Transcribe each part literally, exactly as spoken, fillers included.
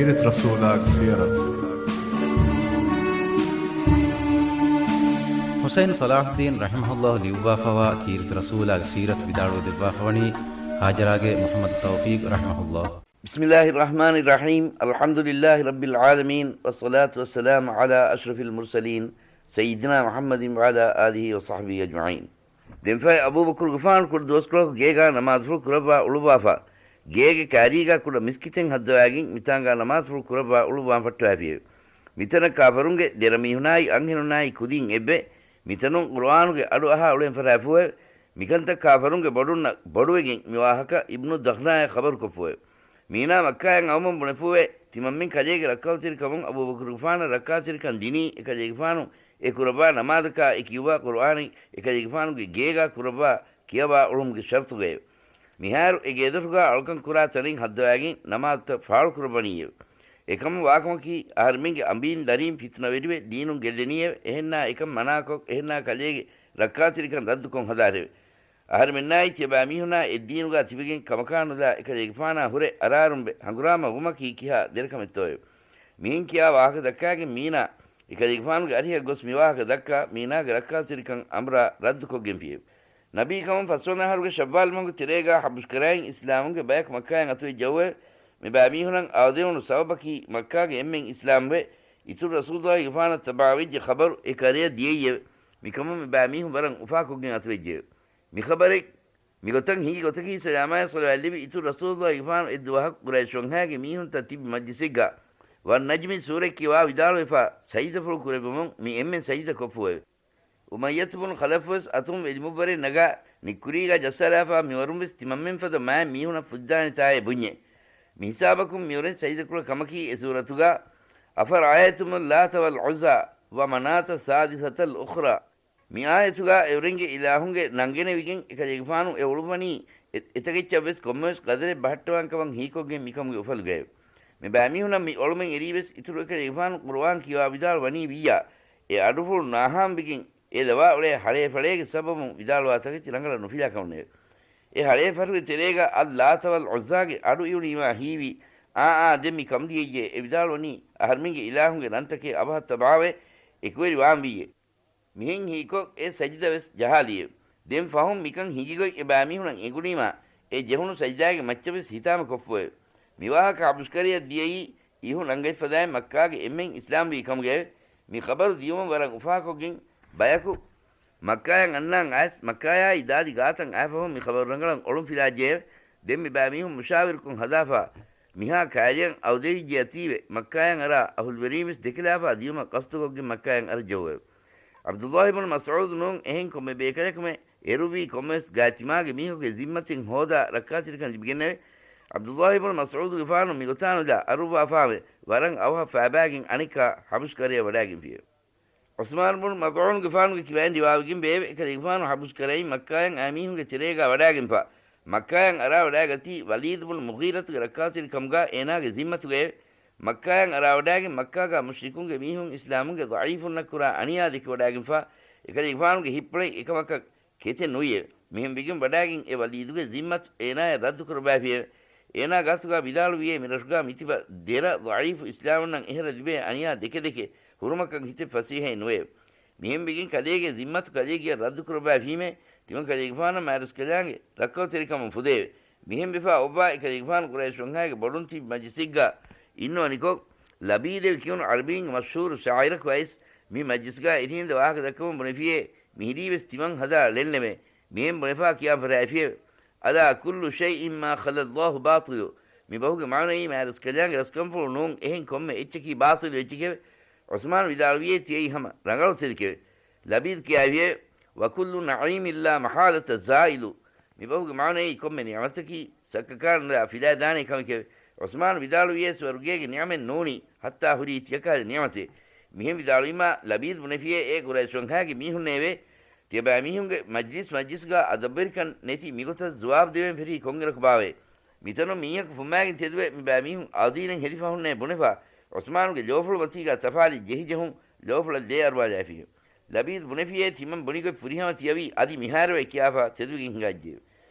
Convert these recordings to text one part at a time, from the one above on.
ކީރިތި ރަސޫލާގެ ސީރަތު. ޙުސައިން ޞަލާޙުއްދީން ރަޙިމަހުﷲ ލިޔުއްވާފަވާ ކީރިތި ރަސޫލާގެ ސީރަތު ވިދާޅުވެ ދެއްވާފަވަނީ ހާޖަރާގެ މުޙައްމަދު ތައުފީޤް ރަޙިމަހުﷲ. بسم الله الرحمن الرحيم. الحمد لله رب العالمين، والصلاة والسلام على أشرف المرسلين، سيدنا محمد وعلى آله وصحبه أجمعين. ދެންފަހެ އަބޫބަކުރުގެފާނު ކުޑަ ދުވަސްކޮޅަކު ގޭގާ ނަމާދުފުޅު ކުރައްވާ އުޅުއްވާފަ، ގޭގެ ކާރީގާ ކުޑަ މިސްކިތެއް ހައްދަވާގެން މިތާނގާ ނަމާދުފުޅު ކުރައްވާ އުޅުއްވާން ފައްޓަވައިފިއެވެ. މިތަނަށް ކާފަރުންގެ ދެރަމީހުނާއި އަންހެނުންނާއި ކުދިން އެއްވެ. މިތަނުން ޤުރުއާނުގެ އަޑު އަހާ އުޅެން ފަށާފޫއެވެ. މިކަންތައް ކާފަރުންގެ ބޮޑުންނަށް ބޮޑުވެގެން މި ވާހަކަ އިބްނު ދަޚްނާޔަށް ޚަބަރުކޮށްފޫއެވެ. މީނާ މައްކާއަށް އައުމުން ބުނެފޫއެވެ. ތިމަންމެން ކަލޭގެ ރައްކާތެރިކަމުން އަބޫބަކުރުގެފާނަށް ރައްކާތެރިކަން ދިނީ، އެކަލޭގެފާނު އެ ކުރައްވާ ނަމާދަކާ އެ ކިޔުވާ ޤުރުއާނެއް އެކަލޭގެފާނުގެ ގޭގާ ކުރައްވާ ކިޔަވާ އުޅުމުގެ ޝަރުޠުގައެވެ. މިހާރު އެ ގޭދޮށުގާ އަޅުކަން ކުރާ ތަނެއް ހައްދަވާގެން ނަމާދުތައް ފާޅުކުރައްވަނީއެވެ. އެކަމު ވާކަމަކީ، އަހަރެމެންގެ އަނބީން ދަރީން ފިތުނަވެރިވެ، ދީނުން ގެއްލެނީއެވެ. އެހެންނާ އެކަން މަނާކޮށް، އެހެންނާ ކަލޭގެ ރައްކާތެރިކަން ރައްދުކޮށް ހަދާށެވެ. އަހަރެމެންނާއި ތިޔަބައިމީހުނާ އެއްދީނުގާ ތިބެގެން ކަމަކާނުލާ އެކަލޭގެފާނާ ހުރެ އަރާރުންވެ ހަނގުރާމަ ވުމަކީ ކިހާ ދެރަކަމެއްތޯއެވެ. މިހެން ކިޔާ ވާހަކަ ދައްކާގެން މީނާ އެކަލޭގެފާނުގެ އަރިހަށް ގޮސް މިވާހަކަ ދައްކާ މީނާގެ ރައްކާތެރިކަން އަމްރާ ރައްދުކޮށްގެންފިއެވެ. ނަބީކަމުން ފަސްވަނަ އަހަރުގެ ޝައްވާލް މަހުގެ ތެރޭގާ ޙަބުޝްކަރައިން އިސްލާމުންގެ ބަޔަކު މައްކާއިން އަތުވެއްޖެއެވެ. މިބައިމީހުނަށް އާދެވުނު ސަބަބަކީ މައްކާގެ އެންމެން އިސްލާމްވެ، އިތުރު ރަސޫލުއްލާހިގެފާނަށް ތަބަޢަވެއްޖެ ޚަބަރު އެ ކަރަޔަށް ދިޔައީއެވެ. މިކަމުން މިބައިމީހުން ވަރަށް އުފާކޮށްގެން އަތުވެއްޖެއެވެ. މި ޚަބަރެއް މިގޮތަށް ހިނގި ގޮތަކީ، ސަލާމާއި ޞަލަވާތް ލިބި އިތުރު ރަސޫލުއްލާހިގެފާނު އެއްދުވަހަކު ޤުރައިޝް ވަންހާގެ މީހުންތައް ތިބި މަޖްލިސެއްގާ، ވައްނަޖްމި ސޫރަތް ކިޔަވާ ވިދާޅުވެފާ، ސަޖިދަފުޅު ކުރެއްވުމުން މި އެންމެން ސަޖިދަ ކޮށްފޫއެވެ. އުމައްޔަތު ބުނު ޚަލަފުވެސް އަތުން ވެލިމުއްވަރެއް ނަގާ، ނިއްކުރީގާ ޖައްސާލާފާ، މިވަރުންވެސް ތިމަންމެން ފަދަ މާތް މީހުނަށް ފުއްދާނެތާއޭ ބުންޏެވެ. މިހިސާބަކުން މިއުރެން ސަޖިދަކުޅަ ކަމަކީ އެ ސޫރަތުގާ، أفرأيتم اللات والعزى ومناة الثالثة الأخرى. މި އާޔަތުގާ އެއުރެންގެ އިލާހުންގެ ނަންގެނެވިގެން އެކަލޭގެފާނު އެ އުޅުއްވަނީ އެ-، އެތަކެއްޗަށްވެސް ކޮންމެވެސް ޤަދަރެއް ބަހައްޓަވާން ކަމަށް ހީކޮށްގެން މިކަމުގެ އުފަލުގައެވެ. މި ބައިމީހުނަށް މި އޮޅުމެއް އެރީވެސް އިތުރު އެކަލޭގެފާނު ޤުރުއާން ކިޔަވާ ވިދާޅުވަނީ ވިއްޔާ، އެ އަޑުފުޅު ނާހާންވެގެން އެ ލަވާ އުޅޭ ހަޅޭފަޅޭގެ ސަބަބުން ވިދާޅުވާ ތަކެތި ރަނގަޅަށް ނުފިލާ ކަމުންނެވެ. އެ ހަޅޭފަރުގެ ތެރޭގަ އައްލާތަ ވަލް ޢުއްޒާގެ އަޑު އިވުނީމާ ހީވީ، އާ އާ ދެން މި ކަންދިޔައްޔޭ އެ ވިދާޅުވަނީ އަހަރެމެންގެ އިލާހުންގެ ނަންތަކެއް އަބަހަށް ތަބާވެ އެކުވެރި ވާންވީއޭ. މިހެން ހީކޮށް އެ ސަޖިދަވެސް ޖަހާލިއެވެ. ދެން ފަހުން މިކަން ހިނގިގޮތް އެ ބައިމީހުނަށް އެނގުނީމާ، އެ ޖެހުނު ސަޖިދާގެ މައްޗަށްވެސް ހިތާމަ ކޮށްފުއެވެ. މިވާހަކަ ޙަބުޝްކަރަޔަށް ދިޔައީ އިހު ނަންގަތްފަދައިން މައްކާގެ އެންމެން އިސްލާމްވީ ކަމުގައެވެ. މި ޚަބަރު ދިޔުމުން ވަރަށް އުފާކޮށްގެން ބަޔަކު މައްކާޔަށް އަންނާން އައިސް، މައްކާޔާއި ދާދި ގާތަށް އައިފަހުން މި ޚަބަރު ރަނގަޅަށް އޮޅުން ފިލާއްޖެއެވެ. ދެން މި ބައިމީހުން މުޝާވިރުކޮށް ހަދާފާ، މިހާ ކާރިޔަށް އައުދެވިއްޖެއަތީވެ، މައްކާޔަށް އަރާ އަހުލުވެރީންވެސް ދެކިލާފާ ދިޔުމަށް ޤަޞްދުކޮށްގެން މައްކާޔަށް އަރައްޖައުވެވެ. ޢަބްދުﷲ ބުނު މަސްޢޫދު ނޫން އެހެން ކޮންމެ ބޭކަލަކުމެ އެރުވީ ކޮންމެވެސް ގާތްތިމާގެ މީހަކުގެ ޒިންމަތެއް ހޯދާ ރައްކާތެރިކަން ލިބިގެންނެވެ. ޢަބްދުﷲ ބުނު މަސްޢޫދުގެފާނު މިގޮތާނުލާ އަރުއްވާފާވެ، ވަރަށް އަވަހަށް ފައިބާގެން އަނެއްކާ ޙަބުޝްކަރަޔަށް ވަޑާގެންފިއެވެ. ޢުސްމާނު ބުނު މަޒްޢޫނުގެފާނުގެ ކިބައިން ރިވާވެގެން ވެއެވެ. އެކަލޭގެފާނު ޙަބުޝްކަރައިން މައްކާޔަށް އައި މީހުންގެ ތެރޭގާ ވަޑާގެންފާ، މައްކާޔަށް އަރާ ވަޑާގަތީ ވަލީދު ބުނު މުޣީރަތުގެ ރައްކާތެރިކަމުގާ އޭނާގެ ޒިންމަތުގައެވެ. މައްކާޔަށް އަރާވަޑާގެން މައްކާގާ މުޝްރިކުންގެ މީހުން އިސްލާމުންގެ ޟަޢީފުންނަށް ކުރާ އަނިޔާ ދެކިވަޑާގެންފާ، އެކަލޭގެފާނުގެ ހިތްޕުޅެއް އެކަމަކަށް ކެތެއް ނުވިއެވެ. މިހެން ވެގެން ވަޑާގެން އެ ވަލީދުގެ ޒިންމަތު އޭނާޔަށް ރައްދުކުރައްވައިފިއެވެ. އޭނާ ގާތުގާ ވިދާޅުވިއޭ، މިރަށުގާ މިތިބަ ދެރަ ޟަޢީފު އިސްލާމުންނަށް އެހެރަ ލިބޭ އަނިޔާ ދެކެ ދެކެ ހުރުމަކަށް ހިތެއް ފަސޭހައެއް ނުވެއެވެ. މިހެން ވެގެން ކަލޭގެ ޒިންމަތު ކަލޭގެޔަށް ރައްދުކުރައްވައިފީމޭ، ތިމަން ކަލޭގެފާނަށް މާތްރަސްކަލާނގެ ރައްކައުތެރިކަމުން ފުދެއެވެ. މިހެން ވެފާ އޮއްވާ އެކަލޭގެފާނު ޤުރައިޝް ވަންހާގެ ބޮޑުން ތިބި މަޖިލިސެއްގާ އިންނުވަނިކޮށް، ލަބީދެވި ކިޔުނު ޢަރަބީންގެ މަޝްހޫރު ޝާޢިރަކު އައިސް، މި މަޖްލިސްގާ އެރިހެންދަ ވާހަކަ ދައްކަމުން ބުނެފިޔޭ، މިހިރީވެސް ތިމަން ހަދާ ޅެންނެވެ. މިހެން ބުނެފާ ކިޔާފަރާއެފިއެވެ. ألا كل شيء ما خلا الله باطل. މި ބަހުގެ މާނައީ މާތްރަސްކަލާނގެ ރަސްކަންފުޅު ނޫން އެހެން ކޮންމެ އެއްޗަކީ ބާޠިލު އެއްޗެކެވެ. ޢުސްމާނު ވިދާޅުވިޔޭ ތިޔައީ ހަމަ ރަނގަޅުތެރިކެވެ. ލަބީދު ކިޔާފިއެވެ. وكل نعيم لا محالة زائل. މި ބަހުގެ މާނައީ ކޮންމެ ނިޢުމަތަކީ ސައްކަކާނުލާ ފިލާދާނޭ ކަމެކެވެ. ޢުސްމާނު ވިދާޅުވިޔޭ ސުވަރުގޭގެ ނިޢުމަތް ނޫނީ ހައްތާ ހުރީ ތިޔަކަހަލަ ނިޢުމަތެއް. މިހެން ވިދާޅުވީމާ ލަބީދު ބުނެފިޔޭ އޭ ޤުރައިޝް ވަންހާގެ މީހުންނޭވެ! ތިޔަބައިމީހުންގެ މަޖްލިސް މަޖްލިސްގާ އަދަބުވެރިކަން ނެތި މިގޮތަށް ޖުވާބު ދެވެން ފެށީ ކޮންއިރަކު ބާވައޭ؟ މިތަނުން މީހަކު ފުއްމާގެން ތެދުވެ މިބައިމީހުން އައުދީނަށް ހެދިފަ ހުންނޭ ބުނެފާ، ޢުސްމާނުގެ ލޯފުޅު މަތީގާ ތަފާލި ޖެހިޖެހުން ލޯފުޅަށް ލޭ އަރުވާލައިފިއެވެ. ލަބީދު ބުނެފިޔޭ ތިމަން ބުނިގޮތް ފުރިހަމަ ތިޔަވީ އަދި މިހާރުވެ ކިޔާފާ ތެދުވެގެން ހިނގައްޖެއެވެ.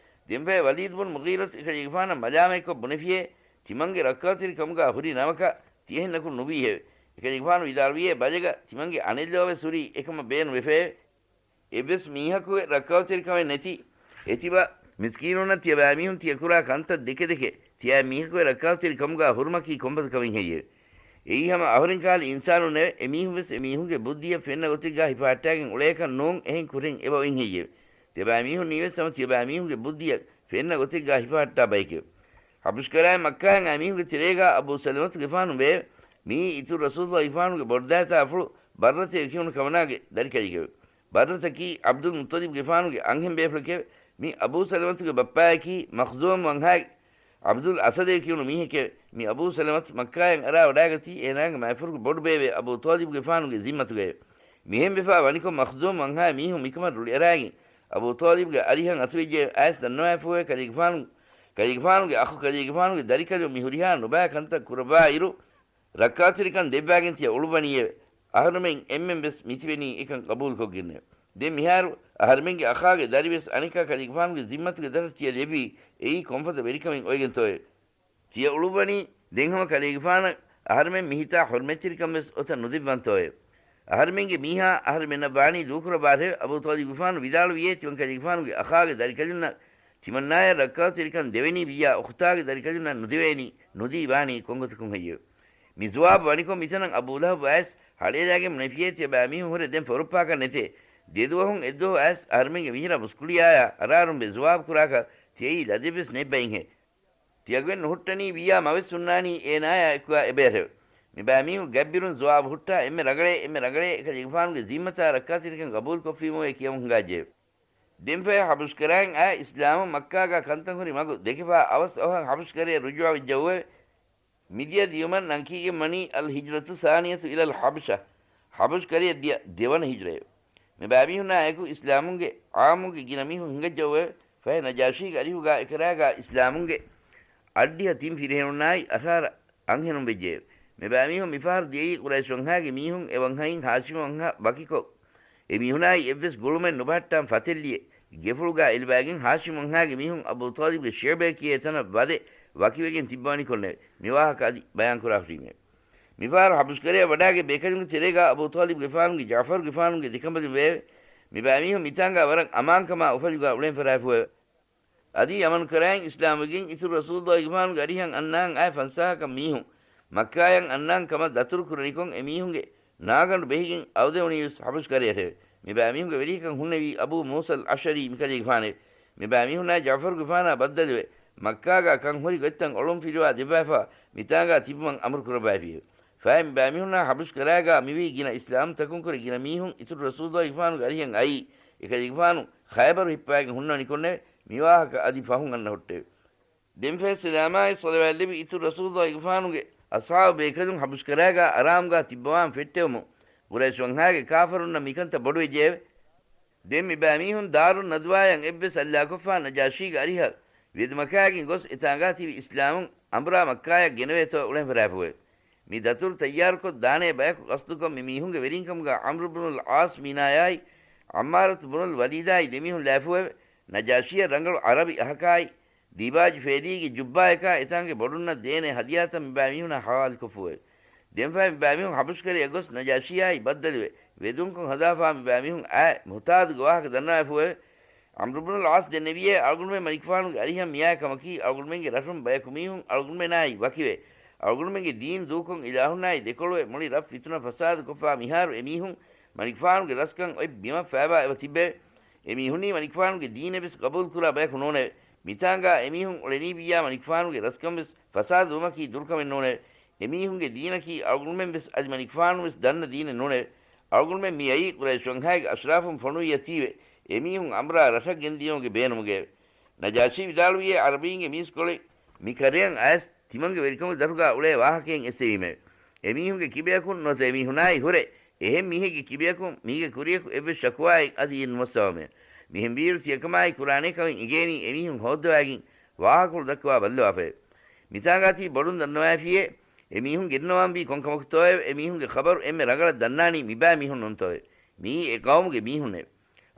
ދެންފަހެ ވަލީދު ބުނު މުޣީރަތު އެކަލޭގެފާނަށް މަލާމަތްކޮށް ބުނެފިޔޭ، ތިމަންގެ ރައްކާތެރިކަމުގަ ހުރި ނަމަކަށް ތިޔަހެންނަކުން ނުވީހެވެ. އެކަލޭގެފާނު ވިދާޅުވިއޭ، ބަލަގަ، ތިމަންގެ އަނެއްލޯވެސް ހުރީ އެކަމަށް ބޭނުންވެފައެވެ. އެއްވެސް މީހަކުގެ ރައްކާތެރިކަމެއް ނެތި އެތިބަ މިސްކީނުންނަށް ތިޔަބައިމީހުން ތިޔަ ކުރާ ކަންތައް ދެކެ ދެކެ ތިޔައިމީހަކުގެ ރައްކާތެރިކަމުގަ ހުރުމަކީ ކޮންފަދަ ކަމެއް ހެއްޔެވެ؟ އެއީ ހަމަ އަހުރެން ކަހަލަ އިންސާނުންނެވެ. އެމީހުންވެސް އެމީހުންގެ ބުއްދިއަށް ފެންނަ ގޮތެއްގަ ހިފަހައްޓާގެން އުޅޭކަށް ނޫން އެހެން ކުރެން އެބަ އޮތް ހެއްޔެވެ؟ ތިޔަބައިމީހުންނީވެސް ހަމަ ތިޔަބައިމީހުންގެ ބުއްދިއަށް ފެންނަ ގޮތެއްގަ ހިފަހައްޓާ ބައެކެވެ. ހަބުޝްކަރާއިން މައްކާއަށް އައި މީހުންގެ ތެރޭގަ އަބޫ ސަލަމަތުގެފާނު ވެއެވެ. މިއީ އިތުރު ރަސޫލުއްލާހިގެފާނުގެ ބޮޑުދައިތާފުޅު ބައްރަތޭ ކިޔުނު ކަމަނާގެ ދަރިކަލެކެވެ. ބައްރަތަކީ ޢަބްދުލް މުއްޠަލިބުގެފާނުގެ އަންހެން ބޭފުޅެކެވެ. މި އަބޫ ސަލަމަތުގެ ބައްޕަޔަކީ މަޚްޒޫމް ވަންހާގެ ޢަބްދުލް އަސަދޭ ކިޔުނު މީހެކެވެ. މި އަބޫ ސަލަމަތު މައްކާޔަށް އަރާ ވަޑާގަތީ އޭނާގެ މައިފުރުގެ ބޮޑުބޭބެ އަބޫ ޠާލިބުގެފާނުގެ ޒިންމަތުގައެވެ. މިހެން ވެފަ ވަނިކޮށް މަޚްޒޫމް ވަންހާ މީހުން މިކަމަށް ރުޅިއަރާގެން އަބޫ ޠާލިބުގެ އަރިހަށް އަތުވެއްޖެ އައިސް ދަންނަވައިފޫއެވެ. ކަލޭގެފާނު، ކަލޭގެފާނުގެ އަޚު ކަލޭގެފާނުގެ ދަރިކަލުން މި ހުރިހާ ނުބައި ކަންތައް ކުރައްވާއިރު، ރައްކާތެރިކަން ދެއްވާގެން ތިޔަ އުޅުއްވަނީއެވެ. އަހަރުމެން އެންމެން ވެސް މިތިބެނީ އެކަން ގަބޫލުކޮށްގެންނެވެ. ދެން މިހާރު އަހަރުމެންގެ އަޚާގެ ދަރިވެސް އަނެއްކާ ކަލޭގެފާނުގެ ޒިންމަތުގެ ދަށަށް ތިޔަ ލެއްވީ އެއީ ކޮންފަދަ ވެރިކަމެއް އޮވެގެންތޯއެވެ؟ ތިޔަ އުޅުއްވަނީ ދެން ހަމަ ކަލޭގެފާނަށް އަހަރުމެން މިހިތާ ޙުރްމަތްތެރިކަން ވެސް އޮތަށް ނުދެއްވަންތޯއެވެ؟ އަހަރުމެންގެ މީހާ އަހަރުމެންނަށް ވާނީ ދޫކުރައްވާށެވެ. އަބޫ ޠާލިބުގެފާނު ވިދާޅުވިއޭ، ތިމަން ކަލޭގެފާނުގެ އަޚާގެ ދަރިކަލުންނަށް ތިމަންނާޔަށް ރައްކާތެރިކަން ދެވެނީ ވިއްޔާ އުޚުތާގެ ދަރިކަލުންނަށް ނުދެވޭނީ، ނުދީ ވާނީ ކޮންގޮތަކުން ހެއްޔެވެ؟ މި ޒުވާބު ވަނިކޮށް މިތަނަށް އަބޫ ލަހަބު އައިސް ހަޅޭލާގެން ބުނެފިއޭ، ތިޔަބައިމީހުން ހުރެ ދެން ފޮރުއްޕާކަށް ނެތޭ. ދެދުވަހުން އެއްދުވަހު އައިސް އަހަރުމެންގެ މިހިރަ މުސްކުޅިޔާޔާ އަރާރުންވެ ޒުވާބު ކުރާކަށް ތިޔައީ ލަދެއްވެސް ނެތް ބައިންހޭ. ތިޔަގޮތް ނުހުއްޓަނީ ވިއްޔާ މަވެސް ހުންނާނީ އޭނާޔާ އެކުގަ އެބައިރެވެ. މިބައިމީހުން ގަތްބިރުން ޒުވާބު ހުއްޓާ އެންމެ ރަނގަޅޭ، އެންމެ ރަނގަޅޭ ކަލޭގެފާނުގެ ޒިންމަތާ ރައްކާތެރިކަން ގަބޫލުކޮށްފީމުވޭ ކިޔަމުން ހިނގާއްޖެއެވެ. ދެންފަހެ ހަބަޝްކަރާއިން އައި އިސްލާމުން މައްކާގަ ކަންތައް ހުރި މަގު ދެކެފަ އަވަސް އަވަހަށް ހަބަޝްކަރަޔަށް ރުޖޫޢަވެއްޖައުވެ. މިދިޔަ ދިޔުމަށް ނަންކީގެން ވަނީ އަލް ހިޖްރަތު ސާނިޔަތު އިލަލް ޙަބަޝަ، ޙަބަޝްކަރަޔަށް ދިޔަ ދެވަނަ ހިޖްރައެވެ. މިބައިމީހުންނާ އެކު އިސްލާމުންގެ ޢާއްމުގެ ގިނަ މީހުން ހިނގައްޖައުވެ. ފަހެ ނަޖާޝީގެ އަރިހުގަ އެކަރާގަ އިސްލާމުންގެ އަށްޑިހަ ތިން ފިރިހެނުންނާއި އަށާރަ އަންހެނުން ވެއްޖެއެވެ. މިބައިމީހުން މިފަހަރު ދިޔައީ ޤުރައިޝް ވަންހާގެ މީހުން އެ ވަންހައިން ހާޝިމް ވަންހާ ވަކިކޮށް، އެ މީހުނާއި އެއްވެސް ގުޅުމެއް ނުބަހައްޓާން ފަތެއްލިއެ ގެފުޅުގަ އެލިބައިގެން ހާޝިމް ވަންހާގެ މީހުން އަބޫ ޠާލިބްގެ ޝިޢުބޭ ކިޔޭ ތަނަށް ވަދެ ވަކިވެގެން ތިއްބަވަނިކޮށްނެވެ. މިވާހަކަ އަދި ބަޔާންކުރާ ހުރީމެވެ. މިފަހަރު ހަބަޝްކަރަޔަށް ވަޑާގެ ބޭކަލުންގެ ތެރޭގަ އަބޫ ޠާލިބްގެފާނުގެ ޖަޢުފަރުގެފާނުގެ ދެކަނބަލުން ވެއެވެ. މިބައިމީހުން މިތާނގަ ވަރަށް އަމާންކަމާ އުފަލުގަ އުޅެން ފަރާފުއެވެ. އަދި ޔަމަނު ކަރައިން އިސްލާމްވެގެން އިތުރު ރަސޫލުއްލާހިގެފާނުގެ އަރިހަށް އަންނާން އައި ފަންސާހަކަށް މީހުން މައްކާޔަށް އަންނާން ކަމަށް ދަތުރު ކުރަނިކޮށް އެމީހުންގެ ނާގަނޑު ބެހިގެން އަވަދެވުނީވެސް ހަބަޝް ކަރަޔަށެވެ. މިބައިމީހުންގެ ވެރިޔަކަށް ހުންނެވީ އަބޫ މޫސަލް އަޝްޢަރީ މިކަލޭގެފާނެވެ. މިބައިމީހުންނާ ޖަޢުފަރުގެފާނާ ބައްދަލުވެ، މައްކާގަ ކަން ހުރި ގޮތްތައް އޮޅުން ފިލުވާ ދެއްވާފަ، މިތާނގަ ތިބުމަށް އަމުރު ކުރައްވައިފިއެވެ. ފަހެ މިބައިމީހުންނާ ހަބަޝް ކަރާގަ މިވީ ގިނަ އިސްލާމްތަކުންކުރެ ގިނަ މީހުން އިތުރު ރަސޫލުއްލާހިގެފާނުގެ އަރިހަށް އައީ، އެކަލޭގެފާނު ޚައިބަރު ހިއްޕަވައިގެން ހުންނަވަނިކޮށްނެވެ. މިވާހަކަ އަދި ފަހުން އަންނަ ހުއްޓެވެ. ދެންފަހެ ސަލާމާއި ޞަލަވާތްލެއްވި އިތުރު ރަސޫލުއްލާހިގެފާނުގެ އަޞްޙާބު ބޭކަލުން ހަބަޝްކަރާގަ އަރާމުގަ ތިއްބަވާން ފެއްޓެވުމުން، ޤުރައިޝް ވަންހާގެ ކާފަރުންނަށް މިކަންތައް ބޮޑުވެއްޖެއެވެ. ދެން މިބައިމީހުން ދާރުން ނަދުވާޔަށް އެއްވެސް އައްލާކޮށްފާ ނަޖާޝީގެ އަރިހަށް ވެދުމަކާގެން ގޮސް އެތާނގާ ތިބި އިސްލާމުން އަނބުރާ މައްކާޔަށް ގެނެވޭތޯ އުޅެން ފަރާފުއެވެ. މި ދަތުރު ތައްޔާރުކޮށް ދާނޭ ބަޔަކު ގަސްދުކޮށް މި މީހުންގެ ވެރިންކަމުގަ ޢަމްރު ބުނުލް ޢާޞް މީނާޔާއި ޢައްމާރަތު ބުނުލް ވަލީދާއި ދެމީހުން ލާފުއެވެ. ނަޖާޝީއަށް ރަނގަޅު ޢަރަބި އަހަކާއި ދީބާޖު ފޭލީގެ ޖުއްބާޔަކާ އެތާނގެ ބޮޑުންނަށް ދޭނޭ ހަދިޔާތައް މިބައިމީހުނާ ހަވާލުކޮށްފުއެވެ. ދެންފަހެ މިބައިމީހުން ހަބަޝްކަރަޔަށް ގޮސް ނަޖާޝީއާއި ބައްދަލުވެ، ވެދުންކޮށް ހަދާފާ މިބައިމީހުން އާ މުހުތާދުގެ ވާހަކަ ދަންނަވާފުއެވެ. ޢަމްރު ބުނުލް ޢާޞް ދެންނެވިއޭ، އަޅުގަނޑުމެން މަނިކުފާނުގެ އަރިހަށް މިއާ ކަމަކީ، އަޅުގަނޑުމެންގެ ރަށުން ބަޔަކު މީހުން އަޅުގަނޑުމެންނާއި ވަކިވެ، އަޅުގަނޑުމެންގެ ދީން ދޫކޮށް އިލާހުންނާއި ދެކޮޅުވެ، މުޅި ރަށް ފިތުނަ ފަސާދަ ކޮށްފާ މިހާރު އެމީހުން މަނިކުފާނުގެ ރަސްކަން އޮތް ބިމަށް ފައިބާ އެބަ ތިއްބެވެ. އެމީހުންނީ މަނިކުފާނުގެ ދީނެއް ވެސް ގަބޫލު ކުރާ ބަޔަކު ނޫނެވެ. މިތާނގާ އެމީހުން އުޅެނީ ވިއްޔާ މަނިކުފާނުގެ ރަސްކަން ވެސް ފަސާދަ ވުމަކީ ދުރުކަމެއް ނޫނެވެ. އެމީހުންގެ ދީނަކީ އަޅުގަނޑުމެން ވެސް އަދި މަނިކުފާނުން ވެސް ދަންނަ ދީނެއް ނޫނެވެ. އަޅުގަނޑުމެން މި އައީ ޤުރައިޝް ވަންހާގެ އަޝްރާފުން ފޮނުވިއްޔަތީވެ، އެމީހުން އަނބުރާ ރަށަށް ގެންދިޔުމުގެ ބޭނުމުގައެވެ. ނަޖާޝީ ވިދާޅުވިއޭ، ޢަރަބީންގެ މީސްކޮޅެއް މި ކަރަޔަށް އައިސް ތިމަންގެ ވެރިކަމުގެ ދަށުގަ އުޅޭ ވާހަކައެއް އެއްސެވީމެވެ. އެމީހުންގެ ކިބަޔަކުން ނުވަތަ އެމީހުނާއި ހުރެ އެހެން މީހެއްގެ ކިބަޔަކުން މީގެ ކުރިޔަކު އެއްވެސް ޝަކުވާއެއް އަދި އެއް ނުމައްސަވަމެވެ. މިހެންވީއިރު ތިޔަކަމާއި ކުރާނޭ ކަމެއް އެނގޭނީ އެމީހުން ހޯއްދަވާގެން ވާހަކަފުޅު ދައްކަވާ ބައްލަވާފައެވެ. މިތާނގާ ތިބި ބޮޑުން ދަންނަވައިފިއޭ، އެމީހުން ގެންނަވަންވީ ކޮންކަމަކުތޯއެވެ؟ އެމީހުންގެ ޚަބަރު އެންމެ ރަނގަޅަށް ދަންނާނީ މިބައިމީހުންނުންތޯއެވެ؟ މިއީ އެ ޤައުމުގެ މީހުންނެވެ.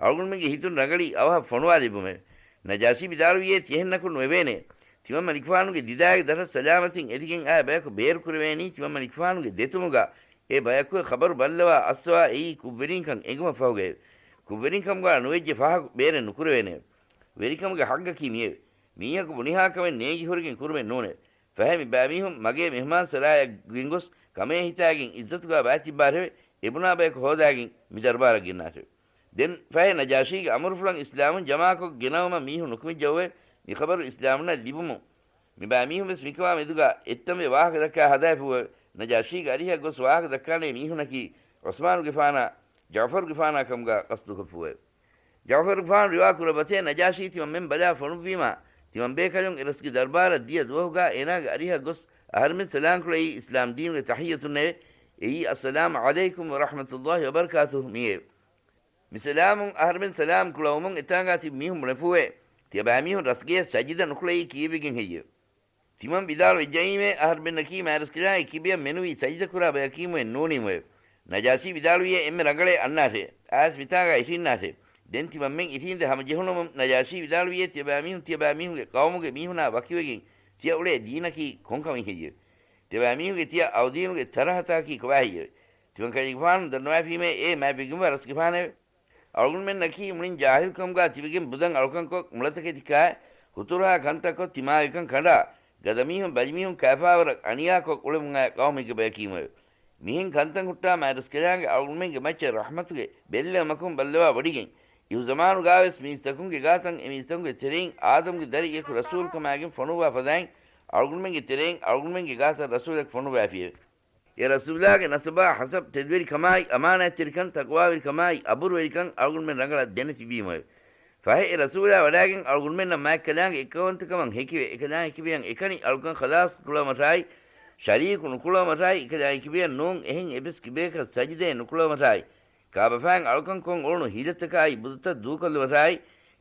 އަޅުގަނޑުމެންގެ ހިތުން ރަނގަޅީ އަވަހަށް ފޮނުވާލެއްވުމެވެ. ނަޖާޝީ ވިދާޅުވިއޭ، ތިޔަހެންނަކުން ނުވެވޭނެ. ތިމަންމަނިކުފާނުގެ ދިދާގެ ދަށަށް ސަލާމަތިން އެދިގެން އާ ބަޔަކު ބޭރުކުރެވޭނީ ތިމަންމަނިކުފާނުގެ ދެތުމުގަ އެ ބަޔަކު ޚަބަރު ބައްލަވާ އައްސަވާ އެއީ ކުށްވެރިންކަން އެނގުމަށް ފަހުގައެވެ. ކުށްވެރިންކަމުގަ ނުވެއްޖެ ފާހަގަ ބޭރެއް ނުކުރެވޭނެއެވެ. ވެރިކަމުގެ ހައްގަކީ މިއެވެ. މީހަކު ބުނިހާ ކަމެއް ނޭނގި ހުރެގެން ކުރުމެއް ނޫނެވެ. ފަހެ މިބައިމީހުން މަގޭ މެހުމާން ސަރާޔަށް ގެންގޮސް ކަމޭ ހިތާގެން އިއްޒަތުގަ ބާތިއްބާށެވެ. އެބުނާ ބަޔަކު ހޯދާގެން މި ދަރުބާރަށް ގެންނާށެވެ. ދެން ފަހެ ނަޖާޝީގެ އަމުރުފުޅަށް އިސްލާމުން ޖަމާކޮށް ގެނައުމަށް މީހުން ނުކުމެއްޖައުވެ. މި ޚަބަރު އިސްލާމުންނަށް ލިބުމުން މިބައިމީހުން ވެސް މިކަމާ މެދުގަ އެއްތަންވެ ވާހަކަ ދައްކާ ހަދާފިއެވެ. ނަޖާޝީގެ އަރިހަށް ގޮސް ވާހަކަ ދައްކާނޭ މީހުންނަކީ ޢުސްމާނުގެފާނާ ޖަޢުފަރުގެފާނާ ކަމުގަ ޤަޞްދުކޮށްފިއެވެ. ޖަޢުފަރުގެފާނު ރިވާ ކުރައްވަތޭ، ނަޖާޝީ ތިމަންމެން ބަލާ ފޮނުއްވީމާ، ތިމަންބޭކަލުން އެރަސްގެ ދަރުބާރަށް ދިޔަ ދުވަހުގަ އޭނާގެ އަރިހަށް ގޮސް އަހަރުމެން ސަލާންކުޅައީ އިސްލާމް ދީނުގެ ތަޙިއްޔަތުންނެވެ. އެއީ، އައްސަލާމު ޢަލައިކުމް ވަރަޙްމަތުﷲ ވަބަރަކާތުހު މިއެވެ. މި ސަލާމުން އަހަރުމެން ސަލާމް ކުޅަވުމުން އެތާނގާ ތިބި މީހުން ބުނެފޫއެވެ. ތިޔަބައިމީހުން ރަސްގެޔަށް ސަޖިދަ ނުކުޅައީ ކީއްވެގެން ހެއްޔެވެ؟ ތިމަން ވިދާޅު ވެއްޖައީމޭ، އަހަރުމެންނަކީ މާތްރަސްކަލާނގެ ކިބަޔަށް މެނުވީ ސަޖިދަ ކުރާ ބަޔަކީމުއެއް ނޫނީމުއެވެ. ނަޖާޝީ ވިދާޅުވިއޭ، އެންމެ ރަނގަޅޭ އަންނާށޭ. އައިސް މިތާގަ އިށީންނާށޭ. ދެން ތިމަންމެން އިށީނދެ ހަމަޖެހުނުމުން ނަޖާޝީ ވިދާޅުވިއޭ، ތިޔަބައިމީހުން ތިޔަބައިމީހުންގެ ޤައުމުގެ މީހުނާ ވަކިވެގެން ތިޔަ އުޅޭ ދީނަކީ ކޮންކަމެއް ހެއްޔެވެ؟ ތިޔަބައިމީހުންގެ ތިޔަ އައުދީނުގެ ތަރަހަތަކަކީ ކޮބާ ހެއްޔެވެ؟ ތިމަން ކަލޭގެފާނު ދަންނަވާފީމޭ، އޭ މާތްވެގެންވާ ރަސްގެފާނެވެ. އަޅުގަނޑުމެންނަކީ މުޅިން ޖާހިލްކަމުގަ ތިބެގެން ބުދަން އަޅުކަންކޮށް، މުޅަތަކެތި ކާ، ހުތުރުހާ ކަންތައްކޮށް، ތިމާގެކަން ކަނޑާ، ގަދަމީހުން ބަލިމީހުން ކައިފާވަރަށް އަނިޔާކޮށް އުޅެމުން އައި ޤައުމެއްގެ ބަޔަކީމުއެވެ. މިހެން ކަންތައް ހުއްޓާ މާތްރަސްކަލާނގެ އަޅުގަނޑުމެންގެ މައްޗަށް ރަޙްމަތުގެ ބެއްލެވުމަކުން ބައްލަވާ ވޮޑިގެން، އިހުޒަމާނުގާވެސް މީސްތަކުންގެ ގާތަށް އެމީސްތަކުންގެ ތެރެއިން އާދަމްގެ ދަރިއަކު ރަސޫލުކަމާގެން ފޮނުއްވާ ފަދައިން، އަޅުގަނޑުމެންގެ ތެރެއިން އަޅުގަނޑުމެންގެ ގާތަށް ރަސޫލަކު ފޮނުއްވާފިއެވެ. އެ ރަސޫލާގެ ނަސަބާ ހަސަބް ތެދުވެރިކަމާއި، އަމާނާތްތެރިކަން، ތަޤްވާވެރިކަމާއި، އަބުރުވެރިކަން އަޅުގަނޑުމެން ރަނގަޅަށް ދެނެތިބީމުއެވެ. ފަހެ އެ ރަސޫލާ ވަޑާގެން އަޅުގަނޑުމެންނަށް މާތްކަލާނގެ އެއްކައުވަންތަކަމަށް ހެކިވެ، އެކަލާނގެ ކިބަޔަށް އެކަނި އަޅުކަން ޚަލާޞް ކުޅަވުމަށާއި، ޝަރީކު ނުކުޅަވުމަށާއި، އެކަލާނގެ ކިބަޔަށް ނޫން އެހެން އެއްވެސް ކިބަޔަކަށް ސަޖިދައެއް ނުކުޅަވުމަށާއި، ކާބަފައިން އަޅުކަން ކޮށް އުޅުނު ހިލަތަކާއި ބުދުތައް ދޫކޮށްލުމަށާއި،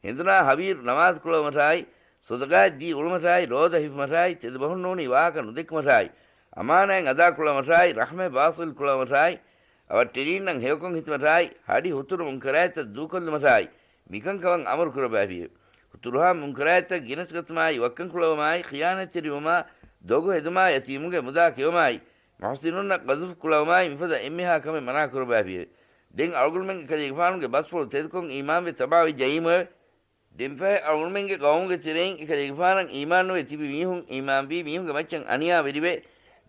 ހެނދުނާ ހަވީރު ނަމާދު ކުޅަވުމަށާއި، ޞަދަޤާތް ދީ އުޅުމަށާއި، ރޯދަ ހިފުމަށާއި، ތެދުބަހުންނޫނީ ވާހަކަ ނުދެއްކުމަށާއި، އަމާނާތް އަދާކުޅަވުމަށާއި، ރަޙްމެއް ވާޞިލް ކުޅަވުމަށާއި، އަވަށްޓެރީންނަށް ހެޔޮކޮން ހިތުމަށާއި، ހަޑި ހުތުރު މުންކަރާތްތައް ދޫކޮށްލުމަށާއި، މިކަންކަމަށް އަމުރު ކުރައްވާފިއެވެ. ހުތުރުހާ މުންކަރާތްތައް ގެނެސްގަތުމާއި، ވައްކަން ކުޅަވުމާއި، ޚިޔާނަތްތެރިވުމާ، ދޮގު ހެދުމާ، ޔަތީމުންގެ މުދާ ކެއުމާއި، މުޙްސިނުންނަށް ޤަޒުފު ކުޅަވުމާއި، މިފަދަ އެންމެހާ ކަމެއް މަނާ ކުރައްވާފިއެވެ. ދެން އަޅުގަނޑުމެންގެ ކަލޭގެފާނުގެ ބަސްފުޅު ތެދުކޮށް އީމާންވެ ތަބާވެއްޖައީމުއެވެ. ދެންފަހެ އަޅުގަނޑުމެންގެ ޤައުމުގެ ތެރެއިން އެކަލޭގެފާނަށް އީމާންނުވެ ތިބި މީހުން އީމާންވީ މީހުންގެ މައްޗަށް އަނިޔާވެރިވެ،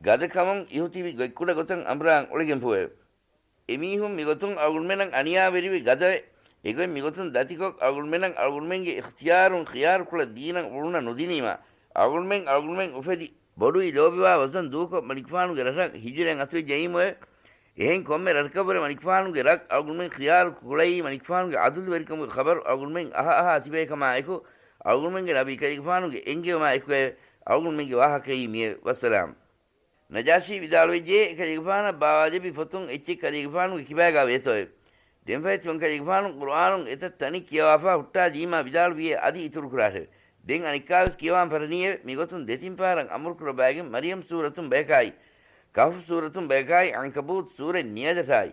ގަދަކަމުން އިހުތިބި ގޮތްކުޑަ ގޮތަށް އަނބުރާން އުޅެގެންފޫއެވެ. އެމީހުން މިގޮތުން އަޅުގަނޑުމެންނަށް އަނިޔާވެރިވެ ގަދަވެ، އެގޮތް މިގޮތުން ދަތިކޮށް އަޅުގަނޑުމެންނަށް އަޅުގަނޑުމެންގެ އިޚްތިޔާރުން ޚިޔާރުކުޅަ ދީނަށް އުޅުނަށް ނުދިނީމާ، އަޅުގަނޑުމެން އަޅުގަނޑުމެން އުފެދި ބޮޑުވި ލޯބިވާ ވަޒަން ދޫކޮށް މަނިކުފާނުގެ ރަށަށް ހިޖުރައިން އަތުވެއްޖައީމުއެވެ. އެހެން ކޮންމެ ރަށަކަށްވުރެ މަނިކުފާނުގެ ރަށް އަޅުގަނޑުމެން ޚިޔާރު ކުޅައީ މަނިކުފާނުގެ ޢަދުލުވެރިކަމުގެ ޚަބަރު އަޅުގަނޑުމެން އަހަ އަހާ ތިބޭކަމާއެކު، އަޅުގަނޑުމެންގެ ނަބީ ކަލޭގެފާނުގެ އެންގެވުމާއެކުއެވެ. އަޅުގަނޑުމެންގެ ވާހަކައީ މިއެވެ. ވައްސަލާމް. ނަޖާޝީ ވިދާޅުވެއްޖެ، ކަލޭގެފާނަށް ބާވާލެއްވި ފޮތުން އެއްޗެއް ކަލޭގެފާނުގެ ކިބާގާ ވޭތޯއެވެ. ދެންފަހެ ތިމަން ކަލޭގެފާނު ޤުރުއާނުން އެތައް ތަނެއް ކިޔަވާފާ ހުއްޓާލީމާ ވިދާޅުވިއޭ އަދި އިތުރުކުރާށެވެ. ދެން އަނެއްކާވެސް ކިޔަވާން ފަށަނީއެވެ. މިގޮތުން ދެތިން ފަހަރަށް އަމުރުކުރައްވާގެން މަރިޔަމް ސޫރަތުން ބަޔަކާއި، ކަހްފު ސޫރަތުން ބަޔަކާއި، ޢަންކަބޫތު ސޫރަތް ނިޔަލަށާއި،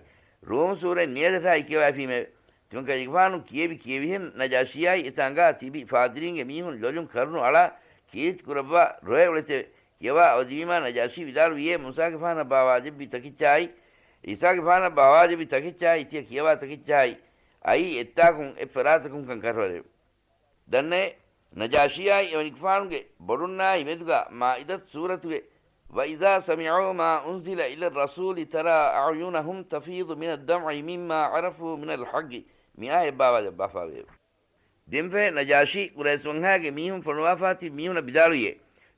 ރޫމު ސޫރަތް ނިޔަލަށާއި ކިޔަވާފީމެވެ. ތިމަން ކަލޭގެފާނު ކިޔެވި ކިޔެވިހެން ނަޖާޝީއާއި އެތާނގާ ތިބި ފާދިރީންގެ މީހުން ލޮލުން ކަރުނު އަޅާ ކީރިތި ކުރައްވާ ރޮއެ އުޅެތެވެ. ކިޔަވާ އަވަދިވީމާ ނަޖާޝީ ވިދާޅުވިއޭ މޫސާގެފާނަށް ބާވާލެއްވި ތަކެއްޗާއި، ޢީސާގެފާނަށް ބާވާލެއްވި ތަކެއްޗާއި ތިޔަ ކިޔަވާ ތަކެއްޗާއި އައީ އެއްތާކުން އެއްފަރާތަކުންކަން ކަށަވަރެވެ. ދަންނައޭ، ނަޖާޝީއާއި އެމަނިކުފާނުގެ ބޮޑުންނާއި މެދުގަ މާއިދަތު ސޫރަތުގެ، وَإِذَا سَمِعُوا مَا أُنزِلَ إِلَى الرَّسُولِ تَرَىٰ أَعْيُنَهُمْ تَفِيضُ مِنَ الدَّمْعِ مِمَّا عَرَفُوا مِنَ الْحَقِّ، މި އާޔަތް ބާވާލައްވާފާވެއެވެ. ދެންފަހެ ނަޖާޝީ ޤުރައިޝް ވަންހާގެ މީހުން ފޮނުވާފާ ތިބި މީހުންނަށް ވިދާޅުވިއޭ،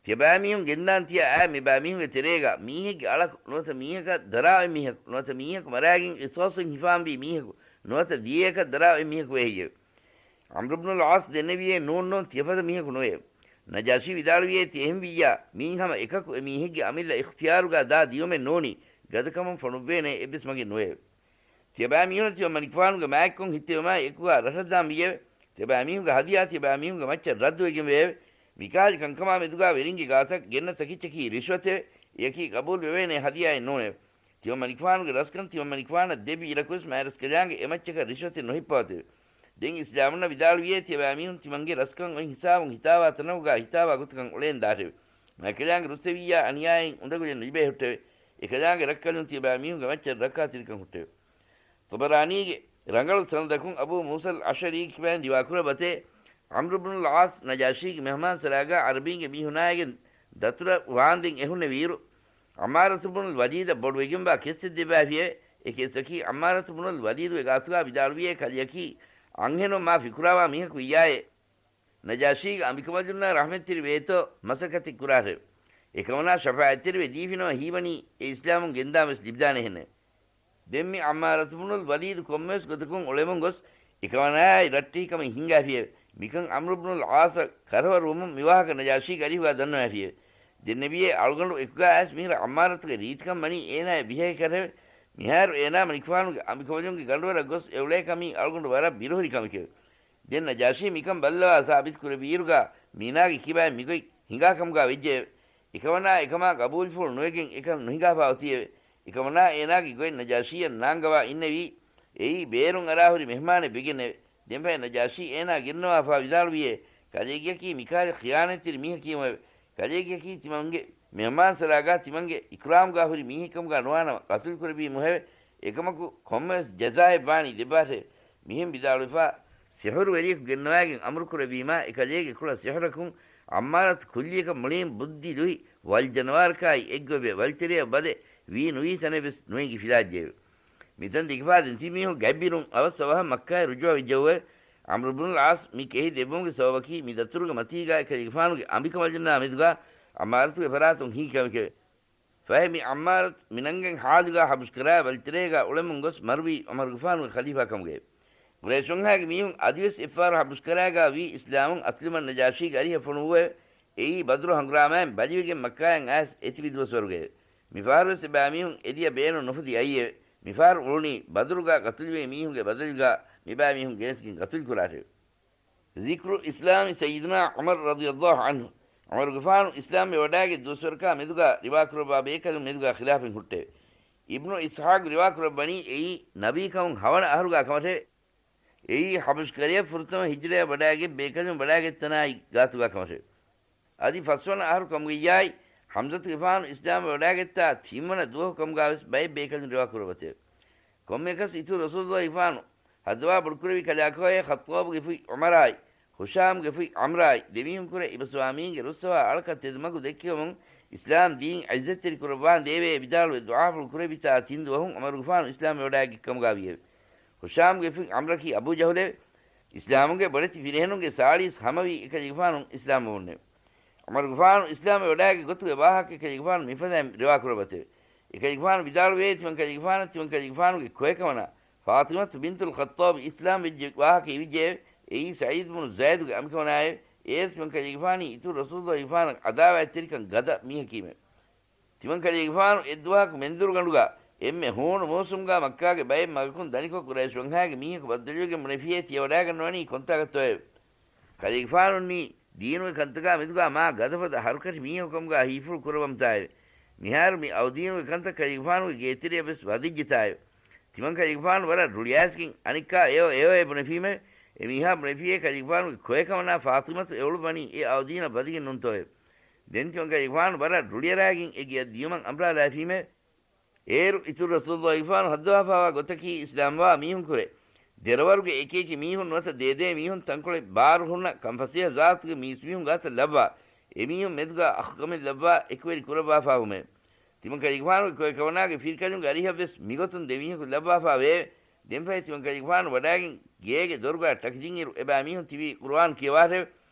ތިޔަބައިމީހުން ގެންދާން ތިޔަ އާ މިބައިމީހުންގެ ތެރޭގަ މީހެއްގެ އަޅަކު ނުވަތަ މީހަކަށް ދަރާ އޮތް މީހަކު ނުވަތަ މީހަކު މަރާގެން ޤިޞާޞުން ހިފާންވީ މީހަކު ނުވަތަ ދިޔަޔަކަށް ދަރާ އޮތް މީހަކު ވޭ ހެއްޔެވެ؟ ޢަމްރު ބްނުލް ޢާޞް ދެންނެވިއޭ ނޫން ނޫން ތިޔަފަދަ މީހަކު ނުވެއެވެ. ނަޖާޝީ ވިދާޅުވިއޭ ތި އެހެން ވިއްޔާ މީން ހަމަ އެކަކު އެ މީހެއްގެ އަމިއްލަ އިޚްތިޔާރުގަ ދާ ދިޔުމެއް ނޫނީ ގަދަކަމުން ފޮނުއްވޭނެ އެއްވެސް މަގެއް ނުވެއެވެ. ތިޔަބައިމީހުން ތިމަން މަނިކުފާނުގެ މާތްކޮން ހިއްތެވުމާއި އެކުގަ ރަށަށް ދާން ވިއެވެ. ތިޔަބައިމީހުންގެ ހަދިޔާ ތިޔަބައިމީހުންގެ މައްޗަށް ރައްދުވެގެން ވެއެވެ. މިކަހަލަ ކަންކަމާ މެދުގަ ވެރިންގެ ގާތަށް ގެންނަ ތަކެއްޗަކީ ރިޝްވަތެވެ. އެޔަކީ ޤަބޫލު ވެވޭނެ ހަދިޔާއެއް ނޫނެވެ. ތިމަން މަނިކުފާނުގެ ރަސްކަން ތިމަން މަނިކުފާނަށް ދެއްވި އިރަކުވެސް މާތްރަސްކަލާނގެ އެމައްޗަކަށް ރިޝްވަތެއް ނުހިއްޕަވަތެވެ. ދެން އިސްލާމުންނަށް ވިދާޅުވިއޭ، ތިޔަބައިމީހުން ތިމަންގެ ރަސްކަން އޮތް ހިސާބުން ހިތާވާ ތަނަކުގާ ހިތާވާ ގޮތަކަށް އުޅޭން ދާށެވެ. މައިކަލާނގެ ރުއްސެވިއްޔާ އަނިޔާއެއް އުނދަގުލެއް ނުލިބޭ ހުއްޓެވެ. އެކަލާނގެ ރައްކަލުން ތިޔަބައިމީހުންގެ މައްޗަށް ރައްކާތެރިކަން ހުއްޓެވެ. ޠަބަރާނީގެ ރަނގަޅު ސަނަދަކުން އަބޫ މޫސަލް އަޝްޢަރީ ކިބައިން ރިވާކުރައްވަތޭ، ޢަމްރު ބުނުލް ޢާޞް ނަޖާޝީގެ މެހުމާން ސަރާގާ ޢަރަބީންގެ މީހުނާއިގެން ދަތުރަށް ވާންދެން އެހުންނެވިއިރު، ޢައްމާރަތު ބުނުލް ވަލީދަށް ބޮޑުވެގެންވާ ކެއްސެއް ދެއްވާފިއެވެ. އެ ކެއްސަކީ ޢައްމާރަތު ބުނުލް ވަލީދުގެ ގާތުގާ ވިދާޅުވިއޭ، ކަލެއަކީ އަންހެނުން މާ ފިކުރާވާ މީހަކު ވިއްޔާއޭ. ނަޖާޝީގެ އަނބިކަނބަލުންނާ ރަޙްމަތްތެރި ވޭތޯ މަސައްކަތެއް ކުރާށެވެ. އެކަމަނާ ޝަފާޢަތްތެރިވެ ދީފިނަމަ ހީވަނީ އެ އިސްލާމުން ގެންދާން ވެސް ލިބިދާނެހެނެއް. ދެން މި ޢައްމާރަތު ބުނުލް ވަލީދު ކޮންމެވެސް ގޮތަކުން އުޅެމުން ގޮސް، އެކަމަނާއާއި ރައްޓެހިކަމެއް ހިންގާފިއެވެ. މިކަން ޢަމްރު ބުނުލް ޢާޞަށް ކަރަވަރުވުމުން މިވާހަކަ ނަޖާޝީގެ އަރިހުގާ ދަންނަވާފިއެވެ. ދެންނެވިއޭ އަޅުގަނޑު އެކުގާ އައިސް މިހިރަ ޢައްމާރަތުގެ ރީތިކަން ވަނީ އޭނާއަށް ވިހައެއް ކަށެވެ. މިހާރު އޭނާ މަނިކުފާނުގެ އަނބިކަނބަލުންގެ ގަނޑުވަރަށް ގޮސް އެ އުޅޭކަމީ އަޅުގަނޑު ވަރަށް ބިރުހުރި ކަމެކެވެ. ދެން ނަޖާޝީ މިކަން ބައްލަވާ ސާބިތު ކުރެއްވިއިރުގާ މީނާގެ ކިބައިން މިގޮތް ހިނގާ ކަމުގާ ވެއްޖެއެވެ. އެކަމަނާ އެކަމާ ގަބޫލުފުޅު ނުވެގެން އެކަން ނުހިނގާފާ އޮތީއެވެ. އެކަމަނާ އޭނާގެ ގޮތް ނަޖާޝީއަށް ނާންގަވާ އިންނެވީ، އެއީ ބޭރުން އަރާހުރި މެހްމާނެއް ވެގެންނެވެ. ދެންފަހެ ނަޖާޝީ އޭނާ ގެންނަވާފާ ވިދާޅުވިއޭ، ކަލޭގެއަކީ މިކަހަލަ ޚިޔާނަތްތެރި މީހަކީމެވެ. ކަލޭގެއަކީ ތިމަންގެ މެހްމާން ސަރާގާ ތިމަންގެ އިކްރާމްގާ ހުރި މީހެއްކަމުގާ ނުވާނަމަ ގަތުލު ކުރެއްވީމުހެވެ. އެކަމަކު ކޮންމެވެސް ޖަޒާއެއް ވާނީ ދެއްވާށެވެ. މިހެން ވިދާޅުވެފާ، ސިޙުރުވެރިޔަކު ގެންނަވާގެން އަމުރު ކުރެއްވީމާ، އެކަލޭގެ ކުޅަ ސިޙުރަކުން ޢައްމާރަތު ކުއްލިއަކަށް މުޅީން ބުއްދި ލުހި، ވަލްޖަނަވާރަކާއި އެއްގޮތްވެ، ވަލްތެރެއަށް ވަދެ، ވީ ނުވީ ތަނެއް ވެސް ނުއެނގި ފިލާއްޖެއެވެ. މިތަން ދެކިފާ ދެން ތިމީހުން ގަތްބިރުން އަވަސް އަވަހަށް މައްކާއަށް ރުޖޫޢަ ވެއްޖެއެވެ. ޢަމްރު ބުނުލް ޢާޞް މި ކެހި ދެއްވުމުގެ ސަބަބަކީ، މި ދަތުރުގެ މަތީގާ އެކަލޭގެފާނުގެ އަނބިކަނބަލުންނާ މެދުގާ ޢައްމާރަތުގެ ފަރާތުން ހިނގި ކަމެކެވެ. ފަހެ މި ޢައްމާރަތު މި ނަންގަތް ޙާލުގާ ޙަބަޝްކަރާ ވަލްތެރޭގާ އުޅެމުން ގޮސް މަރުވީ ޢުމަރުގެފާނުގެ ޚަލީފާ ކަމުގައެވެ. ޤުރައިޝުންހާގެ މީހުން އަދިވެސް އެއްފަހަރު ޙަބަޝްކަރާގާ ވީ އިސްލާމުން އަސްލަމަށް ނަޖާޝީގެ އަރިހަށް ފޮނުއްވައެވެ. އެއީ ބަދުރު ހަނގުރާމައިން ބަލިވެގެން މައްކާއަށް އައިސް އެތިބި ދުވަސްވަރުގައެވެ. މިފަހަރުވެސް އެބައިމީހުން އެދިޔަ ބޭނުން ނުފުދި އައީއެވެ. މިފަހަރު އުޅުނީ ބަދުރުގާ ގަތުލުވި މީހުންގެ ބަދަލުގާ މިބައިމީހުން ގެނެސްގެން ގަތުލުކުރާށެވެ. ޛިކްރު އިސްލާމި ސައްޔިދުނާ ޢުމަރު ރަޟިޔަﷲ ޢަންހު، ޢުމަރުގެފާނު އިސްލާމްވެ ވަޑާގެ ދުވަސްވަރަކާ މެދުގާ ރިވާކުރައްވާ ބޭކަލުން މެދުގާ ޚިލާފެއް ހުއްޓެވެ. އިބްނު އިސްޙާޤު ރިވާކުރައްވަނީ އެއީ ނަބީކަމުން ހަވަނަ އަހަރުގާ ކަމަށެވެ. އެއީ ޙަބަޝް ކަރަޔަށް ފުރަތަމަ ހިޖްރަޔަށް ވަޑާގެން ބޭކަލުން ވަޑާގަތްތަނާއި ގާތުގާ ކަމަށެވެ. އަދި ފަސްވަނަ އަހަރު ކަމުގައްޔާއި، ޙަމްޒަތުގެފާނު އިސްލާމްވެ ވަޑާގަތްތާ ތިންވަނަ ދުވަހު ކަމުގާވެސް ބައެއް ބޭކަލުން ރިވާކުރައްވަތެވެ. ކޮންމެއަކަސް އިތުރު ރަސޫލުﷲގެފާނު ހައްދަވާ ބޮޑުކުރެއްވި ކަލާކޯއޭ ޚައްޠާބުގެފުށި ޢުމަރާއި، ހުޝާމްގެފުށި ޢަމްރާއި ދެމީހުންކުރެ އިބަސްވާމީންގެ ރުއްސަވާ އަޅަކަށް ތެދުމަގު ދެއްކެވުމުން، އިސްލާމް ދީން ޢިއްޒަތްތެރި ކުރައްވާންދޭވޭ ވިދާޅުވެ ދުޢާފުޅު ކުރެއްވިތާ ތިން ދުވަހުން ޢުމަރުގެފާނު އިސްލާމްވެވަޑާގެ ކަމުގާވިއެވެ. ހުޝާމްގެފުށި ޢަމްރަކީ އަބޫޖަހުލެވެ. އިސްލާމުގެ ބޮޑެތި ފިރިހެނުންގެ ސާޅީސް ހަމަވީ އެކަލޭގެފާނު އިސްލާމްވުމުންނެވެ. ޢުމަރުގެފާނު އިސްލާމްވެވަޑާގެ ގޮތުގެ ވާހަކަ އެކަލޭގެފާނު މިފަދައިން ރިވާކުރައްވަތެވެ. އެކަލޭގެފާނު ވިދާޅުވޭ ތިމަންކަލޭގެފާނަށް ތިމަންކަލޭގެފާނުގެ ކޮއެކަމަނާ ފާޠިމަތު ބިންތުލް ޚައްޠާބު އިސްލާމް ވެއްޖެ ވާހަކަ އިވިއްޖެއެވެ. އެއީ ސަޢީދު ބުނު ޒައިދުގެ އަނބިކަމަނާއެވެ. އޭރު ތިމަންކަލޭގެފާނީ އިތުރު ރަސޫލުﷲގެފާނަށް ޢަދާވާތްތެރިކަން ގަދަ މީހަކީމެވެ. ތިމަންކަލޭގެފާނު އެއްދުވަހަކު މެންދުރުގަނޑުގާ އެންމެ ހޫނު މޫސުމްގާ މައްކާގެ ބައެއް މަގަކުން ދަނިކޮށް ޤުރައިޝް ވަންހާގެ މީހަކު ބައްދަލުވެގެން ބުނެފިއޭ ތިޔަވަޑާގަންނަވަނީ ކޮންތާކަށްތޯއެވެ؟ ކަލޭގެފާނުންނީ ދީނުގެ ކަންތަކާ މެދުގާ މާ ގަދަފަދަ ހަރުކަށި މީހަކު ކަމުގާ ހީފުޅު ކުރައްވަމުތާއެވެ. މިހާރު މި އައުދީނުގެ ކަންތައް ކަލޭގެފާނުގެ ގޭތެރެއަށް ވެސް ވަދެއްޖެތާއެވެ. ތިމަންކަލޭގެފާނު ވަރަށް ރުޅިއައިސްގެން އަނެއްކާ އެއޯ އެއޯއޭ ބުނެފީމެވެ. އެ މީހާ ބުނެފިއޭ ކަލޭގެފާނުގެ ކޮއެކަމަނާ ފާޠިމަތު އެ އުޅުއްވަނީ އެ އައުދީނަށް ވަދެގެން ނޫންތޯއެވެ. ދެން ތިމަންކަލޭގެފާނު ވަރަށް ރުޅިއަރާގެން އެ ގެޔަށް ދިޔުމަށް އަމްރާލާފީމެވެ. އޭރު އިތުރު ރަސޫލުﷲގެފާނު ހައްދަވާފާވާ ގޮތަކީ އިސްލާމްވާ މީހުންކުރެ، ދެރަވަރުގެ އެކިއެކި މީހުން ނުވަތަ ދޭދޭ މީހުން ތަންކޮޅެއް ބާރު ހުންނަ ކަންފަސޭހަ ޒާތުގެ މީސްމީހުން ގާތަށް ލައްވާ، އެމީހުން މެދުގާ އަޚުކަމެއް ލައްވާ އެކުވެރި ކުރައްވާފާވުމެވެ. ތިމަންކަލޭގެފާނުގެ ކޮއެކަމަނާގެ ފިރިކަލުންގެ އަރިހަށްވެސް މިގޮތުން ދެމީހަކު ލައްވާފާވެއެވެ. ދެންފަހެ ތިމަންކަލޭގެފާނު ވަޑާގެން ގޭގެ ދޮރުގާ ޓަކިދިންއިރު އެބައިމީހުން ތިބީ ޤުރުއާން ކިޔަވާށެވެ.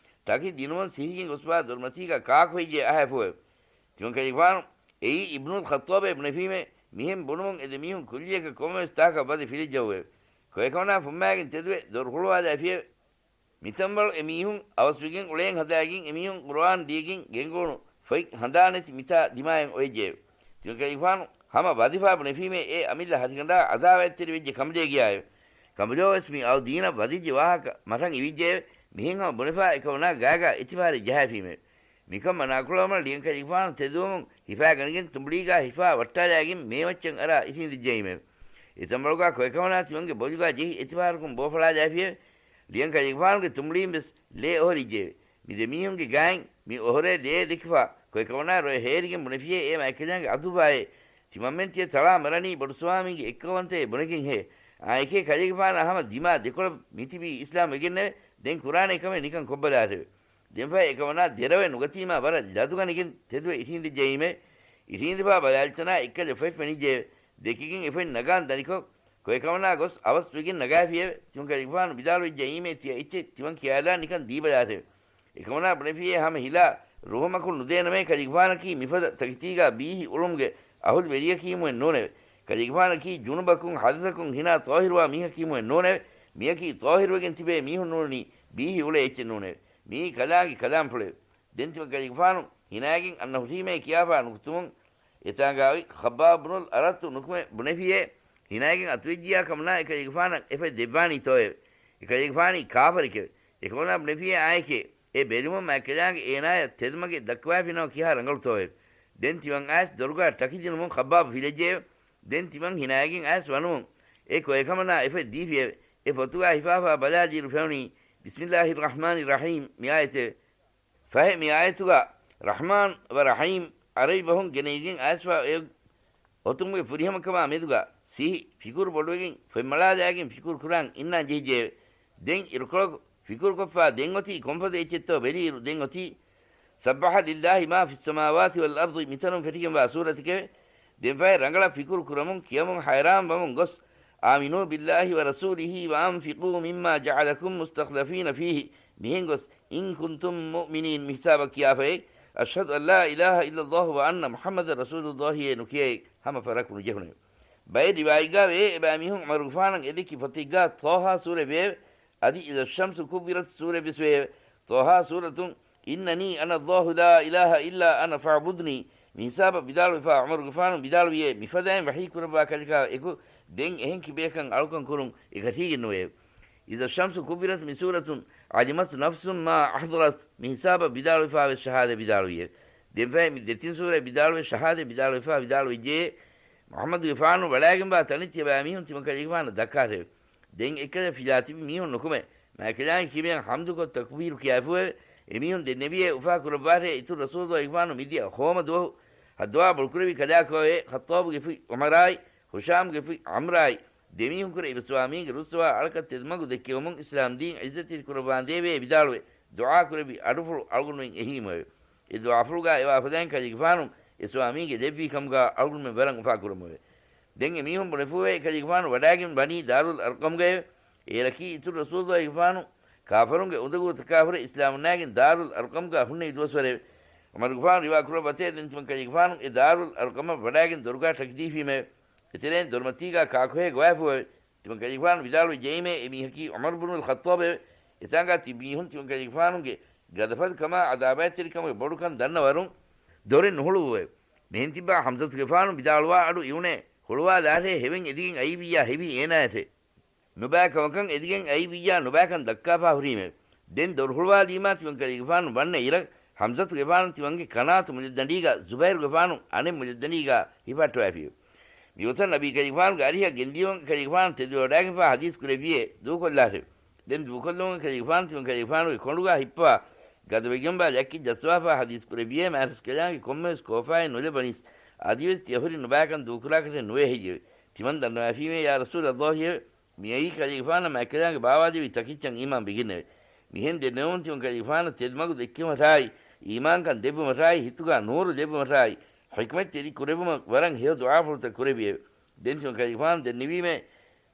ޓަކި ދިނުމުން ސިހިގެން ގޮސްފާ ދޮރުމަތީގާ ކާކު ހެއްޔޭ އަހައިފުއެވެ. ތިމަންކަލޭގެފާނު އެއީ އިބްނުލް ޚައްޠާބޭ ބުނެފީމެވެ. މިހެން ބުނުމުން އެ ދެމީހުން ކުއްލިއަކަށް ކޮންމެވެސް ތާކަށް ވަދެ ފިލިއްޖައުއެވެ. ކޮއެކަމަނާ ފުއްމާގެން ތެދުވެ ދޮރު ހުޅުވާލާފިއެވެ. މިތަންވަޅު އެމީހުން އަވަސްވެގެން އުޅޭން ހަދާގެން އެމީހުން ޤުރުއާން ލިޔެގެން ގެންގުޅުނު ފޮތް ހަނދާނެތި މިތާ ދިމާއަށް އޮވެއްޖެއެވެ. ތިމަންކަލޭގެފާނު ހަމަ ވަދެފާ ބުނެފީމޭ އެ އަމިއްލަ ހަށިގަނޑާ އަދާވާތްތެރިވެއްޖެ ކަނބުލޭ ގިޔާއެވެ. ކަނބުލޯވެސް މި އައު ދީނަށް ވަދެއްޖެ ވާހަކަ މަށަށް އިވިއްޖެއެވެ. މިހެން ހަމަ ބުނެފާ އެކަމަނާ ގާގާ އެތިފަހަރެއް ޖަހާފީމެވެ. މިކަން މަނާކުޅަވުމަށް ޅިޔަންކަލޭގެފާނު ތެދުވުމުން ހިފާގަނެގެން ތުނބުޅީގާ ހިފާ ވައްޓާލާގެން މޭމައްޗަށް އަރާ އިށީނދެއްޖައީމެވެ. އެތަންބަޅުގާ ކޮއެކަމަނާ ތިމަންގެ ބޮލުގާ ޖެހި އެތިފަހަރަކުން ބޯފަޅާލާފިއެވެ. ލިޔަން ކަލޭގެފާނުގެ ތުނބުޅީން ވެސް ލޭ އޮހޮރިއްޖެއެވެ. މި ދެމީހުންގެ ގާތް މި އޮހޮރޭ ލޭ ދެކިފާ ކޮއެކަމަނާ ރޮއެ ހޭރިގެން ބުނެފިޔޭ އޭ މާތްކަލާނގެ އަތުބާއޭ. ތިމަންމެން ތިޔަ ތަޅާ މަރަނީ ބޮޑުސުވާމީގެ އެއްކައުވަންތައެއް ބުނެގެންހޭ. އާ އެކޭ ކަލޭގެފާނާ ހަމަ ދިމާ ދެކޮޅަށް މިތިބީ އިސްލާމް ވެގެންނެވެ. ދެން ކުރާނޭ ކަމެއް ނިކަން ކޮށްބަލާށެވެ. ދެންފަހެ އެކަމަނާ ދެރަވެ ނުގަތީމާ ވަރަށް ލަދުގަނެގެން ތެދުވެ އިށީނދެއްޖައީމޭ. އިށީނދިފާ ބަލާލިތަނާ އެއްކަލަ ފޮތް ފެނިއްޖެއެވެ. ދެކިގެން އެފޮތް ނަގާން ދަނިކޮށް، ކޮއެކަމަނާ ގޮސް އަވަސްވެގެން ނަގާފިއެވެ. ތިމަން ކަލޭގެފާނު ވިދާޅުވެއްޖައީމޭ ތިޔަ އެއްޗެއް ތިމަން ކިޔާލާ ނިކަން ދީބަލާށެވެ. އެކަމަނާ ބުނެފިއޭ ހަމަ ހިލާ ރުހުމަކުން ނުދޭނަމޭ ކަލޭގެފާނަކީ މިފަދަ ތަކެތީގާ ބީހި އުޅުމުގެ އަހުލުވެރިޔަކީމުއެއް ނޫނެވެ. ކަލޭގެފާނަކީ ޖުނުބަކުން ހަދަސަކުން ހިނާ ޠާހިރުވާ މީހަކީމުއެއް ނޫނެވެ. މިޔަކީ ޠާހިރުވެގެން ތިބޭ މީހުން ނޫނީ ބީހި އުޅޭ އެއްޗެއް ނޫނެވެ. މިއީ ކަލާނގެ ކަލާންފުޅެވެ. ދެން ތިމަން ކަލޭގެފާނު ހިނާގެން އަންނަ ހުށީމޭ ކިޔާފާ ނުކުތުމުން އެތާނގާ އޮތް ޚައްބާބް ބުނުލް އަރައްތު ނުކުމެ ބުނެފިއޭ، ހިނާގެން އަތުވެއްޖިޔާ ކަމަނާ އެކަލޭގެފާނަށް އެފޮތް ދެއްވާނީތޯއެވެ. އެކަލޭގެފާނީ ކާފަރެކެވެ. އެކަމަނާ ބުނެފިއޭ އާއެކޭ، އެ ބެލުމުން މާތްކަލާނގެ އޭނާޔަށް ތެދުމަގެއް ދައްކަވާފިނަމަ ކިހާ ރަނގަޅުތޯއެވެ. ދެން ތިމަން އައިސް ދޮރުގާ ޓަކިދިނުމުން ޚައްބާބް ފިލެއްޖެއެވެ. ދެން ތިމަން ހިނާގެން އައިސް ވަނުމުން އެ ކޮއެކަމަނާ އެފޮތް ދީފިއެވެ. އެ ފޮތުގާ ހިފާފާ ބަލާލިއިރު ފެނުނީ، بسم الله الرحمن الرحيم މި އާޔަތެވެ. ފަހެ މި އާޔަތުގާ ރަޙްމާން ވަ ރަޙީމް ޢަރަބި ބަހުން ގެނެވިގެން އައިސްފާ އޮތް އޮތުމުގެ ފުރިހަމަކަމާ މެދުގާ ސިހި ފިކުރު ބޮޑުވެގެން ފޮތްމަޅާލާގެން ފިކުރު ކުރާން އިންނާން ޖެހިއްޖެއެވެ. ދެން އިރުކޮޅަކު ފިކުރުކޮށްފާ ދެން އޮތީ ކޮންފަދަ އެއްޗެއްތޯ ބެލިއިރު ދެން އޮތީ، سبح لله ما في السماوات والأرض މިތަނުން ފެށިގެންވާ ސޫރަތެކެވެ. ދެންފަހެ ރަނގަޅަށް ފިކުރު ކުރަމުން ކިޔަމުން ހައިރާން ވަމުން ގޮސް، آمنوا بالله ورسوله وأنفقوا مما جعلكم مستخلفين فيه މިހެން ގޮސް، إن كنتم مؤمنين މިހިސާބަށް ކިޔާފައޭ، أشهد أن لا إله إلا الله وأن محمدا رسول الله އޭ ނުކިޔައޭ ހަމަ ފަރަކު ނުޖެހުނެވެ. ބައެއް ރިވާޔަތްގާ ވޭ، އެބައިމީހުން ޢުމަރުގެފާނަށް އެދެއްކި ފޮތެއްގާ ޠާހާ ސޫރަ ވޭވެ. އަދި إذا الشمس كورت ސޫރަ ވެސް ވޭ، ޠާހާ ސޫރަތުން إنني أنا الله لا إله إلا أنا فاعبدني މިހިސާބަށް ވިދާޅުވެފާ ޢުމަރުގެފާނު ވިދާޅުވިޔޭ، މިފަދައިން ވަޙީ ކުރައްވާ ކަލެކާ އެކު ދެން އެހެން ކިބަޔަކަށް އަޅުކަން ކުރުން އެކަށީގެން ނުވެއެވެ. إذا الشمس كورت މި ސޫރަތުން علمت نفس ما أحضرت މިހިސާބަށް ވިދާޅުވެފާވެސް ޝަހާދަ ވިދާޅުވިއެވެ. ދެންފަހެ މި ދެތިން ސޫރަ ވިދާޅުވެ ޝަހާދަ ވިދާޅުވެފާ ވިދާޅުވެއްޖެޔޭ، މުޙައްމަދުގެފާނު ވަޑާގެންވާ ތަނެއް ތިޔަބައިމީހުން ތިމަންކަލޭގެފާނަށް ދައްކާށެވެ. ދެން އެއްކަލަ ފިލާތިބި މީހުން ނުކުމެ، މާތްކަލާނގެ ކިބަޔަށް ޙަމްދުކޮށް ތަކުބީރު ކިޔާފުއެވެ. އެމީހުން ދެންނެވިޔޭ އުފާ ކުރައްވާށޭ އިތުރު ރަސޫލުއްލާހިގެފާނު މިދިޔަ ހޯމަ ދުވަހު ހައްދަވާ ބޮޑުކުރެއްވި ކަލާކޯއޭ، ޚައްޠާބުގެ ފުތް ޢުމަރާއި، ހުޝާމްގެ ފުތް ޢަމްރާއި، ދެމީހުންކުރެ އިބަސްވާމީގެ ރުއްސަވާ އަޅަކަށް ތެދުމަގު ދެއްކެވުމުން އިސްލާމްދީން ޢިއްޒަތްތެރި ކުރައްވާނދޭވޭ ވިދާޅުވެ، ދުޢާ ކުރެއްވި އަޑުފުޅު އަޅުގަނޑުމެން އެހީމުއެވެ. އެ ދުޢާފުޅުގާ އެވާ ފަދައިން ކަލޭގެފާނު އެ ސްވާމީގެ ލެއްވީ ކަމުގާ އަޅުގަނޑުމެން ވަރަށް އުފާ ކުރަމުއެވެ. ދެން އެ މީހުން ބުނެފޫއެވެ. އެކަލޭގެފާނު ވަޑާގެން ވަނީ ދާރުލް އަރްޤަމްގައެވެ. އޭރަކީ އިތުރު ރަސޫލުއްލާހިގެފާނު ކާފަރުންގެ އުނދަގޫތަކާ ހުރެ އިސްލާމުންނާގެން ދާރުލް އަރްޤަމްގާ ހުންނެވި ދުވަސްވަރެވެ. ޢުމަރުގެފާނު ރިވާ ކުރައްވަތޭ، ދެން ތިމަން ކަލޭގެފާނު އެ ދާރުލް އަރްޤަމަށް ވަޑާގެން ދޮރުގާ ޓަކިދީފީމެވެ. އެތެރެއިން ދޮރުމަތީގާ ކާކުހޭ ގޮވާފުއެވެ. ތިމަން ކަލޭގެފާނު ވިދާޅުވެއްޖައީމޭ، އެ މީހަކީ ޢުމަރު ބުނުލް ޚައްޠާބެވެ. އެތާނގާ ތިބި މީހުން ތިމަން ކަލޭގެފާނުގެ ގަދަފަދަ ކަމާ ޢަޛާބާތްތެރިކަމުގެ ބޮޑުކަން ދަންނަވަރުން ދޮރެއް ނުހުޅުވުއެވެ. މިހެން ތިއްބާ ޙަމްޒަތުގެފާނު ވިދާޅުވާ އަޑު އިވުނޭ، ހުޅުވާލާށޭ ހެވެން އެދިގެން އައީވިއްޔާ ހެވީ އޭނާޔަށޭ. ނުބައި ކަމަކަށް އެދިގެން އައީވިއްޔާ ނުބައިކަން ދައްކާފާ ހުރީމެވެ. ދެން ދޮރު ހުޅުވާލީމާ ތިމަން ކަލޭގެފާނު ވަންނަ އިރަށް ޙަމްޒަތުގެފާނު ތިމަންގެ ކަނާތު މުލެއްދަނޑީގާ ޒުބައިރުގެފާނު އަނެއް މުލެއްދަނޑީގާ ހިފަހައްޓަވާފިއެވެ. މިގޮތަށް ނަބީ ކަލޭގެފާނުގެ އަރިހަށް ގެންދިޔުމުން އެކަލޭގެފާނު ތެދުވެވަޑާގެންފާ ޙަދީޘް ކުރެއްވިއޭ ދޫކޮށްލާށެވެ. ދެން ދޫކޮށްލުމުން އެކަލޭގެފާނު ތިމަން ކަލޭގެފާނުގެ ކޮނޑުގާ ހިއްޕަވާ ގަދަވެގެންވާ ލައްކި ޖައްސަވާފާ ޙަދީޘް ކުރެއްވިއޭ، މާތްރަސްކަލާނގެ ކޮންމެވެސް ކޯފާއެއް ނުލެއްވަނީސް އަދިވެސް ތިޔަ ހުރި ނުބައިކަން ދޫކުރާކަށެއް ނުވޭ ހެއްޔެވެ؟ ތިމަން ދަންނަވާފީމޭ، ޔާ ރަސޫލައްލާހިއެވެ. މިއީ ކަލޭގެފާނަށް މާތްކަލާނގެ ބާވާދެއްވި ތަކެއްޗަށް އީމާން ވެގެންނެވެ. މިހެން ދެންނެވުމުން ތިމަން ކަލޭގެފާނަށް ތެދުމަގު ދެއްކެވުމަށާއި، އީމާންކަން ދެއްވުމަށާއި، ހިތުގާ ނޫރު ލެއްވުމަށާއި، ޙިކްމަތްތެރި ކުރެއްވުމަށް ވަރަށް ހެޔޮ ދުޢާފުޅުތައް ކުރެއްވިއެވެ. ދެން ތިމަން ކަލޭގެފާނު ދެންނެވީމޭ،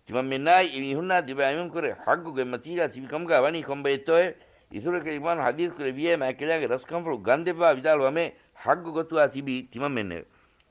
ތިމަންމެންނާއި އެމީހުންނާ ދިވާއިމުން ކުރެ ޙައްޤު ގޮތްމަތީގާ ތިބި ކަމުގާ ވަނީ ކޮންބައެއްތޯއެވެ؟ އިތުރަށް ކަލޭގެފާނު ޙަދީޘް ކުރެއްވިއޭ، މާތްކަލާނގެ ރަސްކަންފުޅު ގަންދެއްވާ ވިދާޅުވަމޭ، ޙައްޤު ގޮތުގާ ތިބީ ތިމަންމެންނެވެ.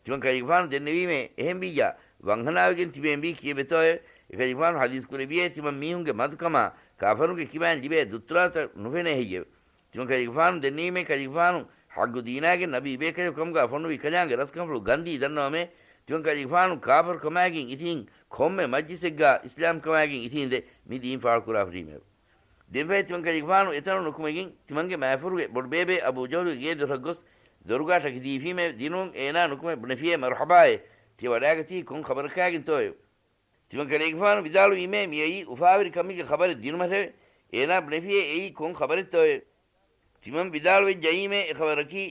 ތިމަން ކަލޭގެފާނު ދެންނެވީމޭ، އެހެންވިއްޔާ، ވަންހަނާވެގެން ތިބޭންވީ ކީއްވެތޯއެވެ؟ އެކަލޭގެފާނު ޙަދީޘް ކުރެއްވިއޭ، ތިމަން މީހުންގެ މަދުކަމާ، ކާފަރުންގެ ކިބައިން ލިބޭ ދުއްތުރާތައް ނުފެނޭ ހެއްޔެވެ؟ ތިމަން ކަލޭގެފާނު ދެންނެވީމޭ، ކަލޭގެފާނު ޙައްޤު ދީނާގެ ނަބީ ބޭކަލެކު ކަމުގާ ފޮނުވި ކަލާނގެ ރަސްކަންފުޅު ގަންދީ ދަންނަވަމޭ، ތިމަން ކަލޭގެފާނު ކާފަރުކަމާގެން އިށީން ކޮންމެ މަޖްލިސެއްގާ އިސްލާމްކަމާގެން އިށީނދެ މި ދީން ފާޅުކުރާ ހުރީމެވެ. ދެންފަހެ ތިމަން ކަލޭގެފާނު އެތަނުން ނުކުމެގެން، ތިމަންގެ މާފަރުގެ ބޮޑުބޭބޭ އަބޫ ޖަހުލުގެ ގޭ ދޮށަށް ގޮސް، ދޮރުގާ ޓަކި ދީފީމެވެ. ދިނުމުން އޭނާ ނުކުމެ ބުނެފިއޭ، މަރުޙަބާއޭ، ތިޔަ ވަޑާގަތީ ކޮން ޚަބަރަކާގެންތޯއެވެ؟ ތިމަން ކަލޭގެފާނު ވިދާޅުވީމޭ، މިއައީ އުފާވެރި ކަމެއްގެ ޚަބަރެއް ދިނުމަށެވެ. އޭނާ ބުނެފިއޭ އެއީ ކޮން ޚަބަރެއްތޯއޭ؟ ތިމަން ވިދާޅުވެއްޖައީމޭ އެ ޚަބަރަކީ،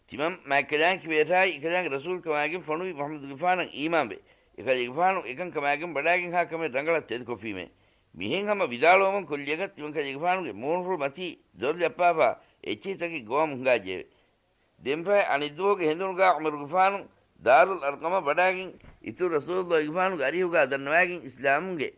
ތިމަން މާތްކަލާނގެ ކިބަޔަށާއި އެކަލާނގެ ރަސޫލު ކަމާގެން ފޮނުވި މުޙައްމަދުގެފާނަށް އީމާންވެ، އެކަލޭގެފާނު އެކަން ކަމާގެން ވަޑާގެންހާ ކަމެއް ރަނގަޅަށް ތެދުކޮށްފީމޭ. މިހެން ހަމަ ވިދާޅުވަމުން ކުއްލިއަކަށް ތިމަން ކަލޭގެފާނުގެ މޫނުފުޅު މަތީ ދޮރު ލައްޕާފާ އެއްޗެހިތަކެއް ގޮވަމުން ހިނގާއްޖެއެވެ. ދެންފަހެ އަނެއްދުވަހުގެ ހެނދުނުގާ ޢުމަރުގެފާނު ދާރުލް އަރްޤަމަށް ވަޑާގެން، އިތުރު ރަސޫލުއްލާހިގެފާނުގެ އަރިހުގާ ދަންނަވާގެން އިސްލާމުންގެ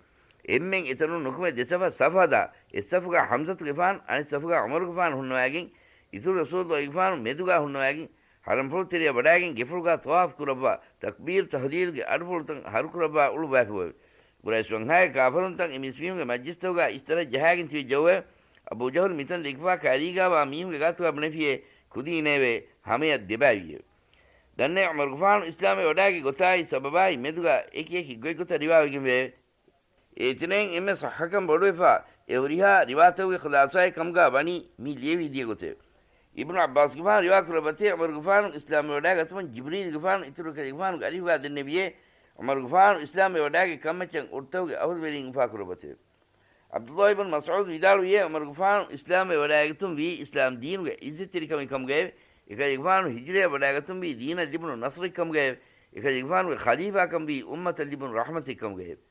އެންމެން އެތަނުން ނުކުމެ ދެސަފަ ސަފު ހަދާ، އެއްސަފުގާ ޙަމްޒަތުގެފާނު، އަނެއްސަފުގާ ޢުމަރުގެފާނު ހުންނަވާގެން، އިތުރު ރަސޫލުއްލާހިގެފާނު މެދުގާ ހުންނަވާގެން، ޙަރަމްފުޅު ތެރެއަށް ވަޑާގެން ގެފުޅުގާ ޠަވާފު ކުރައްވާ، ތަކްބީރު ތަހްލީލުގެ އަޑުފުޅުތައް ހަރުކުރައްވާ އުޅުއްވާފައެވެ. ޤުރައިޝް ވަންހާގެ ކާފަރުންތައް އެ މިސްމީހުންގެ މަޖްލިސްތަކުގާ އިސްތަށަށް ޖަހާގެން ތިބި ޖައުވެ، އަބޫ ޖަހުލު މިތަން ދެކިފާ ކައިރީގާވާ މީހުންގެ ގާތުގާ ބުނެފިއޭ، ކުދީނޭވެ! ހަމަޔަށް ދެބައިވިއެވެ. ދަންނައި ޢުމަރުގެފާނު އިސްލާމްވެ ވަޑާގެ ގޮތާއި ސަބަބާއި މެދުގާ އެކި އެކި ގޮތްގޮތަށް ރިވާވެގެންވެއެވެ. އޭތިނެއިން އެންމެ ޞައްޙަކަން ބޮޑުވެފާ، އެ ހުރިހާ ރިވާތަކުގެ ޚުލާޞާއެއް ކަމުގާ ވަނީ މި ލިޔެވި ދިޔަ ގޮތެވެ. އިބްނު ޢައްބާސްގެފާނު ރިވާ ކުރައްވަތޭ، ޢުމަރުގެފާނު އިސްލާމްވެ ވަޑާގަތުމުން ޖިބްރީލްގެފާނު އިތުރު ކަލޭގެފާނުގެ އަރިހުގާ ދެންނެވިއޭ، ޢުމަރުގެފާނު އިސްލާމްވެ ވަޑާގެ ކަންމައްޗަށް އުޑުތަކުގެ އަހުލުވެރީން އުފާކުރައްވަތެވެ. ޢަބްދުﷲ އިބްނު މަސްޢޫދު ވިދާޅުވިއޭ، ޢުމަރުގެފާނު އިސްލާމްވެ ވަޑާގަތުން ވީ އިސްލާމް ދީނުގެ ޢިއްޒަތްތެރިކަމެއް ކަމުގައެވެ. އެކަލޭގެފާނު ހިޖުރަޔަށް ވަޑާގަތުން ވީ ދީނަށް ލިބުނު ނަޞްރެއް ކަމުގައެވެ. އެކަލޭގެފާނުގެ ޚަލީފާކަން ވީ އުއްމަތަށް ލިބުނު ރަޙްމަތެއް ކަމުގައެވެ.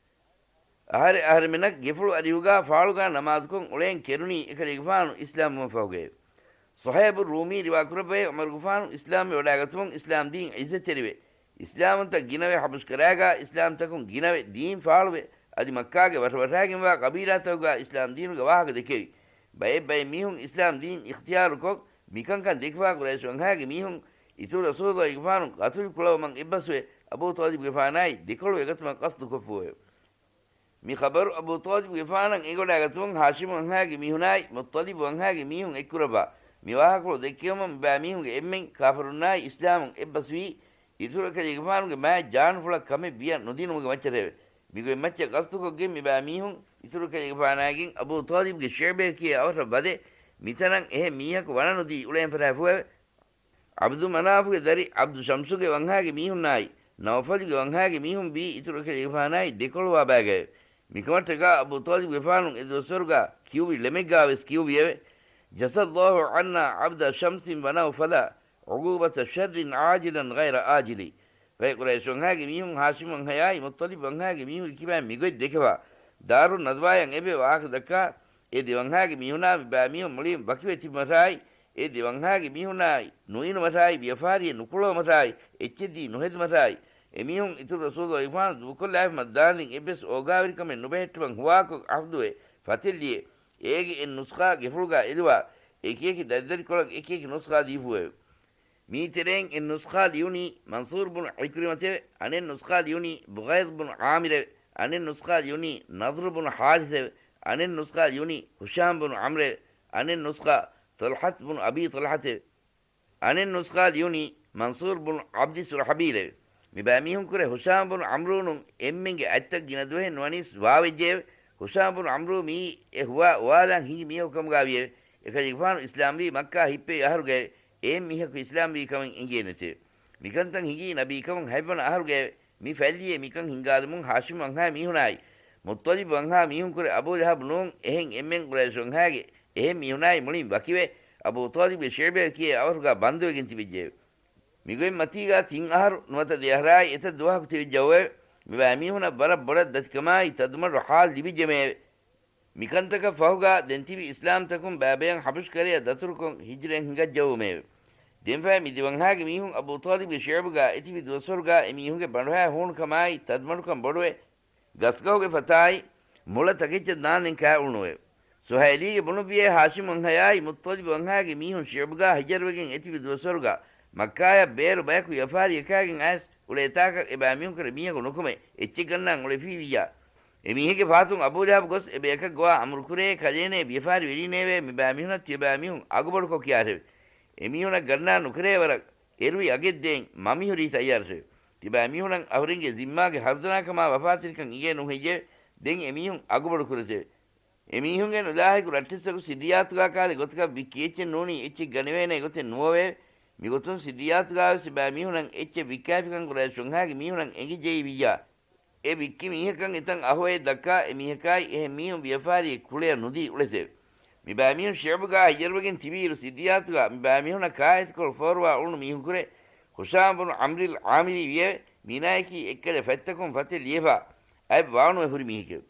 އަހަރެއް އަހަރެމެންނަށް ގެފުޅު އަރިހުގާ ފާޅުގާ ނަމާދުކޮށް އުޅޭން ކެރުނީ އެކަލޭގެފާނު އިސްލާމްވުމަށް ފަހުގައެވެ. ޞުހައިބު ރޫމީ ރިވާކުރައްވައޭ، ޢުމަރުގެފާނު އިސްލާމްވެ ވަޑާގަތުމުން އިސްލާމް ދީން ޢިއްޒަތްތެރިވެ، އިސްލާމުންތައް ގިނަވެ ޙަބުޝްކަރާގާ އިސްލާމްތަކުން ގިނަވެ ދީން ފާޅުވެ، އަދި މައްކާގެ ވަށަވަށާގެންވާ ޤަބީލާތަކުގާ އިސްލާމް ދީނުގެ ވާހަކަ ދެކެވި. ބައެއް ބައެއް މީހުން އިސްލާމް ދީން އިޚްތިޔާރުކޮށް، މިކަންކަން ދެކިފާ ޤުރައިޝް ވަންހާގެ މީހުން އިތުރު ރަސޫލުގެފާނު ޤަތުލު ކުޅަވަމަށް އެއްބަސްވެ، އަބޫ ޠާލިބުގެފާނާއި ދެކޮޅު އެގަތުމަށް ޤަޞްދުކޮށްފޫއެވެ. މި ޚަބަރު އަބޫ ޠާލިބުގެފާނަށް އެނގިވަޑާގަތުމުން ހާޝިމު ވަންހާގެ މީހުނާއި މުއްޠަލިބު ވަންހާގެ މީހުން އެއްކުރައްވާ، މި ވާހަކަފުޅު ދެއްކެވުމުން މިބައިމީހުންގެ އެންމެން ކާފަރުންނާއި އިސްލާމުން އެއްބަސްވީ، އިތުރު އެކަލޭގެފާނުގެ މާތް ޖާނުފުޅަށް ކަމެއް ވިޔަ ނުދިނުމުގެ މައްޗަށެވެ. މިގޮތް މައްޗަށް ޤަޞްދުކޮށްގެން މިބައިމީހުން އިތުރު އެކަލޭގެފާނާގެން އަބޫ ޠާލިބުގެ ޝިޢުބޭ ކިޔޭ އަވަށަށް ވަދެ، މިތަނަށް އެހެން މީހަކު ވަނަ ނުދީ އުޅޭން ފަށާފޫއެވެ. ޢަބްދު މަނާފުގެ ދަރި ޢަބްދު ޝަމްސުގެ ވަންހާގެ މީހުންނާއި، ނައުފަލުގެ ވަންހާގެ މީހުން ވީ އިތުރު އެކަލޭގެފާނާއި ދެކޮޅުވާ ބައިގައެވެ. މިކަމަށްޓަކާ އަބޫ ޠާލިބުގެފާނު އެ ދުވަސްވަރުގާ ކިޔުއްވި ޅެމެއްގާވެސް ކިޔުއްވިއެވެ. جزى الله عنا عبد شمس ونوفل عقوبة شر عاجلا غير آجل. ފަހެ ޤުރައިޝް ވަންހާގެ މީހުން ހާޝިމް ވަންހަޔާއި މުއްޠަލިބް ވަންހާގެ މީހުންގެ ކިބައިން މިގޮތް ދެކެފާ، ދާރުން ނަދުވާޔަށް އެބެ ވާހަކަ ދައްކާ، އެ ދެ ވަންހާގެ މީހުނާ މިބައިމީހުން މުޅިން ވަކިވެ ތިބުމަށާއި، އެ ދެ ވަންހާގެ މީހުނާއި ނުއިނުމަށާއި، ވިޔަފާރިއެއް ނުކުޅަވުމަށާއި، އެއްޗެއް ދީ ނުހެދުމަށާއި، އެމީހުން އިތުރު ރަސޫލުގެފާނު ދޫކޮށްލާފަ މައްދާންދިން އެއްވެސް އޯގާވެރިކަމެއް ނުބެހެއްޓުމަށް ހުވާކޮށް ޢަހްދުވެ، ފަތިއްލިއެ، އޭގެ އެއް ނުސްޚާ ގެފުޅުގާ އެލުވާ، އެކިއެކި ދަރިދަރިކޮޅަށް އެކިއެކި ނުސްޚާ ދީފޫއެވެ. މީތެރެއިން އެއް ނުސްޚާ ލިޔުނީ މަންސޫރު ބުނު ޢިކްރިމަތެވެ. އަނެއް ނުސްޚާ ލިޔުނީ ބުޣައިޟް ބުނު ޢާމިރެވެ. އަނެއް ނުސްޚާ ލިޔުނީ ނަޟްރު ބުނު ޙާރިޘެވެ. އަނެއް ނުސްޚާ ލިޔުނީ ހުޝާމް ބުނު ޢަމްރެވެ. އަނެއް ނުސްޚާ ޠަލްޙަތު ބުނު އަބީ ޠަލްޙަތެވެ. އަނެއް ނުސްޚާ ލިޔުނީ މަންސޫރު ބުނު ޢަބްދި ޝުރަޙަބީލެވެ. މިބައިމީހުންކުރެ ހުޝާމް ބުނު ޢަމްރޫ ނޫން އެންމެންގެ އަތްތައް ގިނަ ދުވަހެއް ނުވަނީސް ވާވެއްޖެއެވެ. ހުޝާމް ބުނު ޢަމްރޫ މިއީ އެ ހުވާ އޮވާލާން ހިނގި މީހަކު ކަމުގާވިއެވެ. އެކަލޭގެފާނު އިސްލާމްވީ މައްކާ ހިއްޕެވި އަހަރުގައެވެ. އެހެން މީހަކު އިސްލާމްވީ ކަމެއް އެނގޭނެތެވެ. މިކަންތައް ހިނގީ ނަބީކަމުން ހަތްވަނަ އަހަރުގައެވެ. މި ފައްލިއެއް މިކަން ހިނގާލުމުން ހާޝިމް ވަންހާ މީހުނާއި، މުއްޠަލިބް ވަންހާ މީހުންކުރެ އަބޫ ލަހަބް ނޫން އެހެން އެންމެން ޤުރައިޝް ވަންހާގެ އެހެން މީހުނާއި މުޅިން ވަކިވެ، އަބޫ ޠާލިބްގެ ޝިޢުބޭ ކިޔޭ އަވަށުގާ ބަންދުވެގެން ތިބިއްޖެއެވެ. މިގޮތް މަތީގާ ތިން އަހަރު ނުވަތަ ދެ އަހަރާއި އެތައް ދުވަހަކު ތިބިއްޖައުއެވެ. މިބައިމީހުނަށް ވަރަށް ބޮޑަށް ދަތިކަމާއި ތަދުމަޑު ޙާލު ލިބިއްޖެމެއެވެ. މިކަންތަކަށް ފަހުގާ ދެން ތިބި އިސްލާމްތަކުން ބައިބަޔަން ޙަބަޝް ކަރަޔަށް ދަތުރުކޮށް ހިޖުރައަށް ހިނގައްޖައުމެއެވެ. ދެންފަހެ މި ދެވަންހާގެ މީހުން އަބޫ ޠާލިބްގެ ޝިޢުބުގާ އެތިބި ދުވަސްވަރުގާ އެމީހުންގެ ބަނޑުހައި ހޫނުކަމާއި ތަދުމަޑުކަން ބޮޑުވެ، ގަސްގަހުގެ ފަތާއި މުޅަ ތަކެއްޗަށް ދާންދެން ކާއުޅުނުވެ. ސުހައިލީގެ ބުނުއްވިއޭ ހާޝިމް ވަންހަޔާއި މުއްޠަލިބް ވަންހާގެ މީހުން ޝިޢުބުގާ ހިޖަރުވެގެން އެތިބި ދުވަސްވަރުގާ މައްކާޔަށް ބޭރު ބަޔަކު ވިޔަފާރިއަކާގެން އައިސް އުޅޭތާކަށް އެބައިމީހުންކުރެ މީހަކު ނުކުމެ އެއްޗެއްގަންނަން އުޅެފީވިއްޔާ. އެމީހެއްގެ ފަހަތުން އަބޫ ލަހަބް ގޮސް އެބަޔަކަށް ގޮވާ އަމުރުކުރޭ ކަލޭނޭ ވިޔަފާރިވެރީނޭވޭ މިބައިމީހުނަށް ތިޔަބައިމީހުން އަގުބޮޑުކޮށް ކިޔާށެވެ. އެމީހުނަށް ގަންނާ ނުކެރޭ ވަރަށް އެރުވި އަގެއް ދޭން މަ މިހުރީ ތައްޔާރަށެވެ. ތިބާމީހުނަށް އަހުރެންގެ ޒިންމާގެ ހަރުދަނާކަމާ ވަފާތެރިކަން އިނގޭ ނޫންހެއްޔެވެ؟ ދެން އެމީހުން އަގުބޮޑު ކުރަތެވެ. އެމީހުންގެ ނުލާހިކު ރައްޓެއްސަކު ސިއްރިއްޔާތުގާ ކާލެ ގޮތަކަށް ވިއްކި އެއްޗެއް ނޫނީ އެއްޗެއް ގަނެވޭނޭ ގޮތެއް ނުވެވެ. މިގޮތުން ސިއްރިއްޔާތުގާވެސް ތިބާމީހުނަށް އެއްޗެއް ވިއްކާފިކަން ޤުރައިޝް ވަންހާގެ މީހުނަށް އެނގިއްޖެއީ ވިއްޔާ. އެ ވިއްކި މީހަކަށް އެތަން އަހުވައެއް ދައްކާ އެ މީހަކާއި އެހެން މީހުން ވިޔަފާރިއެއް ކުޅެޔަށް ނުދީ އުޅެތެވެ. މި ބައިމީހުން ޝިޢުބުގާ ހައްޔަރުވެގެން ތިބިއިރު، ސިއްރިއްޔާތުގާ މި ބައިމީހުނަށް ކާއެތިކޮޅު ފޯރުވާ އުޅުނު މީހުންކުރެ ހުޝާމް ބުނު ޢަމްރިލް ޢާމިރީ ވިއެވެ. މީނާޔަކީ އެއްކަލަ ފަތްތަކުން ފަތެއް ލިޔެފާ އަތް ވާނުވެ ހުރި މީހެކެވެ.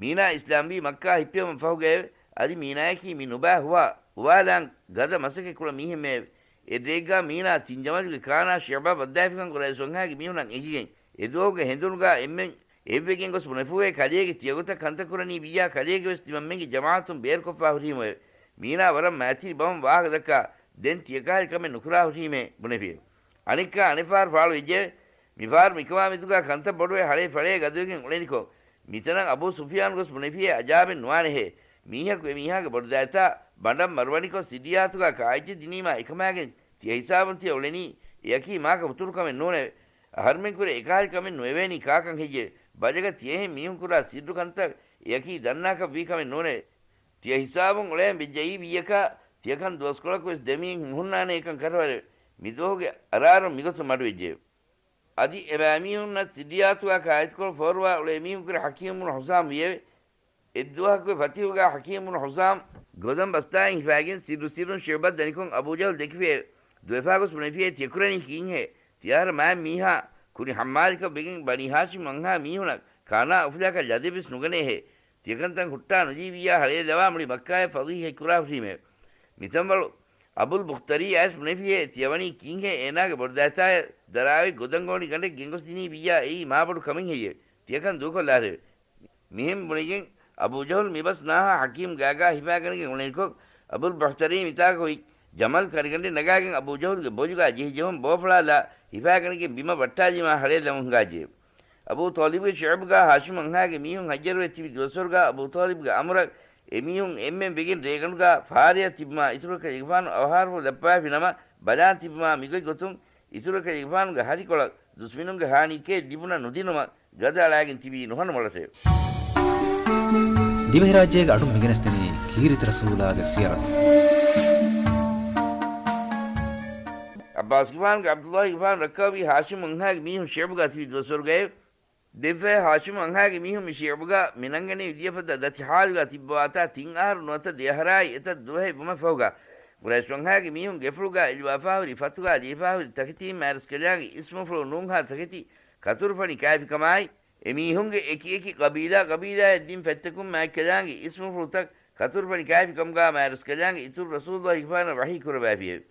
މީނާ އިސްލާމްވީ މައްކާ ހިއްޕެވުމަށް ފަހުގައެވެ. އަދި މީނާޔަކީ މި ނުބާ ހުވާ އުވާލާން ގަދަ މަސަކެއް ކުޅަ މީހެއްމެއެވެ. އެއްރެއެއްގާ މީނާ ތިން ޖަމަލުގެ ކާނާ ޝިޢުބާ ބައްދާފިކަން ޤުރައިޝް ވަންހާގެ މީހުނަށް އެނގިގެން، އެ ދުވަހުގެ ހެނދުނުގާ އެންމެން އެއްވެގެން ގޮސް ބުނެފޫއެވެ. ކަލޭގެ ތިޔަގޮތަށް ކަންތައް ކުރަނީ ވިއްޔާ، ކަލޭގެ ވެސް ތިމަންމެންގެ ޖަމާޢަތުން ބޭރުކޮށްފާ ހުރީމުއެވެ. މީނާ ވަރަށް މައިތިރި ބަމުން ވާހަކަ ދައްކާ، ދެން ތިޔަކަހަލި ކަމެއް ނުކުރާ ހުރީމޭ ބުނެފިއެވެ. އަނެއްކާ އަނެއް ފަހަރު ފާޅުވެއްޖެއެވެ. މިފަހަރު މިކަމާ މެދުގާ ކަންތައް ބޮޑުވެ ހަޅޭ ފަޅޭ ގަދަވެގެން އުޅެނިކޮށް، މިތަނަށް އަބޫ ސުފްޔާން ގޮސް ބުނެފިއޭ އަޖާބެއް ނުވާނެހޭ. މީހަކު އެމީހާގެ ބޮޑުދައިތާ ބަނޑަށް މަރުވަނިކޮށް ސިއްރިއްޔާތުގާ ކާއެއްޗެއް ދިނީމާ އެކަމާގެން ތިޔަ ހިސާބުން ތިޔަ އުޅެނީ އެޔަކީ މާކަ ހުތުރު ކަމެއް ނޫނެވެ. އަހަރުމެންކުރެ އެކަހަލި ކަމެއް ނުވެވޭނީ ކާކަން ހެއްޔެވެ؟ ބަޖަގަ ތިޔަހެން މީހުން ކުރާ ސިއްރު ކަންތައް އެޔަކީ ދަންނާކަށް ވީ ކަމެއް ނޫނެވެ. ތިޔަ ހިސާބުން އުޅޭން ވެއްޖައީ ވިއްޔަކާ، ތިޔަކަން ދުވަސްކޮޅަކު ވެސް ދެމީހެއް ނުހުންނާނޭ އެކަން ކަށަވަރެވެ. މިދުވަހުގެ އަރާރުން މިގޮތުން މަޑުވެއްޖެއެވެ. އަދި އެބައިމީހުންނަށް ސިއްރިއްޔާތުގާ ކާއެތި ކޮޅު ފޯރުވާ އުޅޭ މީހުންކުރެ ޙަކީމް ބުނު ޙުޒާމް ވިއެވެ. އެއްދުވަހަކު ފަތިހުގާ ޙަކީމް ބުނު ޙުޒާމް ގޮދަން ބަސްތާއިން ހިފާގެން ސިއްރު ސިއްރުން ޝިޢުބަށް ދަނިކޮށް އަބޫ ޖަހުލް ދެކިފިއެވެ. ދުވެފާ ގޮސް ބުނެފިއޭ ތިޔަ ކުރަނީ ކީންހޭ؟ ތިޔަހަރަ މާތް މީހާ ކުރި ޙައްމާލިކަށް ވެގެން ބަނީ ހާޝިމް ވަންހާ މީހުނަށް ކާނާ އުފުލާކަށް ލަދެއްވެސް ނުގަނޭހޭ. ތިޔަކަންތަން ހުއްޓާ ނުލީ ވިއްޔާ ހަޅޭލަވާ މުޅި މައްކާއަށް ފަޟީޙަތް ކުރާ ހުރީމެވެ. މިތަންވަޅު އަބުލް ބުޚްތަރީ އައިސް ބުނެފިއޭ ތިޔަވަނީ ކީންހޭ އޭނާގެ ބޮޑުދައިތާއަށް ދަރާވެ ގޮދަންގޯނި ގަނޑެއް ގެންގޮސްދިނީ ވިއްޔާ އެއީ މާބޮޑު ކަމެއް ހެއްޔެވެ؟ ތިޔަކަން ދޫކޮށްލާށެވެ. މިހެން ބުނެގެން އަބޫ ޖަހުލް މިބަސް ނާހާ ޙަކީމް ގާގާ ހިފާގަނެގެން އުޅެނިކޮށް، އަބުލް ބަޚްތަރީ މިތާކަށް އޮތް ޖަމަލް ކަނިގަނޑެއް ނަގާގެން އަބޫ ޖަހުލްގެ ބޮލުގާ ޖެހިޖެހުން ބޯފަޅާލާ ހިފާގަނެގެން ބިމަށް ވައްޓާލީމާ ހަޅޭލަމުން ހިނގާއްޖެ. އަބޫ ޠާލިބުގެ ޝިޢުބުގާ ހާޝިމް ވަންހާގެ މީހުން ހައްޔަރުވެ ތިބި ދުވަސްވަރުގާ އަބޫ ޠާލިބުގެ އަމުރަށް އެމީހުން އެންމެން ވެގެން ރޭގަނޑުގާ ފާރެއަށް ތިބުމާ އިތުރު ކަލޭގެފާނު އަވަހާރަފުޅު ދައްޕާފި ނަމަ، ބަލާން ތިބުމާ މިގޮތް ގޮތުން އިތުރު ކަލޭގެފާނުގެ ހަށިކޮޅަށް ދުސްމިނުންގެ ހާނީއެއް ލިބުނަ ނުދިނުމަށް ގަދަ އަޅާގެން ތިބީ ނުހަނު މޮޅަށެވެ. ދިވެހިރާއްޖޭގެ އަޑުން މިގެނެސްދެނީ ކީރިތި ރަސޫލާގެ ސިޔަރަތު. ޢައްބާސްގެފާނުގެ ޢަބްދުﷲގެފާނު ރައްކަވައި ހާޝިމް ވަންހާގެ މީހުން ޝިޢުބުގާ ތިބި ދުވަސްވަރުގައެވެ. ދެންފަހެ ހާޝިމް ވަންހާގެ މީހުން މި ޝިޢުބުގާ މިނަންގަނެވި ދިޔަފަދަ ދަތި ޙާލުގާ ތިއްބަވާތާ ތިން އަހަރު ނުވަތަ ދެއަހަރާއި އެތައް ދުވަހެއް ވުމަށްފަހުގާ، ޤުރައިޝް ވަންހާގެ މީހުން ގެފުޅުގާ އެލިވާފާހުރި ފަތުގާ ލިޔެފާހުރި ތަކެތީން މާތްރަސްކަލާނގެ އިސްމުފުޅު ނޫންހާ ތަކެތި ކަތުރުފަނި ކާފިކަމާއި، އެމީހުންގެ އެކި އެކި ޤަބީލާ ޤަބީލާއަށް ދިން ފަތްތަކުން މާތްކަލާނގެ އިސްމުފުޅުތައް ކަތުރުފަނި ކާފިކަމުގާ މާތްރަސްކަލާނގެ އިތުރު ރަސޫލުﷲގެފާނަށް ވަޙީ ކުރައްވާފިއެވެ.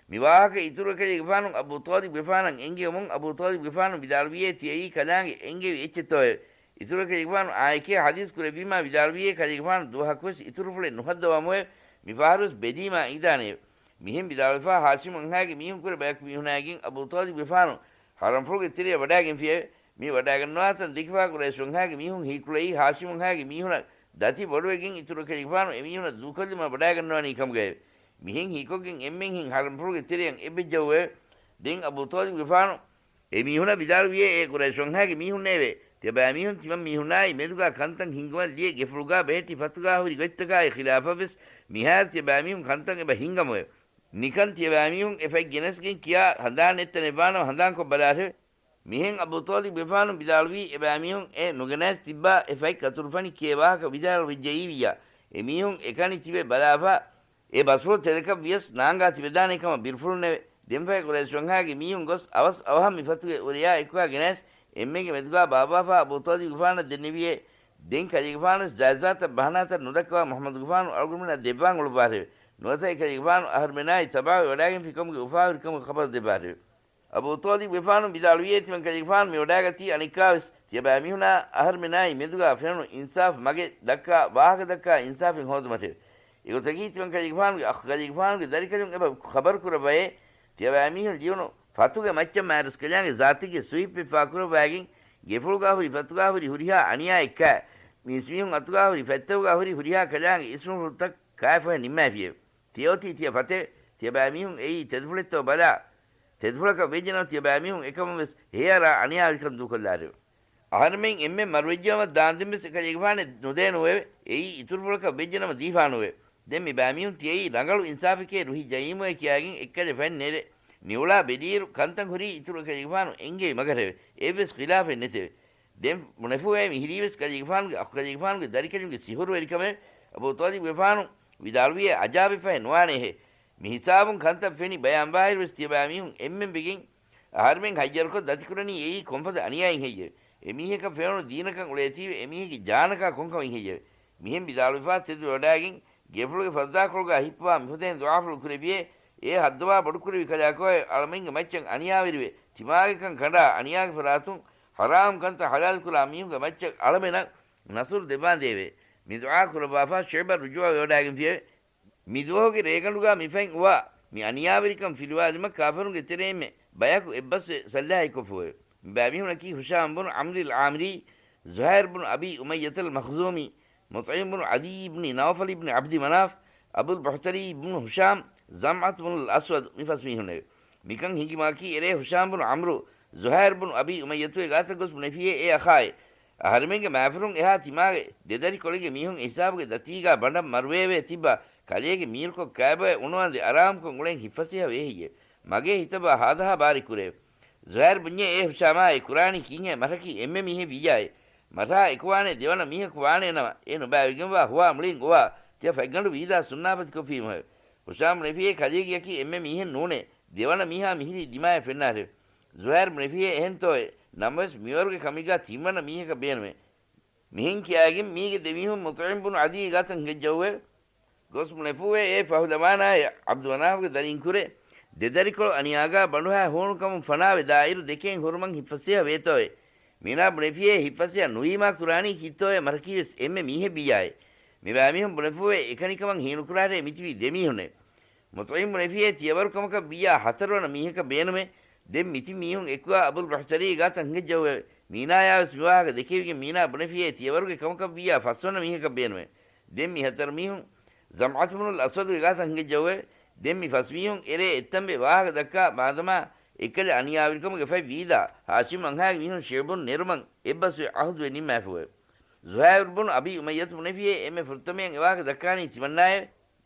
މި ވާހަކަ އިތުރު ކަލޭގެފާނު އަބޫ ޠާލިބުގެފާނަށް އެންގެވުމުން އަބޫ ޠާލިބުގެފާނު ވިދާޅުވިއޭ ތިޔައީ ކަލާނގެ އެންގެވި އެއްޗެއްތޯއެވެ. އިތުރު ކަލޭގެފާނު އާއެކޭ ޙަދީޘް ކުރެއްވީމާ ވިދާޅުވިއޭ ކަލޭގެފާނު ދުވަހަކުވެސް އިތުރުފުޅެއް ނުހައްދަވާމުއެވެ. މިފަހަރުވެސް ބެލީމާ އިނގިދާނެއެވެ. މިހެން ވިދާޅުވެފާ ހާޝިމް ވަންހާގެ މީހުންކުރެ ބަޔަކު މީހުނާއިގެން އަބޫ ޠާލިބުގެފާނު ޙަރަމްފުޅުގެ ތެރެއަށް ވަޑާގެންފިއެވެ. މި ވަޑާގަންނަވާތަން ދެކިފާ ޤުރައިޝް ވަންހާގެ މީހުން ހީކުޅައީ ހާޝިމް ވަންހާގެ މީހުނަށް ދަތި ބޮޑުވެގެން އިތުރު ކަލޭގެފާނު އެމީހުނަށް ދޫކޮށްލުމަށް ވަޑާގަންނަވަނީ ކަމުގައެވެ. މިހެން ހީކޮށްގެން އެންމެންހެން ޙަރަމްފުޅުގެ ތެރެއަށް އެއްވެއްޖައުއެވެ. ދެން އަބޫ ޠާލިބުގެފާނު އެމީހުނަށް ވިދާޅުވިއޭ އޭ ޤުރައިޝް ވަންހާގެ މީހުންނޭވެ! ތިޔަބައިމީހުން ތިމަން މީހުންނާއި މެދުގާ ކަންތައް ހިންގުމަށް ލިޔެ ގެފުޅުގާ ބެހެއްޓި ފަތުގާ ހުރި ގޮތްތަކާއި ޚިލާފަށްވެސް މިހާރު ތިޔަބައިމީހުން ކަންތައް އެބަ ހިންގަމުއެވެ. ނިކަން ތިޔަބައިމީހުން އެ ފަތް ގެނެސްގެން ކިޔާ ހަނދާން ނެތްތަނެއްވާނަމަ ހަނދާންކޮށް ބަލާށެވެ. މިހެން އަބޫ ޠާލިބުގެފާނު ވިދާޅުވީ އެބައިމީހުން އެ ނުގެނައިސް ތިއްބާ އެ ފަތް ކަތުރުފަނި ކިޔޭ ވާހަކަ ވިދާޅުވެއްޖައީ ވިއްޔާ، އެމީހުން އެކަނި ތިބެ ބަލާފަ އެ ބަސްފުޅު ތެރެކަށް ވިޔަސް ނާންގާ ތިބެދާނެ ކަމަށް ބިރުފުޅުންނެވެ. ދެންފަހެ ޤުރައިޝް ވަންހާގެ މީހުން ގޮސް އަވަސް އަވަހަށް މި ފަތުގެ އުރެޔާ އެކުވާ ގެނައިސް އެންމެންގެ މެދުގާ ބާއްވާފަ އަބޫ ޠާލިބުގެފާނަށް ދެންނެވިއޭ. ދެން ކަލޭގެފާނުވެސް ޖާއިޒާތައް ބަހަނާތައް ނުދައްކަވާ މުޙައްމަދުގެފާނު އަޅުގަނޑުމެންނަށް ދެއްވާން އުޅުއްވާށެވެ. ނުވަތަ އެކަލޭގެފާނު އަހަރުމެނާއި ތަބާވެ ވަޑާގެންފިކަމުގެ އުފާހުރިކަމުގެ ޚަބަރު ދެއްވާށެވެ. އަބޫ ޠާލިބުގެފާނު ވިދާޅުވިއޭ ތިމަން ކަލޭގެފާނު މި ވަޑާގަތީ އަނެއްކާވެސް ތިޔަބައިމީހުނާ އަހަރުމެނާއި މެދުގާ ފެނުނު އިންސާފް މަގެއް ދައްކާ ވާހަކަ ދައްކާ އިންސާފެއް ހޯދުމަށެވެ. އެގޮތަކީ ތިމަން ކަލޭގެފާނުގެ އަޚު ކަލޭގެފާނުގެ ދަރިކަލުން އެބަ ޚަބަރު ކުރައްވައޭ ތިޔަބައިމީހުން ލިޔުނު ފަތުގެ މައްޗަށް މާތްރަސްކަލާނގެ ޒާތެއްގެ ސުވިއްޕެއް ފާކުރައްވާގެން ގެފުޅުގާ ހުރި ފަތުގާ ހުރި ހުރިހާ އަނިޔާއެއްކާ މީސްމީހުން އަތުގާ ހުރި ފަތްތަކުގާ ހުރި ހުރިހާ ކަލާނގެ އިސްމުފުޅުތައް ކާފަހެ ނިންމާފިއެވެ. ތިޔަ އޮތީ ތިޔަ ފަތެވެ. ތިޔަބައިމީހުން އެއީ ތެދުފުޅެއްތޯ ބަލާ. ތެދުފުޅަކަށް ވެއްޖެނަމަ ތިޔަބައިމީހުން އެކަމަށްވެސް ހޭއަރާ އަނިޔާވެރިކަން ދޫކޮށްލާށެވެ. އަހަރެމެން އެންމެން މަރުވެއްޖައުމަށް ދާންދެންވެސް އެކަލޭގެފާނެއް ނުދޭނުއެވެ. އެއީ އިތުރުފުޅަކަށް ވެއްޖެނަމަ ދީފާނުއެވެ. ދެން މި ބައިމީހުން ތިޔައީ ރަނގަޅު އިންސާފެކޭ ރުހި ޖައީމުއޭ ކިޔާގެން އެއްކަލެ ފަތް ނެރެ ނިއުޅާ ބެލިއިރު ކަންތައް ހުރީ އިތުރު އެކަލޭގެފާނު އެންގެވި މަގަށެވެ. އެއްވެސް ޚިލާފެއް ނެތެވެ. ދެން ބުނެފޫއޭ މިހިރީވެސް ކަލޭގެފާނުގެ އަޚު ކަލޭގެފާނުގެ ދަރިކަލުންގެ ސިހުރުވެރިކަމެވެ. އަބޫ ޠާލިބުގެފާނު ވިދާޅުވިއޭ އަޖާބެއްފަހެ ނުވާނޭހޭ. މި ހިސާބުން ކަންތައް ފެނި ބަޔާންވާއިރުވެސް ތިޔަބައިމީހުން އެންމެންވެގެން އަހަރުމެން ހައްޔަރުކޮށް ދަތިކުރަނީ އެއީ ކޮންފަދަ އަނިޔާއެއް ހެއްޔެވެ؟ އެމީހަކަށް ފެނުނު ދީނަކަށް އުޅޭތީވެ އެމީހެއްގެ ޖާނަކާ ކޮންކަމެއް ހެއްޔެވެ؟ މިހެން ވިދާޅުވެފާ ތެދުވެވަޑާގެން ގެފުޅުގެ ފަރުދާކޮޅުގާ ހިއްޕުވާ މިފަދައިން ދުޢާފުޅު ކުރެއްވިއޭ، އޭ ހައްދަވާ ބޮޑުކުރެއްވި ކަލާކޯއެވެ! އަޅަމެންގެ މައްޗަށް އަނިޔާވެރިވެ، ތިމާގެކަން ކަނޑާ، އަނިޔާގެ ފަރާތުން ޙަރާމް ކަންތައް ޙަލާލުކުރާ މީހުންގެ މައްޗަށް އަޅަމެނަށް ނަޞްރު ދެއްވާނދޭވެ! މި ދުޢާ ކުރައްވާފާ ޝިޢުބަށް ރުޖޫޢަވެވަޑާގެންފިއެވެ. މިދުވަހުގެ ރޭގަނޑުގާ މިފަތް އުވާ މި އަނިޔާވެރިކަން ފިލުވާލުމަށް ކާފަރުންގެ ތެރެއިންމެ ބަޔަކު އެއްބަސްވެ ސައްލަހައިކޮށްފުއެވެ. މި ބައިމީހުނަކީ ހުޝާމް ބުނު ޢަމްރިލް ޢާމިރީ، ޒުހައިރު ބުނު އަބީ އުމައްޔަތަލް މަޚްޒޫމީ، މުޠްޢިމް ބުނު ޢަދީ ބުނި ނައުފަލް ބުނި ޢަބްދި މަނާފް، އަބުލް ބަހްތަރީ ބުނު ހުޝާމް، ޒަމްޢަތު ބުނުލް އަސްވަދު މި ފަސް މީހުންނެވެ. މިކަން ހިނގި މަގަކީ އެރޭ ހުޝާމް ބުނު ޢަމްރު، ޒުހައިރު ބުނު އަބީ އުމައްޔަތުގެ ގާތަށް ގޮސް ބުނެފިއޭ އޭ އަޚާއޭ! އަހަރެމެންގެ މާފަރުން އެހާ ތިމާގެ ދެދަރިކޮޅެއްގެ މީހުން އެހިސާބުގެ ދަތީގާ ބަނޑަށް މަރުވެއެވެ. ތިއްބާ ކަލޭގެ މީރުކޮށް ކާބޮއެ އުނުވަންދެ އަރާމުކޮށް އުޅެން ހިތްފަސޭހަ ވޭ ހެއްޔެވެ؟ މަގޭ ހިތަށްވާ ހާދަހާ ބާރެއް ކުރެއެވެ. ޒުހައިރު ބުންޏޭ އޭ ހުޝާމާ އެ ކުރާނީ ކީއްހޭ؟ މަށަކީ އެންމެ މީހެއް ވިއްޔާއޭ. މަށާ އެކުވާނެ ދެވަނަ މީހަކު ވާނޭނަމަ އެ ނުބައިވެގެންވާ ހުވާ މުޅިން އުވާ ތިޔަ ފަތްގަނޑު ވީދާ ސުންނާފަތިކޮށްފީމުހެވެ. ހުޝާމް ބުނެފިއޭ ކަލޭގެއަކީ އެންމެ މީހެއް ނޫނޭ. ދެވަނަ މީހާ މިހިރީ ދިމާއެއް ފެންނާށެވެ. ޒުހައިރު ބުނެފިއޭ އެހެންތޯއޭ؟ ނަމަވެސް މިވަރުގެ ކަމެއްގާ ތިންވަނަ މީހަކަށް ބޭނުމޭ. މިހެން ކިޔާގެން މީގެ ދެމީހުން މުޠްޢިމް ބުނު ޢަދީ ގާތަށް ހިނގައްޖައުއެވެ. ގޮސް ބުނެފޫއޭ އޭ ފަހުލަވާނާއޭ ޢަބްދު މަނާފްގެ ދަރިން ކުރެ، ދެދަރިކޮޅު އަނިޔާގާ ބަނޑުހައި ހޫނުކަމުން ފަނާވެ ދާއިރު ދެކޭން ހުރުމަށް ހިތްފަސޭހަ ވޭތޯއޭ؟ މީނާ ބުނެފިއޭ ހިތްފަސޭހަ ނުވީމާ ކުރާނީ ކީއްތޯއޭ؟ މަށަކީވެސް އެންމެ މީހެއް ވިއްޔާއޭ. މި ބައިމީހުން ބުނެފޫއޭ އެކަނިކަމަށް ހީނުކުރާށޭ މިތިބީ ދެމީހުންނޭ. މުޠްޢިމް ބުނެފިއޭ ތިޔަވަރު ކަމަކަށް ވިއްޔާ ހަތަރުވަނަ މީހަކަށް ބޭނުމޭ. ދެން މިތިން މީހުން އެކުވާ އަބުލް ބަހްތަރީ ގާތަށް ހިނގައްޖައުއެވެ. މީނާޔާވެސް މިވާހަކަ ދެކެވިގެން މީނާ ބުނެފިއޭ ތިޔަވަރުގެ ކަމަކަށްވިއްޔާ ފަސްވަނަ މީހަކަށް ބޭނުމޭ. ދެން މި ހަތަރު މީހުން ޒަމްޢަތު ބުނުލް އަސްވަދުގެ ގާތަށް ހިނގައްޖައުއެވެ. ދެން މި ފަސް މީހުން އެރޭ އެއްތަނބެ ވާހަކަ ދައްކާ މާދަމާ އެއްކަލަ އަނިޔާވެރިކަމުގެ ފަތް ވީދާ، ހާޝިމް އަންހާގެ މީހުން ޝިޢުބުން ނެރުމަށް އެއްބަސްވެ ޢަހުދުވެ ނިންމާފުއެވެ. ޒުހައިރު ބުނު އަބީ އުމައްޔަތު ބުނެފިއޭ އެންމެ ފުރަތަމަޔަށް އެވާހަކަ ދައްކާނީ ތިމަންނާއެވެ.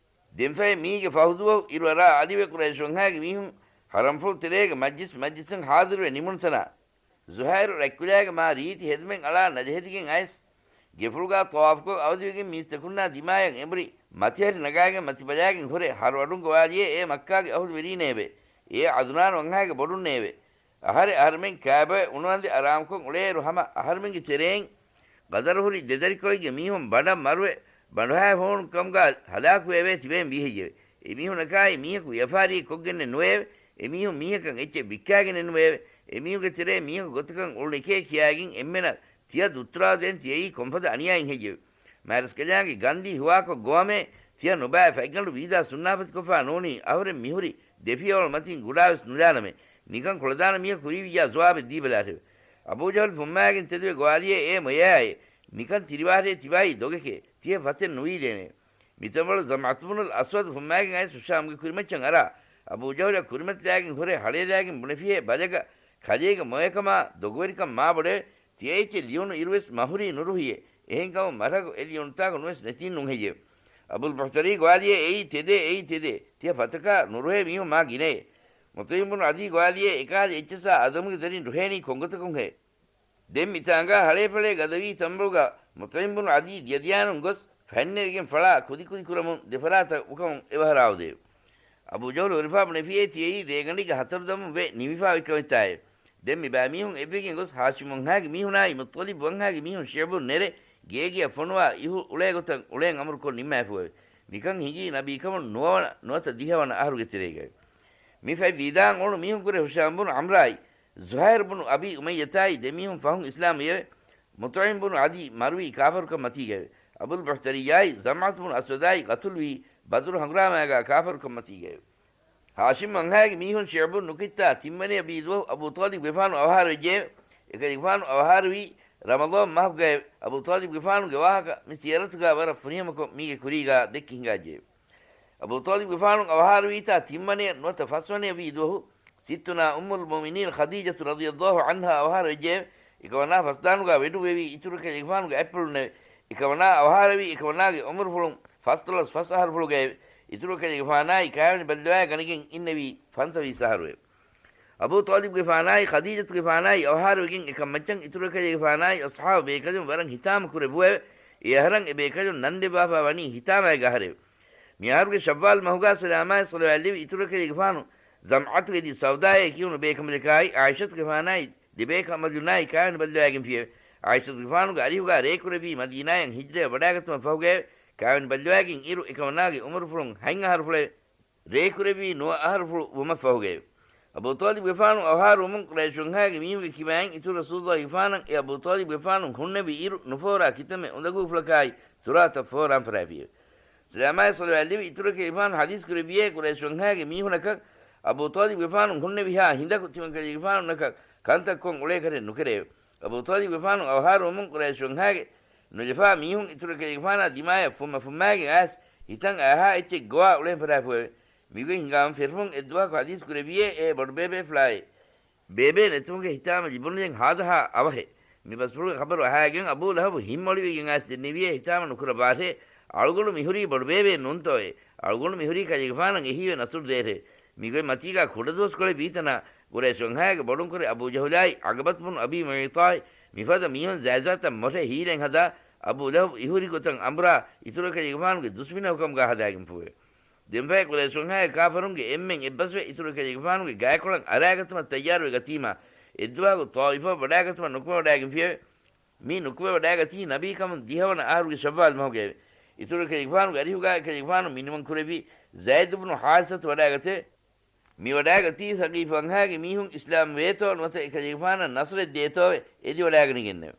ދެންފަހެ މީގެ ފަހުދުވަހު އިރުއަރާ އަލިވެ ޤުރައިޝު އަންހާގެ މީހުން ޙަރަމްފުޅު ތެރޭގެ މަޖްލިސް މަޖްލިސްއިން ޙާޟިރުވެ ނިމުނު ތަނާ، ޒުހައިރު ރަތްކުލައިގެ މާ ރީތި ހެދުމެއް އަޅާ ނަޖެހެދިގެން އައިސް، ގެފުޅުގާ ޠަވާފުކޮށް އަވަދިވެގެން މީސްތަކުންނާ ދިމާޔަށް އެނބުރި، މަތިހަރި ނަގާގެން މަތިބަލާގެން ހުރެ ހަރުއަޑުން ގޮވާލިއޭ އޭ މައްކާގެ އަހުލުވެރީނޭވެ! އޭ ޢަދުނާނު އަންހާގެ ބޮޑުންނޭވެ! އަހަރެއް އަހަރެމެން ކާބޮއެ އުނުވަންދެ އަރާމުކޮށް އުޅޭއިރު ހަމަ އަހަރެމެންގެ ތެރެއިން ގަދަރުހުރި ދެދަރިކޮޅެއްގެ މީހުން ބަނޑަށް މަރުވެ، ބަނޑުހައި ހޫނު ކަމުގާ ހަލާކުވެވޭ ތިބެއިން ވީހެއްޔެވެ؟ އެމީހުނަކާއި މީހަކު ވިޔަފާރިއެއް ކޮށްގެންނެއް ނުވެއެވެ. އެމީހުން މީހަކަށް އެއްޗެއް ވިއްކާގެންނެއް ނުވެއެވެ. އެމީހުންގެ ތެރޭ މީހަކު ގޮތަކަށް އުޅުނެކޭ ކިޔާގެން އެންމެނަށް ތިޔަ ދުއްތުރާ ދޭން ތިޔައީ ކޮންފަދަ އަނިޔާއެއް ހެއްޔެވެ؟ މާރަސްކަލާނގެ ގަންދީ ހުވާކޮށް ގޮވަމޭ، ތިޔަ ނުބައި ފަތްގަނޑު ވީދާ ސުންނާފަތިކޮށްފާ ނޫނީ، އަހުރެން މިހުރި ދެފިޔަވަޅު މަތިން ގުޑާވެސް ނުލާނަމޭ. ނިކަން ކުޅަދާނަ މީހަކު ކުރީވިއްޔާ ޒުވާބެއް ދީބަލާށެވެ. އަބޫޖަހުލް ފުންމާގެން ތެދުވެ ގޮވާލިއޭ އޭ މޮޔަޔާއޭ! ނިކަން ތިރިވާށޭ ތިބާއީ ދޮގެކޭ. ތިޔަ ފަތެއް ނުވީދޭނެ. މިތަންވަޅު ޒަމްޢަތު ބުނުލް އަސްވަދު ފުންމާގެން އައިސް ހުޝާމްގެ ކުރިމައްޗަށް އަރާ، އަބޫ ޖަހުލަށް ކުރިމަތިލާގެން ހުރެ ހަޅޭލާގެން ބުނެފިހޭ ބަލަގަ، ކަލޭގެ މޮޔަކަމާ ދޮގުވެރިކަން މާބޮޑެވެ. ތިޔައެއްޗެއް ލިޔުނު އިރުވެސް މަހުރީ ނުރުހިއޭ. އެހެންކަމުން މަށަކު އެ ލިޔުނުތާކު ނުވެސް ނެތީން ނޫންހެއްޔެވެ؟ އަބުލް ބަހްތަރީ ގޮވާލިއޭ އެއީ ތެދޭ، އެއީ ތެދޭ. ތިޔަ ފަތަކާ ނުރުހޭ މީހުން މާ ގިނައޭ. މުޠްޢިމް ބުނު ޢަދީ ގޮވާލިއޭ އެކަހަލަ އެއްޗަސާ އަދަމުގެ ދަރިން ރުހޭނީ ކޮންގޮތަކުންހޭ؟ ދެން މިތާނގާ ހަޅޭފަޅޭ ގަދަވީ ތަންބުޅުގަ މުޠްޢިމް ބުނު ޢަދީ ދިޔަދިޔާނުން ގޮސް ފަންނެރިގެން ފަޅާ ކުދިކުދި ކުރަމުން ދެފަރާތަށް އުކަމުން އެވަހަރާ އުދެވެ. އަބޫ ޖަހުލު ހުރިފާ ބުނެފިއޭ ތިޔައީ ރޭގަނޑީގެ ހަތަރު ދަމުން ވެ ނިމިފާ އޮތްކަމެއްތާއޭ. ދެން މި ބައިމީހުން އެއްވެގެން ގޮސް ހާޝިމް އަންހާގެ މީހުނާއި މުއްޠަލިބް އަންހާގެ މީހުން ޝިޢުބުން ނެރެ ގޭގެއަށް ފޮނުވާ އިހު އުޅޭ ގޮތަށް އުޅޭން އަމުރުކޮށް ނިންމާފުއެވެ. މިކަން ހިނގީ ނަބީކަމުން ނުވަވަނަ ނުވަތަ ދިހަވަނަ އަހަރުގެ ތެރޭގައި. މި ފަތް ވީދާން އުޅުނު މީހުންކުރެ ހުޝާމް ބުނު ޢަމްރާއި، ޒުހައިރު ބުނު އަބީ އުމައްޔަތާއި ދެމީހުން ފަހުން އިސްލާމްވިއެވެ. މުޠްޢިމް ބުނު ޢަދީ މަރުވީ ކާފަރުކަން މަތީގައެވެ. އަބުލް ބަހްތަރިއްޔާއި ޒަމްޢަތު ބުނު އަސްވަދާއި ގަތުލުވީ ބަދުރު ހަނގުރާމައިގާ ކާފަރުކަން މަތީގައެވެ. ހާޝިމް އަންހާގެ މީހުން ޝިޢުބުން ނުކިތާ ތިންވަނަޔަށް ވީ ދުވަހު އަބޫ ޠާލިބްގެފާނު އަވަހާރަވެއްޖެއެވެ. އެކަލޭގެފާނު އަވަހާރަވީ ރަމަޟާން މަހުގައެވެ. އަބޫ ޠާލިބްގެފާނުގެ ވާހަކަ މި ސިޔަރަތުގާ ވަރަށް ފުރިހަމަކޮށް މީގެ ކުރީގާ ދެއްކި ހިނގާއްޖެއެވެ. އަބޫ ޠާލިބްގެފާނު އަވަހާރަވީތާ ތިންވަނަޔަށް ނުވަތަ ފަސްވަނަޔަށް ވީ ދުވަހު، ސިއްތުނާ އުއްމުލް މުއުމިނީން ޚަދީޖަތު ރަޟިޔަﷲ ޢަންހާ އަވަހާރަވެއްޖެއެވެ. އެކަމަނާ ފަސްދާނުގާ ވެޑުއްވެވީ އިތުރު ކަލޭގެފާނުގެ އަތްޕުޅުންނެވެ. އެކަމަނާ އަވަހާރަވީ އެކަމަނާގެ އުމުރުފުޅުން ފަސްދޮޅަސް ފަސް އަހަރުފުޅުގައެވެ. އިތުރު ކަލޭގެފާނާއި ކާވެނި ބައްލަވާ ގަނެގެން އިންނެވީ ފަންސަވީސް އަހަރުއެވެ. އަބޫ ޠާލިބްގެފާނާއި ޚަދީޖަތުގެފާނާއި އަވަހާރަވެގެން އެކަން މައްޗަށް އިތުރު ކަލޭގެފާނާއި އަޞްޙާބު ބޭކަލުން ވަރަށް ހިތާމަ ކުރެއްވުއެވެ. އެ އަހަރަށް އެ ބޭކަލުން ނަން ދެއްވާފާ ވަނީ ހިތާމައިގެ އަހަރެވެ. މިއަހަރުގެ ޝައްވާލް މަހުގާ ސަލާމާއި ޞަލަވާތްލެވި އިތުރު ކަލޭގެފާނު ޒަމްޢަތުގެ ދި ސައުދާއޭ ކިޔުނު ބޭކަނބަލަކާއި ޢާއިޝަތުގެފާނާއި ދެބޭކަނބަލުންނާއި ކާވެނި ބައްލަވާގެންފިއެވެ. ޢާއިޝަތުގެފާނުގެ އަރިހުގާ ރޭކުރެއްވީ މަދީނާޔަށް ހިޖްރަޔަށް ވަޑާގަތުމަށް ފަހުގައެވެ. ކާވެނި ބައްލަވާގެން އިރު އެކަމަނާގެ އުމުރުފުޅުން ހަތް އަހަރުފުޅެވެ. ރޭކުރެއްވީ ނުވަ އަހަރުފުޅު ވުމަށްފަހުގައެވެ. އަބޫޠާލިބުގެފާނު އަވަހާރަވުމުން ޤުރައިޝުންހާގެ މީހުންގެ ކިބައިން އިތުރު ރަސޫލުއްލާހިގެފާނަށް އެ އަބޫޠާލިބުގެފާނު ހުންނެވި އިރު ނުފޯރާ ކިތަންމެ އުނދަގޫފުޅަކާއި ސުރާތައް ފޯރާން ފަށާފިއެވެ. ސަލާމާއި ޞަލަވާތްލެވި އިތުރު ކަލޭގެފާނު ޙަދީޘް ކުރެއްވިއޭ، ޤުރައިޝުންހާގެ މީހުނަކަށް އަބޫޠާލިބުގެފާނު ހުންނެވިހާ ހިނދަކު ތިމަން ކަލޭގެފާނުންނަކަށް ކަންތައް ކޮށް އުޅޭކަށެއް ނުކެރެއެވެ. އަބޫޠާލިބުގެފާނު އަވަހާރަވުމުން ޤުރައިޝުންހާގެ ނުލަފާ މީހުން އިތުރު ކަލޭގެފާނާ ދިމާޔަށް ފުއްމަ ފުއްމާގެން އައިސް ހިތަށް އައިހާ އެއްޗެއް ގޮވާ އުޅެން ފަށާފިއެވެ. މިގޮތް ހިނގާމުން ފިރުމުން އެއްދުވަހަކު ޙަދީޘް ކުރެއްވިއޭ، އޭ ބޮޑުބޭބޭފުޅާއޭ! ބޭބޭ ނެތުމުގެ ހިތާމަ ލިބުނުލެން ހާދަހާ އަވަހެއް. މި ބަސްފުޅުގެ ޚަބަރު އަހާގެން އަބޫ ލަހަބު ހިތްމޮޅިވެގެން އައިސް ދެންނެވިއޭ، ހިތާމަ ނުކުރައްވާށޭ! އަޅުގަނޑު މިހުރީ ބޮޑުބޭބޭ ނޫންތޯއޭ! އަޅުގަނޑު މިހުރީ ކަލޭގެފާނަށް އެހީވެ ނަޞްރު ދޭށޭ! މިގޮތް މަތީގާ ކުޑަދުވަސްކޮޅެއް ވީތަނާ، ޤުރައިޝުންހާގެ ބޮޑުންކުރެ އަބޫ ޖަހުލާއި ޢަޤަބަތު ބުނު އަބީ މުޢައްޠާއި މިފަދަ މީހުން ޒާތްޒާތަށް މޮށެ ހީލެން ހަދާ، އަބޫ ލަހަބު އިހުރި ގޮތަށް އަނބުރާ، އިތުރު ކަލޭގެފާނުގެ ދުސްމިނަކު ކަމުގާ ހަދާގެންފުއެވެ. ދެންފަހެ ޤުރައިޝުންހާގެ ކާފަރުންގެ އެންމެން އެއްބަސްވެ އިތުރު ކަލޭގެފާނުގެ ގާތްކޮޅަށް އަރާގަތުމަށް ތައްޔާރުވެ ގަތީމާ، އެއްދުވަހަކު ޠާއިފަށް ވަޑާގަތުމަށް ނުކުމެވަޑާގެންފިއެވެ. މި ނުކުމެވަޑާގަތީ ނަބީކަމުން ދިހަވަނަ އަހަރުގެ ޝައްވާލް މަހުގައެވެ. އިތުރު ކަލޭގެފާނުގެ އަރިހުގާ އެކަލޭގެފާނު މިނިވަންކުރެއްވީ ޒައިދު ބުނު ޙާރިސަތު ވަޑާގަތެވެ. މިވަޑާގަތީ ސަޤީފު ވަންހާގެ މީހުން އިސްލާމް ވޭތޯ ނުވަތަ އެކަލޭގެފާނަށް ނަޞްރެއް ދޭތޯވެ އެދިވަޑާގަނެގެންނެވެ.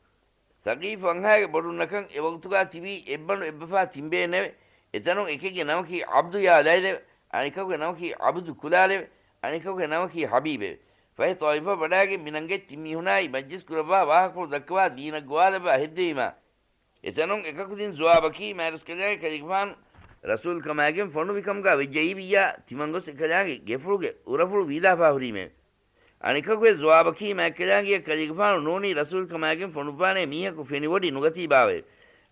ސަޤީފު ވަންހާގެ ބޮޑުންނަކަށް އެވަގުތުގާ ތިބީ އެއްބަނޑު އެއްބަފާ ތިންބޭންނެވެ. އެތަނުން އެކެއްގެ ނަމަކީ ޢަބްދު ޔާލައިލެވެ. އަނެކަކުގެ ނަމަކީ ޢަބްދު ކުލާލެވެ. އަނެކަކުގެ ނަމަކީ ޙަބީބެވެ. ފަހެ ޠާއިފަށް ވަޑާގެން މިނަންގެ ތިން މީހުނާއި މަޖްލިސް ކުރައްވާ ވާހަކަފުޅު ދައްކަވާ ދީނަށް ގޮވާލައްވާ ހެއްދެވީމާ، އެތަނުން އެކަކުދިން ޒުވާބަކީ މާތްރަސްކަލާނގެ ކަލޭގެފާނު ރަސޫލްކަމާގެން ފޮނުވިކަމުގާ ވެއްޖައީވިއްޔާ، ތިމަން ގޮސް އެކަލާނގެ ގެފުޅުގެ އުރަފުޅު ވީލާފާ ހުރީމެވެ. އަނެކަކުވެސް ޒުވާބަކީ މާތްކަލާނގެއަށް ކަލޭގެފާނު ނޫނީ ރަސޫލްކަމާގެން ފޮނުއްވާނޭ މީހަކު ފެނިވޮޑި ނުގަތީބާވެ.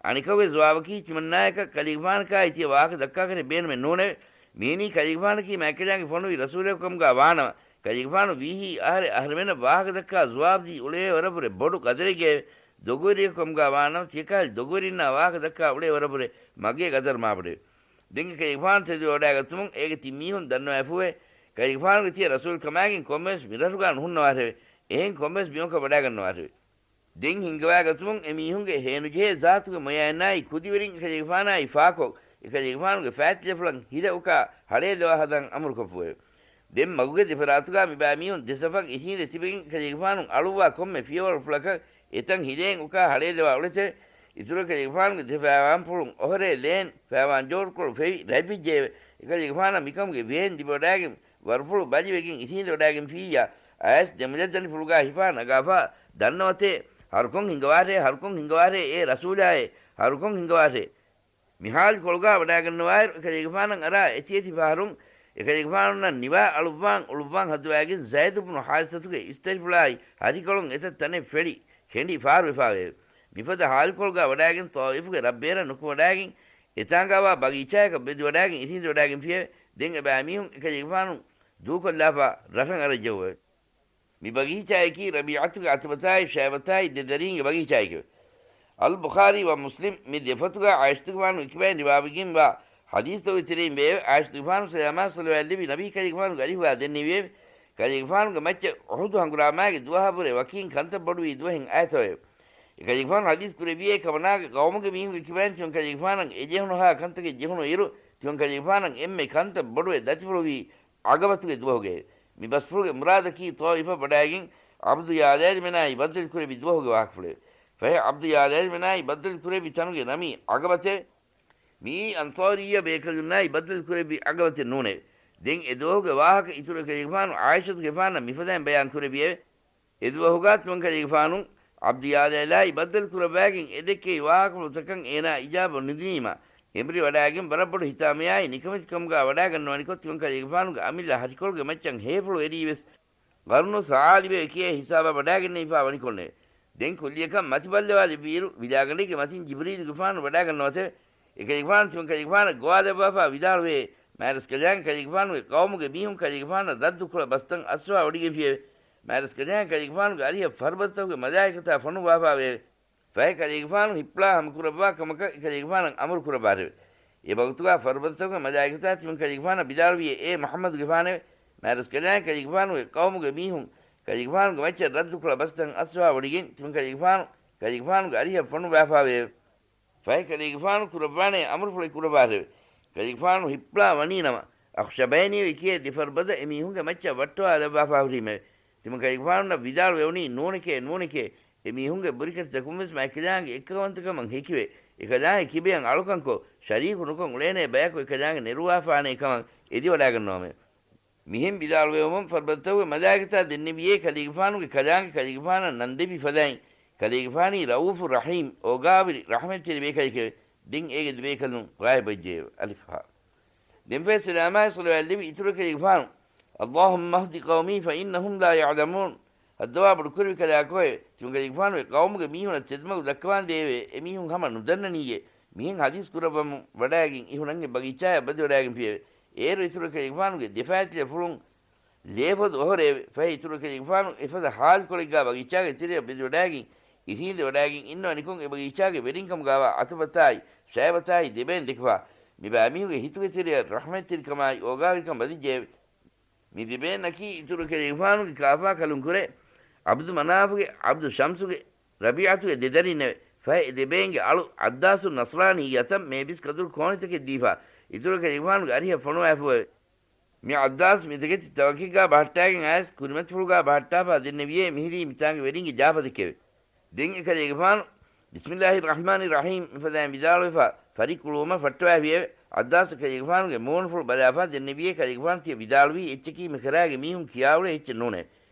އަނެކަކުވެސް ޒުވާބަކީ ތިމަންނާޔަކަށް ކަލޭގެފާނަކާއި ތިޔަ ވާހަކަ ދައްކާކަށެއް ބޭނުމެއް ނޫނެވެ. މިއިނީ ކަލޭގެފާނަކީ މާތްކަލާނގެ ފޮނުވި ރަސޫލަކު ކަމުގާ ވާނަމަ، ކަލޭގެފާނު ވީހީ އަހަރެއް އަހަރެމެނަށް ވާހަކަ ދައްކާ ޒުވާބުދީ އުޅޭ ވަރަށްވުރެ ބޮޑު ގަދަރެއްގައެވެ. ދޮގުވެރިޔަކު ކަމުގާ ވާނަމަ، ތިޔަކަހަލަ ދޮގުވެރިންނާ ވާހަކަ ދައްކާ އުޅޭ ވަރަށްވުރެ މަގޭ ގަދަރު މާބޮޑެވެ. ދެން ކަލޭގެފާނު ތެދުވެވަޑާގަތުމުން އޭގެ ތިން މީހުން ދަންނަވާފޫއެވެ. ކަލޭގެފާނުގެ ތިޔަ ރަސޫލްކަމާގެން ކޮންމެވެސް މިރަށުގާ ނުހުންނަވާށެވެ. އެހެން ކޮންމެވެސް ބިމަކަށް ވަޑާގަންނަވާށެވެ. ދެން ހިންގަވާގަތުމުން އެމީހުންގެ ހޭނުޖެހޭ ޒާތުގެ މޮޔައިންނާއި ކުދިވެރިން އެކަލޭގެފާނާއި ފާކޮށް، އެކަލޭގެފާނުގެ ފާތިލަފުޅަށް ހިލަ އުކާ ހަޅޭލަވާ ހަދާން އަމުރުކޮށްފޫއެވެ. ދެން މަގުގެ ދެފަރާތުގާ މިބައިމީހުން ދެސަފަށް އިށީނދެ ތިބެގެން އެކަލޭގެފާނު އަޅުއްވާ ކޮންމެ ފިޔަވަޅުފުޅަކަށް އެތަން ހިލައިން އުކާ ހަޅޭލަވާ އުޅެތެވެ. އިތުރު އެކަލޭގެފާނުގެ ދެ ފައިވާންފުޅުން އޮހޮރޭ ލޭން ފައިވާން ޖޯޑުކޮޅު ފެވި ރަތްވެއްޖެއެވެ. އެކަލޭގެފާނަށް މިކަމުގެ ވޭން ލިބިވަޑާގެން ވަރުފުޅު ބަލިވެގެން އިށީނދެވަޑާގެންފިއްޔާ، އައިސް ދެމުލައްދަނޑިފުޅުގާ ހިފާ ނަގާފާ ދަންނަވަތޭ، ހަރުކޮށް ހިނގަވާށޭ، ހަރުކޮށް ހިނގަވާށޭ، އޭ ރަސޫލާއޭ، ހަރުކޮށް ހިނގަވާށޭ. މި ހާލުކޮޅުގާ ވަޑާގަންނަވާއިރު، އެކަލޭގެފާނަށް އަރާ އެތިއެތި ފަހަރުން އެކަލޭގެފާނުންނަށް ނިވާ އަޅުއްވާން އުޅުއްވާން ހައްދަވާގެން ޒައިދު ބުނު ޙާރިސަތުގެ އިސްތަށިފުޅާއި ހަށިކޮޅުން އެތައް ތަނެއް ފެޅި ކެނޑި ފާރުވެފާވެއެވެ. މިފަދަ ހާލުކޮޅުގާ ވަޑާގެން ޠާއިފުގެ ރަށްބޭރަށް ނުކުމެވަޑާގެން އެތާނގާވާ ބަގީޗާޔަކަށް ވެދިވަޑާގެން އިށީނދެވަޑާގެންފިއެވެ. ދެން އެބައިމީހުން އެކަލޭގެފާނު ދޫކޮށްލާފާ ރަށަށް އަރަން ޖެހުއެވެ. މި ބަގީޗާޔަކީ ރަބީޢަތުގެ ޢުތުބަތާއި ޝައިބަތާއި ދެ ދަރީންގެ ބަގީޗާޔެކެވެ. އަލް ބުޚާރީ ވަ މުސްލިމް މި ދެފޮތުގާ ޢާއިޝަތުގެފާނުގެ ކިބައިން ރިވާވެގެންވާ ޙަދީޘްތަކުގެ ތެރެއިން ވެއެވެ. ޢާއިޝަތުގެފާނު ސަލާމާ ޞަލަވާތްލެއްވި ނަބީ ކަލޭގެފާނުގެ އަރިހުގާ ދެންނެވިއެވެ. ކަލޭގެފާނުގެ މައްޗަށް އުޙުދު ހަނގުރާމާގެ ދުވަހާ ބުރެ ވަކީން ކަންތައް ބޮޑުވީ ދުވަހެއް އައިތޯއެވެ. އެކަލޭގެފާނު ޙަދީޘް ކުރެއްވިއޭ ކަމަނާގެ ޤައުމުގެ މީހުންގެ ކިބައިން ތިމަން ކަލޭގެފާނަށް އެޖެހުނުހާ ކަންތަކެއް ޖެހުނު އިރު، ތިމަން ކަލޭގެފާނަށް އެންމެ ކަންތައް ބޮޑުވެ ދަތިފުޅުވީ ޢަޤަބަތުގެ ދުވަހުގައެވެ. މި ބަސްފުޅުގެ މުރާދަކީ ޠާއިފަށް ވަޑާގެން ޢަބްދު ޔާލައިލްމެނާއި ބައްދަލުކުރެއްވި ދުވަހުގެ ވާހަކަފުޅެވެ. ފަހެ ޢަބްދު ޔާލައިލްމެނާއި ބައްދަލުކުރެއްވި ތަނުގެ ނަމީ ޢަޤަބަތެވެ. މިއީ އަންޞާރިއްޔަ ބޭކަލުންނާއި ބައްދަލުކުރެއްވި ޢަޤަބަތެއް ނޫނެވެ. ދެން އެ ދުވަހުގެ ވާހަކަ އިތުރު އެކަލޭގެފާނު ޢާއިޝަތުގެފާނަށް މިފަދައިން ބަޔާން ކުރެއްވިއެވެ. އެދުވަހުގާ ތިމަން ކަލޭގެފާނު ޢަބްދު ޔާލައިލާއި ބައްދަލު ކުރައްވާގެން އެދެއްކެވި ވާހަކަފުޅުތަކަށް އޭނާ އިޖާބަ ނުދިނީމާ، އެނބުރި ވަޑާގެން ވަރަށް ބޮޑު ހިތާމަޔާއި ނިކަމެތިކަމުގާ ވަޑާގަންނަވަނިކޮށް، ތިމަން ކަލޭގެފާނުގެ އަމިއްލަ ހަށިކޮޅުގެ މައްޗަށް ހޭފުޅު އެރީވެސް، ޤަރުނު ސަޢާލިބެވެ ކިޔޭ ހިސާބަށް ވަޑާގެންނެވިފާ ވަނިކޮށްނެވެ. ދެން ކުއްލިއަކަށް މަތިބައްލަވާލެއްވިއިރު، ވިލާގަނޑެއްގެ މަތިން ޖިބްރީލުގެފާނު ވަޑާގަންނަވަތެވެ. އެކަލޭގެފާނު ތިމަން ކަލޭގެފާނަށް ގޮވާލައްވާފާ ވިދާޅުވޭ، މާތްރަސްކަލާނގެ ކަލޭގެފާނުގެ ޤައުމުގެ މީހުން ކަލޭގެފާނަށް ރައްދު ކުޅަ ބަސްތައް އައްސަވާ ވޮޑިގެންފިއެވެ. މާތްރަސްކަލާނގެ ކަލޭގެފާނުގެ އަރިހަށް ފަރުބަދަތަކުގެ މަލާއިކަތާ ފޮނުއްވާފާވެއެވެ. ފަހެ ކަލޭގެފާނު ހިއްޕުޅާ ހަމަކުރައްވާ ކަމަކަށް އެކަލޭގެފާނަށް އަމުރު ކުރައްވާށެވެ. އެ ވަގުތުގާ ފަރުބަދަތަކުގެ މަލާއިކަތާ ތިމަން ކަލޭގެފާނަށް ވިދާޅުވިއޭ، އޭ މުޙައްމަދުގެފާނެވެ! މާތްރަސްކަލާނގެ ކަލޭގެފާނުގެ ޤައުމުގެ މީހުން ކަލޭގެފާނުގެ މައްޗަށް ރައްދުކުރާ ބަސްތައް އައްސަވާ ވޮޑިގެން، ތިމަން ކަލޭގެފާނު ކަލޭގެފާނުގެ އަރިހަށް ފޮނުވާފާވެއެވެ. ފަހެ ކަލޭގެފާނު ކުރައްވާނޭ އަމުރުފުޅެއް ކުރައްވާށެވެ. ކަލޭގެފާނު ހިއްޕުޅާ ވަނީނަމަ، އަޚްޝަބައިނީވެ ކިޔޭ ދެ ފަރުބަދަ އެ މީހުންގެ މައްޗަށް ވައްޓަވާލައްވާފާ ހުރީމެވެ. ތިމަން ކަލޭގެފާނުންނަށް ވިދާޅުވެވުނީ، ނޫނެކޭ، ނޫނެކޭ، އެ މީހުންގެ ބުރިކަށިތަކުންވެސް މާތްކަލާނގެ އެއްކަލަވަންތަކަމަށް ހެކިވެ، އެކަލާނގެ ކިބަޔަށް އަޅުކަންކޮށް، ޝަރީކު ނުކޮށް އުޅޭނޭ ބަޔަކު އެކަލާނގެ ނެރުވާފާނޭ ކަމަށް އެދިވަޑާގަންނަވަމެވެ. މިހެން ވިދާޅުވެވުމުން ފަރުބަދަތަކުގެ މަލާއިކަތާ ދެންނެވިއޭ ކަލޭގެފާނުގެ ކަލާނގެ ކަލޭގެފާނަށް ނަންދެވި ފަދައިން، ކަލޭގެފާނީ ރައޫފު ރަޙީމް، އޯގާވެރި، ރަޙްމަތްތެރި ބޭކަލެކެވެ. ދެން އޭގެ ދެބޭކަލުން ޣާއިބްވެއްޖެއެވެ. އަލިފް ހާ. ދެންފަހެ ސަލާމާއި ޞަލަވާތް ލެއްވި އިތުރު ކަލޭގެފާނު، اللهم اهد قومي فإنهم لا يعلمون. ހައްދަވާ ބޮޑުކުރެއްވި ކަލާކޯއެވެ! ތިމަން ކަލޭގެފާނު އެ ޤައުމުގެ މީހުނަށް ތެދުމަގު ދައްކަވާނދޭއެވެ. އެމީހުން ހަމަ ނުދަންނަނީއޭ. މިހެން ޙަދީޘް ކުރައްވަމުން ވަޑާގެން އިހުނަން އެ ބަގީޗާޔަށް ބަދިވަޑާގެންފިއެވެ. އޭރު އިތުރު ކަލޭގެފާނުގެ ދެފައިތިލަފުޅުން ލޭފޮދު އޮހޮރެއެވެ. ފަހެ އިތުރު ކަލޭގެފާނު އެފަދަ ހާލުކޮޅެއްގާ ބަގީޗާގެ ތެރެއަށް ބެދިވަޑާގެން، އިށީނދެވަޑާގެން އިންނަވަނިކޮށް އެ ބަގީޗާގެ ވެރިންކަމުގާވާ އަތަބަތާއި ޝައިބަތާއި ދެބޭން ދެކެފާ، މިބައިމީހުންގެ ހިތުގެ ތެރެއަށް ރަޙްމަތްތެރިކަމާއި އޯގާވެރިކަން ބަދިއްޖެއެވެ. މި ދެބޭންނަކީ އިތުރު ކަލޭގެފާނުގެ ކާފާ ކަލުން ކުރެ، ޢަބްދު މަނާފުގެ، ޢަބްދު ޝަމްސުގެ، ރަބީޢަތުގެ ދެ ދަރިންނެވެ. ފަހެ އެ ދެބޭންގެ އަޅު ޢައްދާސު ނަޞްރާނީ އަތަށް މޭބިސް ކަދުރު ކޯނިތަކެއް ދީފާ، އިތުރު ކަލޭގެފާނުގެ އަރިހަށް ފޮނުވާފައެވެ. މި ޢައްދާސް މިތަކެތި ތަވަކެއްގާ ބަހައްޓާގެން އައިސް ކުރިމަތިފުޅުގާ ބަހައްޓާފާ ދެންނެވިއޭ މިހިރީ މިތާނގެ ވެރިންގެ ޖާފަތެކެވެ. ދެން އެކަލޭގެފާނު، بسم الله الرحمن الرحيم މިފަދައިން ވިދާޅުވެފާ، ފަރިއްކުޅުވުމަށް ފައްޓަވާފިއެވެ. ޢައްދާސް އެކަލޭގެފާނުގެ މޫނުފުޅު ބަލާފާ ދެންނެވިއޭ ކަލޭގެފާނު ތިޔަ ވިދާޅުވީ އެއްޗަކީ މި ކަރާގެ މީހުން ކިޔާއުޅޭ އެއްޗެއް ނޫނޭ.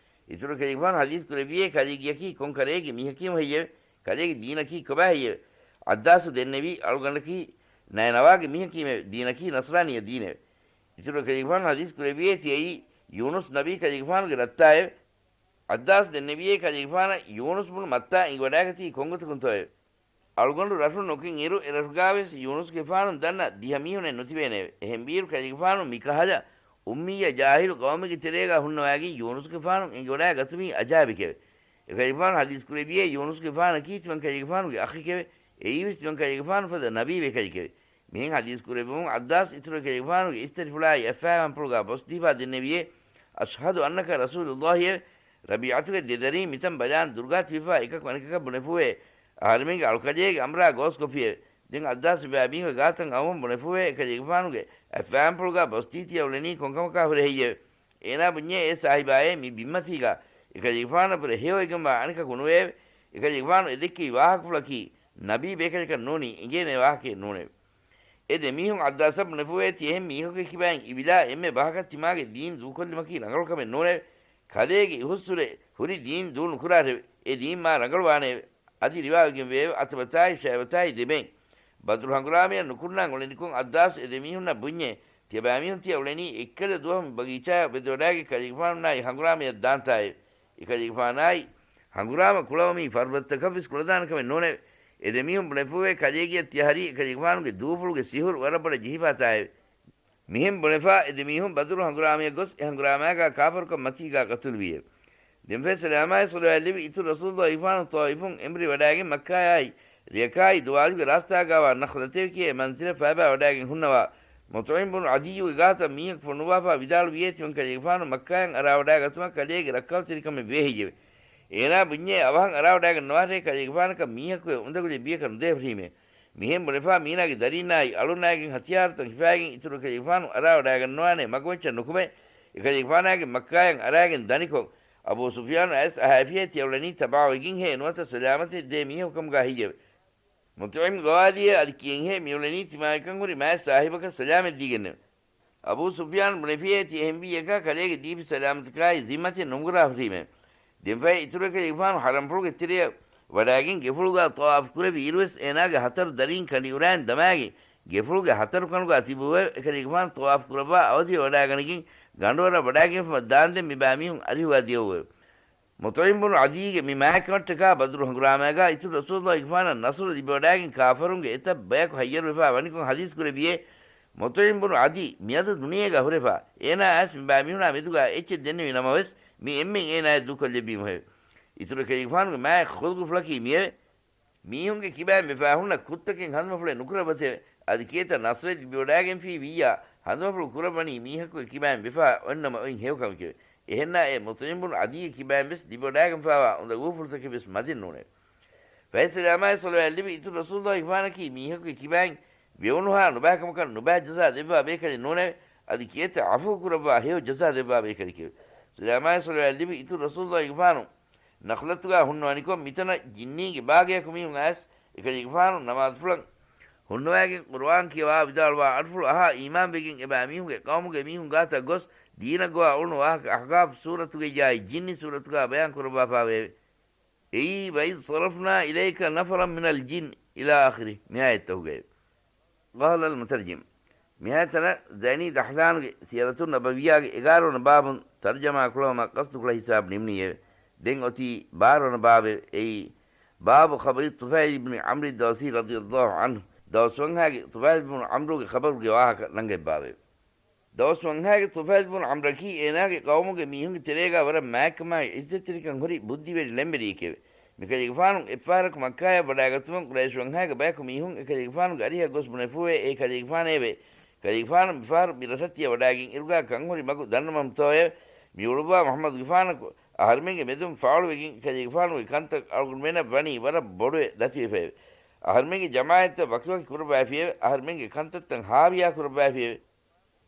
އިތުރު ކަލޭގެފާނު ޙަދީޘް ކުރެއްވިއޭ ކަލޭގެއަކީ ކޮން ކަރައެއްގެ މީހަކީމު ހެއްޔެވެ؟ ކަލޭގެ ދީނަކީ ކޮބާ ހެއްޔެވެ؟ ޢައްދާސް ދެންނެވީ އަޅުގަނޑަކީ ނަޔަނަވާގެ މީހަކީމެވެ. ދީނަކީ ނަޞްރާނީ ދީނެވެ. އިތުރު ކަލޭގެފާނު ޙަދީޘް ކުރެއްވިއޭ ތިޔައީ ޔޫނުސް ނަބީ ކަލޭގެފާނުގެ ރައްތާއެވެ. ޢައްދާސް ދެންނެވިއޭ ކަލޭގެފާނަށް ޔޫނުސް ބުނު މައްތާ އެނގިވަޑާގަތީ ކޮންގޮތަކުންތޯއެވެ؟ އަޅުގަނޑު ރަށު ނުކިން އިރު، އެ ރަށުގާވެސް ޔޫނުސްގެފާނު ދަންނަ ދިހަ މީހުނެއް ނުތިބޭނެއެވެ. އެހެންވީއިރު ކަލޭގެފާނު މިކަހަލަ އުއްމިއްޔަ ޖާހިލު ޤައުމެއްގެ ތެރޭގާ ހުންނަވާގެން ޔޫނުސްގެފާނު އެނގިވަޑާ ގަތުމީ އަޖާއިބެކެވެ. އެކަލޭގެފާނު ޙަދީޘް ކުރެއްވިއޭ ޔޫނުސްގެފާނަކީ ތިމަން ކަލޭގެފާނުގެ އަޚެކެވެ. އެއީވެސް ތިމަން ކަލޭގެފާނު ފަދަ ނަބީ ބޭކަލެކެވެ. މިހެން ޙަދީޘް ކުރެއްވުމުން ޢައްދާސް އިތުރު ކަލޭގެފާނުގެ އިސްތަށިފުޅާއި އަތްފައިވާންޕުޅުގާ ބޮސްދީފާ ދެންނެވިއޭ، أشهد أنك رسول الله އެވެ. ރަބީޢަތުގެ ދެދަރީން މިތަން ބަލާން ދުރުގާ ތިބިފާ އެކަކު އަނެކަކަށް ބުނެފޫއޭ، އަހަރެމެންގެ އަޅުކަލޭގެ އަމްރާ ގޯސްކޮށްފިއެވެ. ދެން ޢައްދާސް މިބާ މީހުންގެ ގާތަށް އައުމުން ބުނެފޫއޭ، އެކަލޭގެފާނުގެ އަތްފައިވާންޕުޅުގާ ބޮސްދީ ތިޔަ އުޅެނީ ކޮންކަމަކާ ހުރެ ހެއްޔެވެ؟ އޭނާ ބުންޏޭ، އޭ ސާހިބާއޭ، މި ބިންމަތީގާ އެކަލޭގެފާނަށްވުރެ ހެޔޮވެގެންވާ އަނެކަކު ނުވެއެވެ. އެކަލޭގެފާނު އެ ދެއްކެވި ވާހަކަފުޅަކީ ނަބީ ބޭކަލަކަށް ނޫނީ އެނގޭނެ ވާހަކައެއް ނޫނެވެ. އެ ދެ މީހުން ޢައްދާސަށް ބުނެފޫއޭ، ތިޔަހެން މީހަކުގެ ކިބައިން އިވިލާ އެންމެ ބަހަކަށް ތިމާގެ ދީން ދޫކޮށްލުމަކީ ރަނގަޅު ކަމެއް ނޫނެވެ. ކަލޭގެ އިހުއްސުރެ ހުރި ދީން ދޫ ނުކުރާށެވެ. އެ ދީން މާ ރަނގަޅުވާނެއެވެ. އަދި ރިވާވެގެން ވެއެވެ. އަތަބަތާއި ޝައިބަތާއި ދެބޭން ބަދުރު ހަނގުރާމަޔަށް ނުކުންނާން އުޅެނިކޮށް ޢައްދާސް އެ ދެ މީހުންނަށް ބުންޏޭ، ތިޔަބައިމީހުން ތިޔަ އުޅެނީ އެއްކަލަ ދުވަހު މި ބަގީޗާޔަށް ބެދުވަޑާގެން ކަލޭގެފާނުންނާއި ހަނގުރާމަޔަށް ދާންތާއެވެ. އެކަލޭގެފާނާއި ހަނގުރާމަ ކުޅަވަމީ ފަރުބަދަތަކަށްވެސް ކުޅަދާނެ ކަމެއް ނޫނެވެ. އެ ދެ މީހުން ބުނެފޫވޭ، ކަލޭގެޔަށް ތިޔަ ހަރީ އެކަލޭގެފާނުގެ ދޫފުޅުގެ ސިހުރު ވަރަށް ބޮޑަށް ޖެހިފާތާއެވެ. މިހެން ބުނެފާ އެ ދެ މީހުން ބަދުރު ހަނގުރާމަޔަށް ގޮސް އެ ހަނގުރާމާގާ ކާފަރުކަން މަތީގާ ގަތުލުވީއެވެ. ދެންފަހެ ސަލާމާއި ޞަލަވާތް ލެއްވި އިތުރު ރަސޫލުއްލާހިފާނު ޠާއިފުން އެނބުރި ވަޑާގެން މައްކާޔާއި ރެޔަކާއި ދުވާލުގެ ރާސްތާގާވާ ނަޚްލަތޭވެ ކިޔޭ މަންޒިލަށް ފައިބާ ވަޑާގެން ހުންނަވާ، މުޠްޢިމް ބުނު ޢަދިއްޔުގެ ގާތަށް މީހަކު ފޮނުއްވާފާ ވިދާޅުވިއޭ، ތިމަން ކަލޭގެފާނު މައްކާޔަށް އަރާވަޑާގަތުމަށް ކަލޭގެ ރައްކައުތެރިކަމެއް ވޭ ހެއްޔެވެ؟ އޭނާ ބުންޏޭ، އަވަހަށް އަރާވަޑާގަންނަވާށޭ، ކަލޭގެފާނަކަށް މީހަކުއެއް އުނދަގުލެއް ބިޔަކަށް ނުދޭ ހުރީމޭ. މިހެން ބުނެފާ މީނާގެ ދަރީންނާއި އަޅުންނާއިގެން ހަތިޔާރުތައް ހިފާގެން އިތުރު ކަލޭގެފާނު އަރާވަޑާގަންނަވާނޭ މަގުމައްޗަށް ނުކުމެ، އެކަލޭގެފާނާގެ މައްކާޔަށް އަރާގެން ދަނިކޮށް، އަބޫ ސުފްޔާނު އައިސް އަހައިފިއޭ ތިޔަ އުޅެނީ ތަބާވެގެންހޭ ނުވަތަ ސަލާމަތެއް ދޭ މީހަކު ކަމުގާ ހެއްޔެވެ؟ މުޠްޢިމް ގޮވާލިއޭ އަދި ކިޔެންހޭ މިއުޅެނީ ތިމާއެކަން ހުރި މާތް ސާހިބަކަށް ސަލާމަތް ދީގެންނެވެ. އަބޫ ސުފްޔާން ބުނެފިއޭ ތިޔަ އެހެންވީއަކާ ކަލޭގެ ދީފި ސަލާމަތަކާއި ޒިންމަތެއް ނުނުގުރާ ހުރީމޭ. ދެންފަހެ އިތުރު އެކަލޭގެފާނު ޙަރަމްފުޅުގެ ތެރެއަށް ވަޑާގެން ގެފުޅުގާ ޠަވާފު ކުރެއްވި އިރުވެސް އޭނާގެ ހަތަރު ދަރީން ކަނޑިއުރާން ދަމާގެން ގެފުޅުގެ ހަތަރު ކަނޑުގާ ތިބުއެވެ. އެކަލޭގެފާނު ޠަވާފު ކުރައްވާ އަވަދިވެ ވަޑާގަނެގެން ގަނޑުވަރަށް ވަޑާގެންފަ ދާންދެން މިބާ މީހުން އަރިހުގާ ދިޔައުއެވެ. މުޠްޢިމް ބުނު ޢަދީގެ މި މާތްކަމަށްޓަކާ ބަދުރު ހަނގުރާމާގާ އިތުރު ރަސޫލުއްލާހިގެފާނަށް ނަޞްރު ލިބިވަޑާގެން ކާފަރުންގެ އެތައް ބަޔަކު ހައްޔަރުވެފާ ވަނިކޮށް ޙަދީޘް ކުރެއްވިއޭ، މުޠްޢިމް ބުނު ޢަދީ މިއަދު ދުނިޔޭގާ ހުރެފާ، އޭނާ އައިސް މިބާ މީހުނާ މެދުގާ އެއްޗެއް ދެންނެވި ނަމަވެސް، މި އެންމެން އޭނާޔަށް ދޫކޮށްލެއްވީމުހެވެ. އިތުރު ކަލޭގެފާނުގެ މާތް ޚުލްޤުފުޅަކީ މިއެވެ. މީހުންގެ ކިބައިން ވެފާ ހުންނަ ކުށްތަކެއް ހަނދުމަފުޅެއް ނުކުރައްވަތެވެ. އަދި ކިއެތަ ނަޞްރެއް ލިބިވަޑައިގެންފީ ވިއްޔާ، ހަނދުމަފުޅު ކުރައްވަނީ މީހަކުގެ ކިބައިން ވެފާ އޮތްނަމަ އޮތް ހެޔޮކަމެކެވެ. އެހެންނާ އެ މުޠްޢިމް ބުނު ޢަދީގެ ކިބައިން ވެސް ލިބިވަޑައިގެންފާވާ އުނދަގޫ ފުރުޞަތެއް ވެސް މަދެއް ނޫނެވެ. ފަހެ ސަލާމާއި ޞަލަވާތް ލިބި އިތުރު ރަސޫލުއްލާހިގެފާނަކީ މީހަކުގެ ކިބައިން ވެވުނުހާ ނުބައިކަމަކަށް ނުބައި ޖަޒާ ދެއްވާ ބޭކަލެއް ނޫނެވެ. އަދި ކިއެތަ ޢަފޫ ކުރައްވާ ހެޔޮ ޖަޒާ ދެއްވާ ބޭކަލެކެވެ. ސަލާމާއި ޞަލަވާތް ލިބި އިތުރު ރަސޫލުއްލާހިގެފާނު ނަޚްލަތުގާ ހުންނަވަނިކޮށް، މިތަނަށް ޖިންނީންގެ ބާގަޔަކު މީހުން އައިސް، އެކަލޭގެފާނު ނަމާދުފުޅަށް ހުންނަވައިގެން ޤުރުއާން ކިޔަވާ ވިދާޅުވާ އަޑުފުޅު އަހާ އީމާންވެގެން އެބައިމީހުންގެ ޤައުމުގެ މީހުން ގާތަށް ގޮސް، ދީނަށް ގޮވާ އުޅުނު ވާހަކަ އަޙްޤާފް ސޫރަތުގައްޔާއި ޖިންނި ސޫރަތުގާ ބަޔާން ކުރައްވާފާވެއެވެ. އެއީ، وَإِذْ صَرَفْنَا إِلَيْكَ نَفَرًا مِنَ الْجِنِّ إِلَى آخِرِهِ މިއާޔަތްތަކުގައެވެ. قال المترجم، މިހާތަނަށް ޒައިނީ ދަޙްލާނުގެ ސިޔަރަތުން ނަބަވިއްޔާގެ އެގާރަ ވަނަ ބާބުން ތަރުޖަމާ ކުޅަވަމަށް ޤަޞްދު ކުޅަ ހިސާބު ނިމުނީއެވެ. ދެން އޮތީ ބާރަ ވަނަ ބާބެވެ. އެއީ، باب خبر طفيل بن عمرو الدوسي رضي الله عنه، ދައުސް ވަންހާގެ ޠުފައިލް ބުނު ޢަމްރުގެ ޚަބަރުގެ ވާހަކަ ނަންގަތް ބާބެވެ. ދައުސް ވަންހާގެ ޠުފައިލް ބުނު ޢަމްރަކީ އޭނާގެ ޤައުމުގެ މީހުންގެ ތެރޭގާ ވަރަށް މާތްކަމާއި ޢިއްޒަތްތެރިކަން ހުރި ބުއްދިވެރި ޅެންވެރިއެކެވެ. މިކަލޭގެފާނު އެއްފަހަރަކު މައްކާޔަށް ވަޑައިގަތުމުން ޤުރައިޝް ވަންހާގެ ބަޔަކު މީހުން އެކަލޭގެފާނުގެ އަރިހަށް ގޮސް ބުނެފޫވެ، އޭ ކަލޭގެފާނޭވެ! ކަލޭގެފާނު މިފަހަރު މި ރަށަށް ތިޔަ ވަޑައިގެން އިރުގާ ކަންހުރި މަގު ދަންނަމަމުތޯއެވެ! މި އުޅުއްވާ މުޙައްމަދުގެފާނަކު އަހަރުމެންގެ މެދުން ފާޅުވެގެން އެކަލޭގެފާނުގެ ކަންތައް އަޅުގަނޑުމެންނަށް ވަނީ ވަރަށް ބޮޑުވެ ދަތިވެފައެވެ. އަހަރުމެންގެ ޖަމާޢަތްތައް ވަކިވަކި ކުރައްވައިފިއެވެ. އަހަރުމެންގެ ކަންތައްތައް ހާވިޔާ ކުރައްވައިފިއެވެ.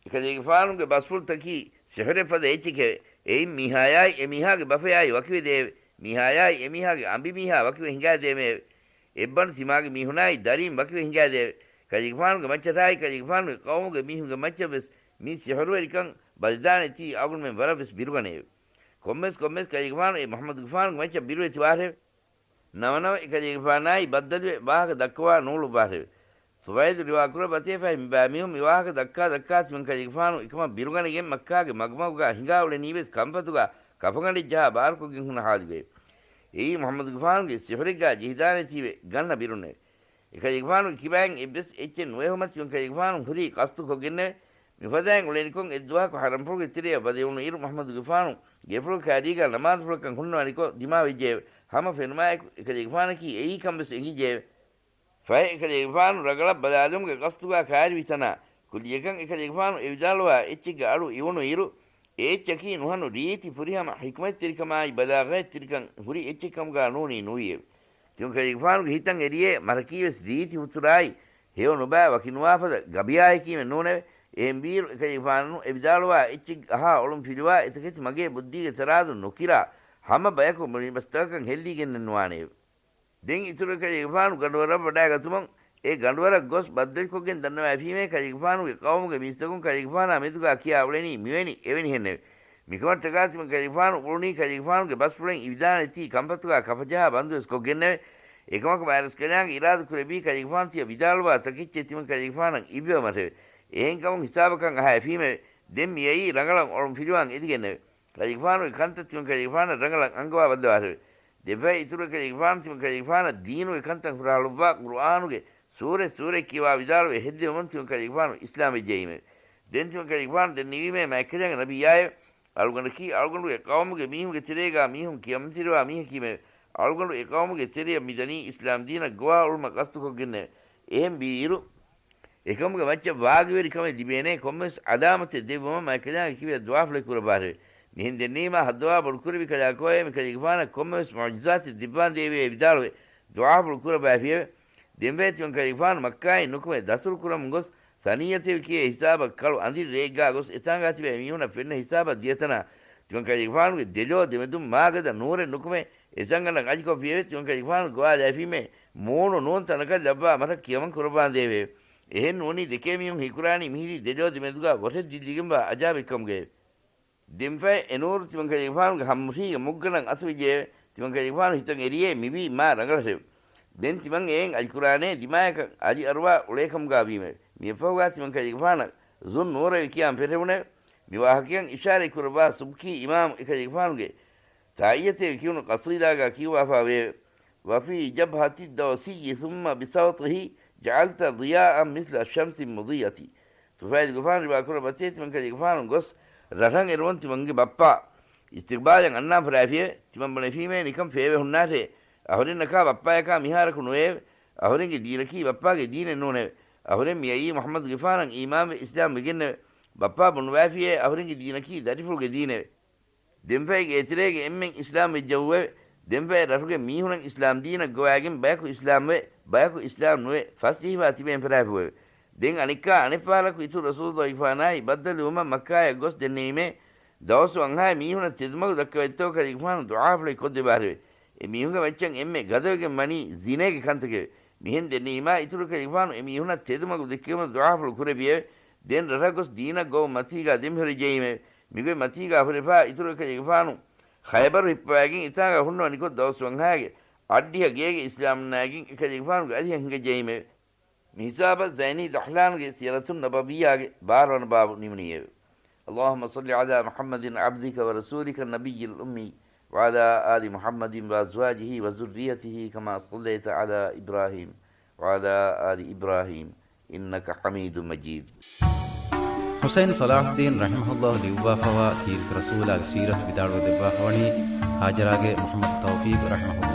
އެކަލޭގެފާނުގެ ބަސްފުޅުތަކީ ސިޙުރެއް ފަދަ އެއްޗެކެވެ. އެއިން މިހާޔާއި އެމީހާގެ ބަފަޔާއި ވަކިވެދޭވެ. މިހާޔާއި އެމީހާގެ އަނބިމީހާ ވަކިވެ ހިނގާދޭމެއެވެ. އެއްބަނޑު ތިމާގެ މީހުނާއި ދަރީން ވަކިވެ ހިނގާދޭވެ. ކަލޭގެފާނުގެ މައްޗަށާއި ކަލޭގެފާނުގެ ޤައުމުގެ މީހުންގެ މައްޗަށް ވެސް މި ސިޙުރުވެރިކަން ބަލިދާނެތީ އަޅުގަނޑުމެން ވަރަށް ވެސް ބިރުގަނެއެވެ. ކޮންމެސް ކޮންމެސް ކަލޭގެފާނު އެ މުޙައްމަދުގެފާނުގެ މައްޗަށް ބިރުވެތިވާށެވެ. ނަމަނަމަ އެކަލޭގެފާނާއި ބައްދަލުވެ ވާހަކަ ދައްކަވާ ނޫޅުއްވާށެވެ. ޠުފައިލު ރިވާކުރައްވަތޭ ފަހެ މިބައިމީހުން މި ވާހަކަ ދައްކާ ދައްކާ ތިމަން ކަލޭގެފާނު އެކަމަށް ބިރުގަނެގެން މައްކާގެ މަގުމަގުގާ ހިނގާ އުޅެނީވެސް ކަންފަތުގާ ކަފަގަނޑެއްޖަހާ ބާރުކޮށްގެން ހުންނަ ޙާލުގައެވެ. އެއީ މުޙައްމަދުގެފާނުގެ ސިޙުރެއްގާ ޖެހިދާނެތީވެ ގަންނަ ބިރުންނެވެ. އެކަލޭގެފާނުގެ ކިބައިން އެއްވެސް އެއްޗެއް ނުވެހުމަށް ތިމަން ކަލޭގެފާނު ހުރީ ޤަޞްދުކޮށްގެންނެވެ. މިފަދައިން އުޅެނިކޮށް އެއްދުވަހަކު ޙަރަމްފުޅުގެ ތެރެއަށް ވަދެވުނު އިރު މުޙައްމަދުގެފާނު ގެފުޅު ކާރީގާ ނަމާދުފުޅަކަށް ހުންނަވަނިކޮށް ދިމާވެއްޖެއެވެ. ހަމަ ފެނުމާއެކު އެކަލޭގެފާނަކީ އެއީ ކަން ވެސް އެނގިއްޖެއެވެ. ފަހެ އެކަލޭގެފާނު ރަނގަޅަށް ބަލާލުމުގެ ޤަޞްދުގާ ކާރިވި ތަނާ ކުއްލިއަކަށް އެކަލޭގެފާނު އެވިދާޅުވާ އެއްޗެއްގެ އަޑު އިވުނު އިރު، އެ އެއްޗަކީ ނުހަނު ރީތި ފުރިހަމަ ޙިކްމަތްތެރިކަމާއި ބަލާޣަތްތެރިކަން ހުރި އެއްޗެއްކަމުގާ ނޫނީ ނުވިއެވެ. ތިމަން ކަލޭގެފާނުގެ ހިތަށް އެރިއޭ މަރަކީވެސް ރީތި ހުތުރާއި ހެޔޮ ނުބައި ވަކިނުވާފަދަ ގަބިޔާއެކީމެއް ނޫނެވެ. އެހެންވީއިރު އެކަލޭގެފާނު އެވިދާޅުވާ އެއްޗެއް އަހާ އޮޅުން ފިލުވާ އެތަކެތި މަގޭ ބުއްދީގެ ތަރާދުން ނުކިރާ ހަމަ ބަޔަކު މުޅި ބަސްތަކަކަށް ހެއްލިގެންނެއް ނުވާނެއެވެ. ދެން އިތުރު އެކަލޭގެފާނު ގަނޑުވަރަށް ވަޑައިގަތުމުން އެ ގަނޑުވަރަށް ގޮސް ބައްދަލުކޮށްގެން ދަންނަވައިފީމޭ ކަލޭގެފާނުގެ ޤައުމުގެ މީސްތަކުން ކަލޭގެފާނާ މެދުގާ ކިޔާ އުޅެނީ މިވެނި އެވެނިހެންނެވެ. މިކަމަށްޓަކާ ތިމަން ކަލޭގެފާނު އުޅުނީ ކަލޭގެފާނުގެ ބަސްފުޅެން އިވިދާނެތީ ކަންފަތުގާ ކަފަޖަހާ ބަންދުވެސް ކޮށްގެންނެވެ. އެކަމަކު މާތްރަސްކަލާނގެ އިރާދަކުރެއްވީ ކަލޭގެފާނު ތިޔަ ވިދާޅުވާ ތަކެއްޗެއް ތިމަން ކަލޭގެފާނަށް އިއްވެވުމަށެވެ. އެހެންކަމުން ހިސާބަކަށް އަހައިފީމެވެ. ދެން މިއައީ ރަނގަޅަށް އޮޅުން ފިލުވާން އެދިގެންނެވެ. ކަލޭގެފާނުގެ ކަންތައް ތިމަން ކަލޭގެފާނަށް ރަނގަޅަށް އަންގަވާ ވައްދަވާށެވެ. ދެންފަހެ އިތުރު ކަލޭގެފާނު ތިމަން ކަލޭގެފާނަށް ދީނުގެ ކަންތައް ހުށަހަޅުއްވާ ޤުރުއާނުގެ ސޫރަތް ސޫރަތް ކިޔަވާ ވިދާޅުވެ ހެއްދެވުމުން ތިމަން ކަލޭގެފާނު އިސްލާމް ވެއްޖައީމެވެ. ދެން ތިމަން ކަލޭގެފާނު ދެންނެވީމޭ މާތްކަލާނގެ ނަބިއްޔާއެވެ. އަޅުގަނޑަކީ އަޅުގަނޑުގެ ޤައުމުގެ މީހުންގެ ތެރޭގާ މީހުން ކިޔަމަންތެރިވާ މީހަކީމެވެ. އަޅުގަނޑު އެ ޤައުމުގެ ތެރެޔަށް މިދަނީ އިސްލާމް ދީނަށް ގޮވާ އުޅުމަށް ޤަޞްދުކޮށްގެންނެވެ. އެހެން ވީއިރު، އެކަމުގެ މައްޗަށް ވާގިވެރިކަމެއް ލިބޭނޭ ކޮންމެވެސް އަލާމަތެއް ދެއްވުމަށް މާތްކަލާނގެ ކިބަޔަށް ދުޢާފުޅެއް ކުރައްވާށެވެ. މިހެން ދެންނެވީމާ ހައްދަވާ ބޮޑުކުރެއްވި ކަލާކޯއޭ މި ކަލޭގެފާނަށް ކޮންމެވެސް މުޢުޖިޒާތެއް ދެއްވާނދޭވޭ ވިދާޅުވެ ދުޢާފުޅު ކުރައްވައިފިއެވެ. ދެންފަހެ ތިމަން ކަލޭގެފާނު މައްކާއިން ނުކުމެ ދަތުރު ކުރަމުން ގޮސް ސަނިއްޔަތެވި ކިޔޭ ހިސާބަށް ކަޅު އަނދިރި ރެއެއްގާ ގޮސް އެތާނގާ ތިބޭ މީހުންނަށް ފެންނަ ހިސާބަށް ދިޔަތަނާ ތިމަން ކަލޭގެފާނުގެ ދެލޯ ދެމެދުން މާގަދަ ނޫރެއް ނުކުމެ އެތަންގަނޑަށް އަލިކޮށްފިއެވެ. ތިމަން ކަލޭގެފާނު ގޮވާލައިފީމޭ މޫނު ނޫން ތަނަކަށް ލައްވާ މަށަށް ކިޔަމަން ކުރައްވާނދޭވެ. އެހެން ނޫނީ ދެކޭ މީހުން ހީކުރާނީ މިހިރީ ދެލޯ ދެމެދުގާ ވޮށެއް ދިއްލިގެންވާ އަޖާބެއްކަމުގައެވެ. ދެންފަހެ އެނޫރު ތިމަން ކަލޭގެފާނުގެ ހަމަމުށީގެ މުއްގަނޑަށް އަތުވެއްޖެއެވެ. ތިމަން ކަލޭގެފާނު ހިތަށް އެރިއޭ މިވީ މާ ރަނގަޅަށެވެ. ދެން ތިމަން އެއިން އަލިކުރާނޭ ދިމާޔަކަށް އަލި އަރުވާ އުޅޭކަމުގާ ވީމެވެ. މިއަށްފަހުގާ ތިމަން ކަލޭގެފާނަށް ޒުން ނޫރެވި ކިޔާން ފެށެވުނެވެ. މި ވާހަކަޔަށް އިޝާރަތް ކުރައްވާ ސުބްކީ އިމާމު އެކަލޭގެފާނުގެ ތާއިޔަތޭ ކިޔުނު ޤަޞީދާގާ ކިޔުއްވާފާ ވެއެވެ. وفي جبهة الدوسي ثم بسوطه جعلت ضياء مثل الشمس المضيئة. ޠުފައިލުގެފާނު ރިވާ ކުރައްވަތޭ ތިމަން ކަލޭގެފާނު ގޮސް ރަށަށް އެރުވަން ތިމަންގެ ބައްޕާ އިސްތިޤްބާލަށް އަންނާން ފަރާފިއެވެ. ތިމަން ބުނެފީމޭ ނިކަން ފޭވެ ހުންނާށޭ. އަހުރެންނަކާ ބައްޕާޔަކާ މިހާރަކު ނުވެއެވެ. އަހުރެންގެ ދީނަކީ ބައްޕާގެ ދީނެއް ނޫނެވެ. އަހުރެން މިއައީ މުޙައްމަދުގެފާނަށް އީމާންވެ އިސްލާމް ވެގެންނެވެ. ބައްޕާ ބުނުވައިފިއޭ އަހުރެންގެ ދީނަކީ ދަރިފުޅުގެ ދީނެވެ. ދެންފައިގެ އެތެރޭގެ އެންމެން އިސްލާމް ވެއްޖައޫއެވެ. ދެންފައި ރަށުގެ މީހުނަށް އިސްލާމް ދީނަށް ގޮވާގެން ބަޔަކު އިސްލާމްވެ، ބަޔަކު އިސްލާމް ނުވެ، ފަސްޖެހިފާ ތިބެން ފެށިފައިފިއެވެ. ދެން އަނެއްކާ އަނެއްފަހަރަކު އިތުރު ރަސޫލުއްލާހިގެފާނާއި ބައްދަލުވުމަށް މައްކާޔަށް ގޮސް ދެންނެވީމޭ. ދައުސް ވަންހާގެ މީހުނަށް ތެދުމަގު ދައްކަވައްތޯ ކަލޭގެފާނު ދުޢާފުޅެއް ކޮށްދެއްވާށެވެ. އެ މީހުންގެ މައްޗަށް އެންމެ ގަދަވެގެން ވަނީ ޒިނޭގެ ކަންތަކެވެ. މިހެން ދެންނެވީމާ އިތުރު ކަލޭގެފާނު އެ މީހުނަށް ތެދުމަގު ދެއްކެވުމަށް ދުޢާފުޅު ކުރެއްވިއެވެ. ދެން ރަށަށް ގޮސް ދީނަށް ގޮވުން މަތީގާ ދެމިހުރެއްޖައީމެވެ. މިގޮތް މަތީގާ ހުރެފާ އިތުރު ކަލޭގެފާނު ޚައިބަރު ހިއްޕަވައިގެން އެތާނގަ ހުންނަވަނިކޮށް ދައުސް ވަންހާގެ އަށްޑިހަ ގޭގެ އިސްލާމްވުންނާއިގެން އެކަލޭގެފާނުގެ އަރިހަށް ހިނގައްޖައީމެވެ. މި ހިސާބަށް ޒައިނީ ދަޙްލާނުގެ ސިޔަރަތުން ނަބަވިއްޔާގެ ބާރަ ވަނަ ބާބު ނިމުނީއެވެ. اللهم صل على محمد عبدك ورسولك النبي الأمي وعلى آل محمد وأزواجه وذريته كما صليت على إبراهيم وعلى آل إبراهيم إنك حميد مجيد. ޙުސައިން ޞަލާޙުއްދީން ރަޙިމަހުﷲ ލިޔުއްވާފަވާ ކީރިތި ރަސޫލާގެ ސީރަތު ވިދާޅުވެ ދެއްވާފަވަނީ ހާޖަރާގެ މުޙައްމަދު ތައުފީޤު ރަޙިމަހުﷲ.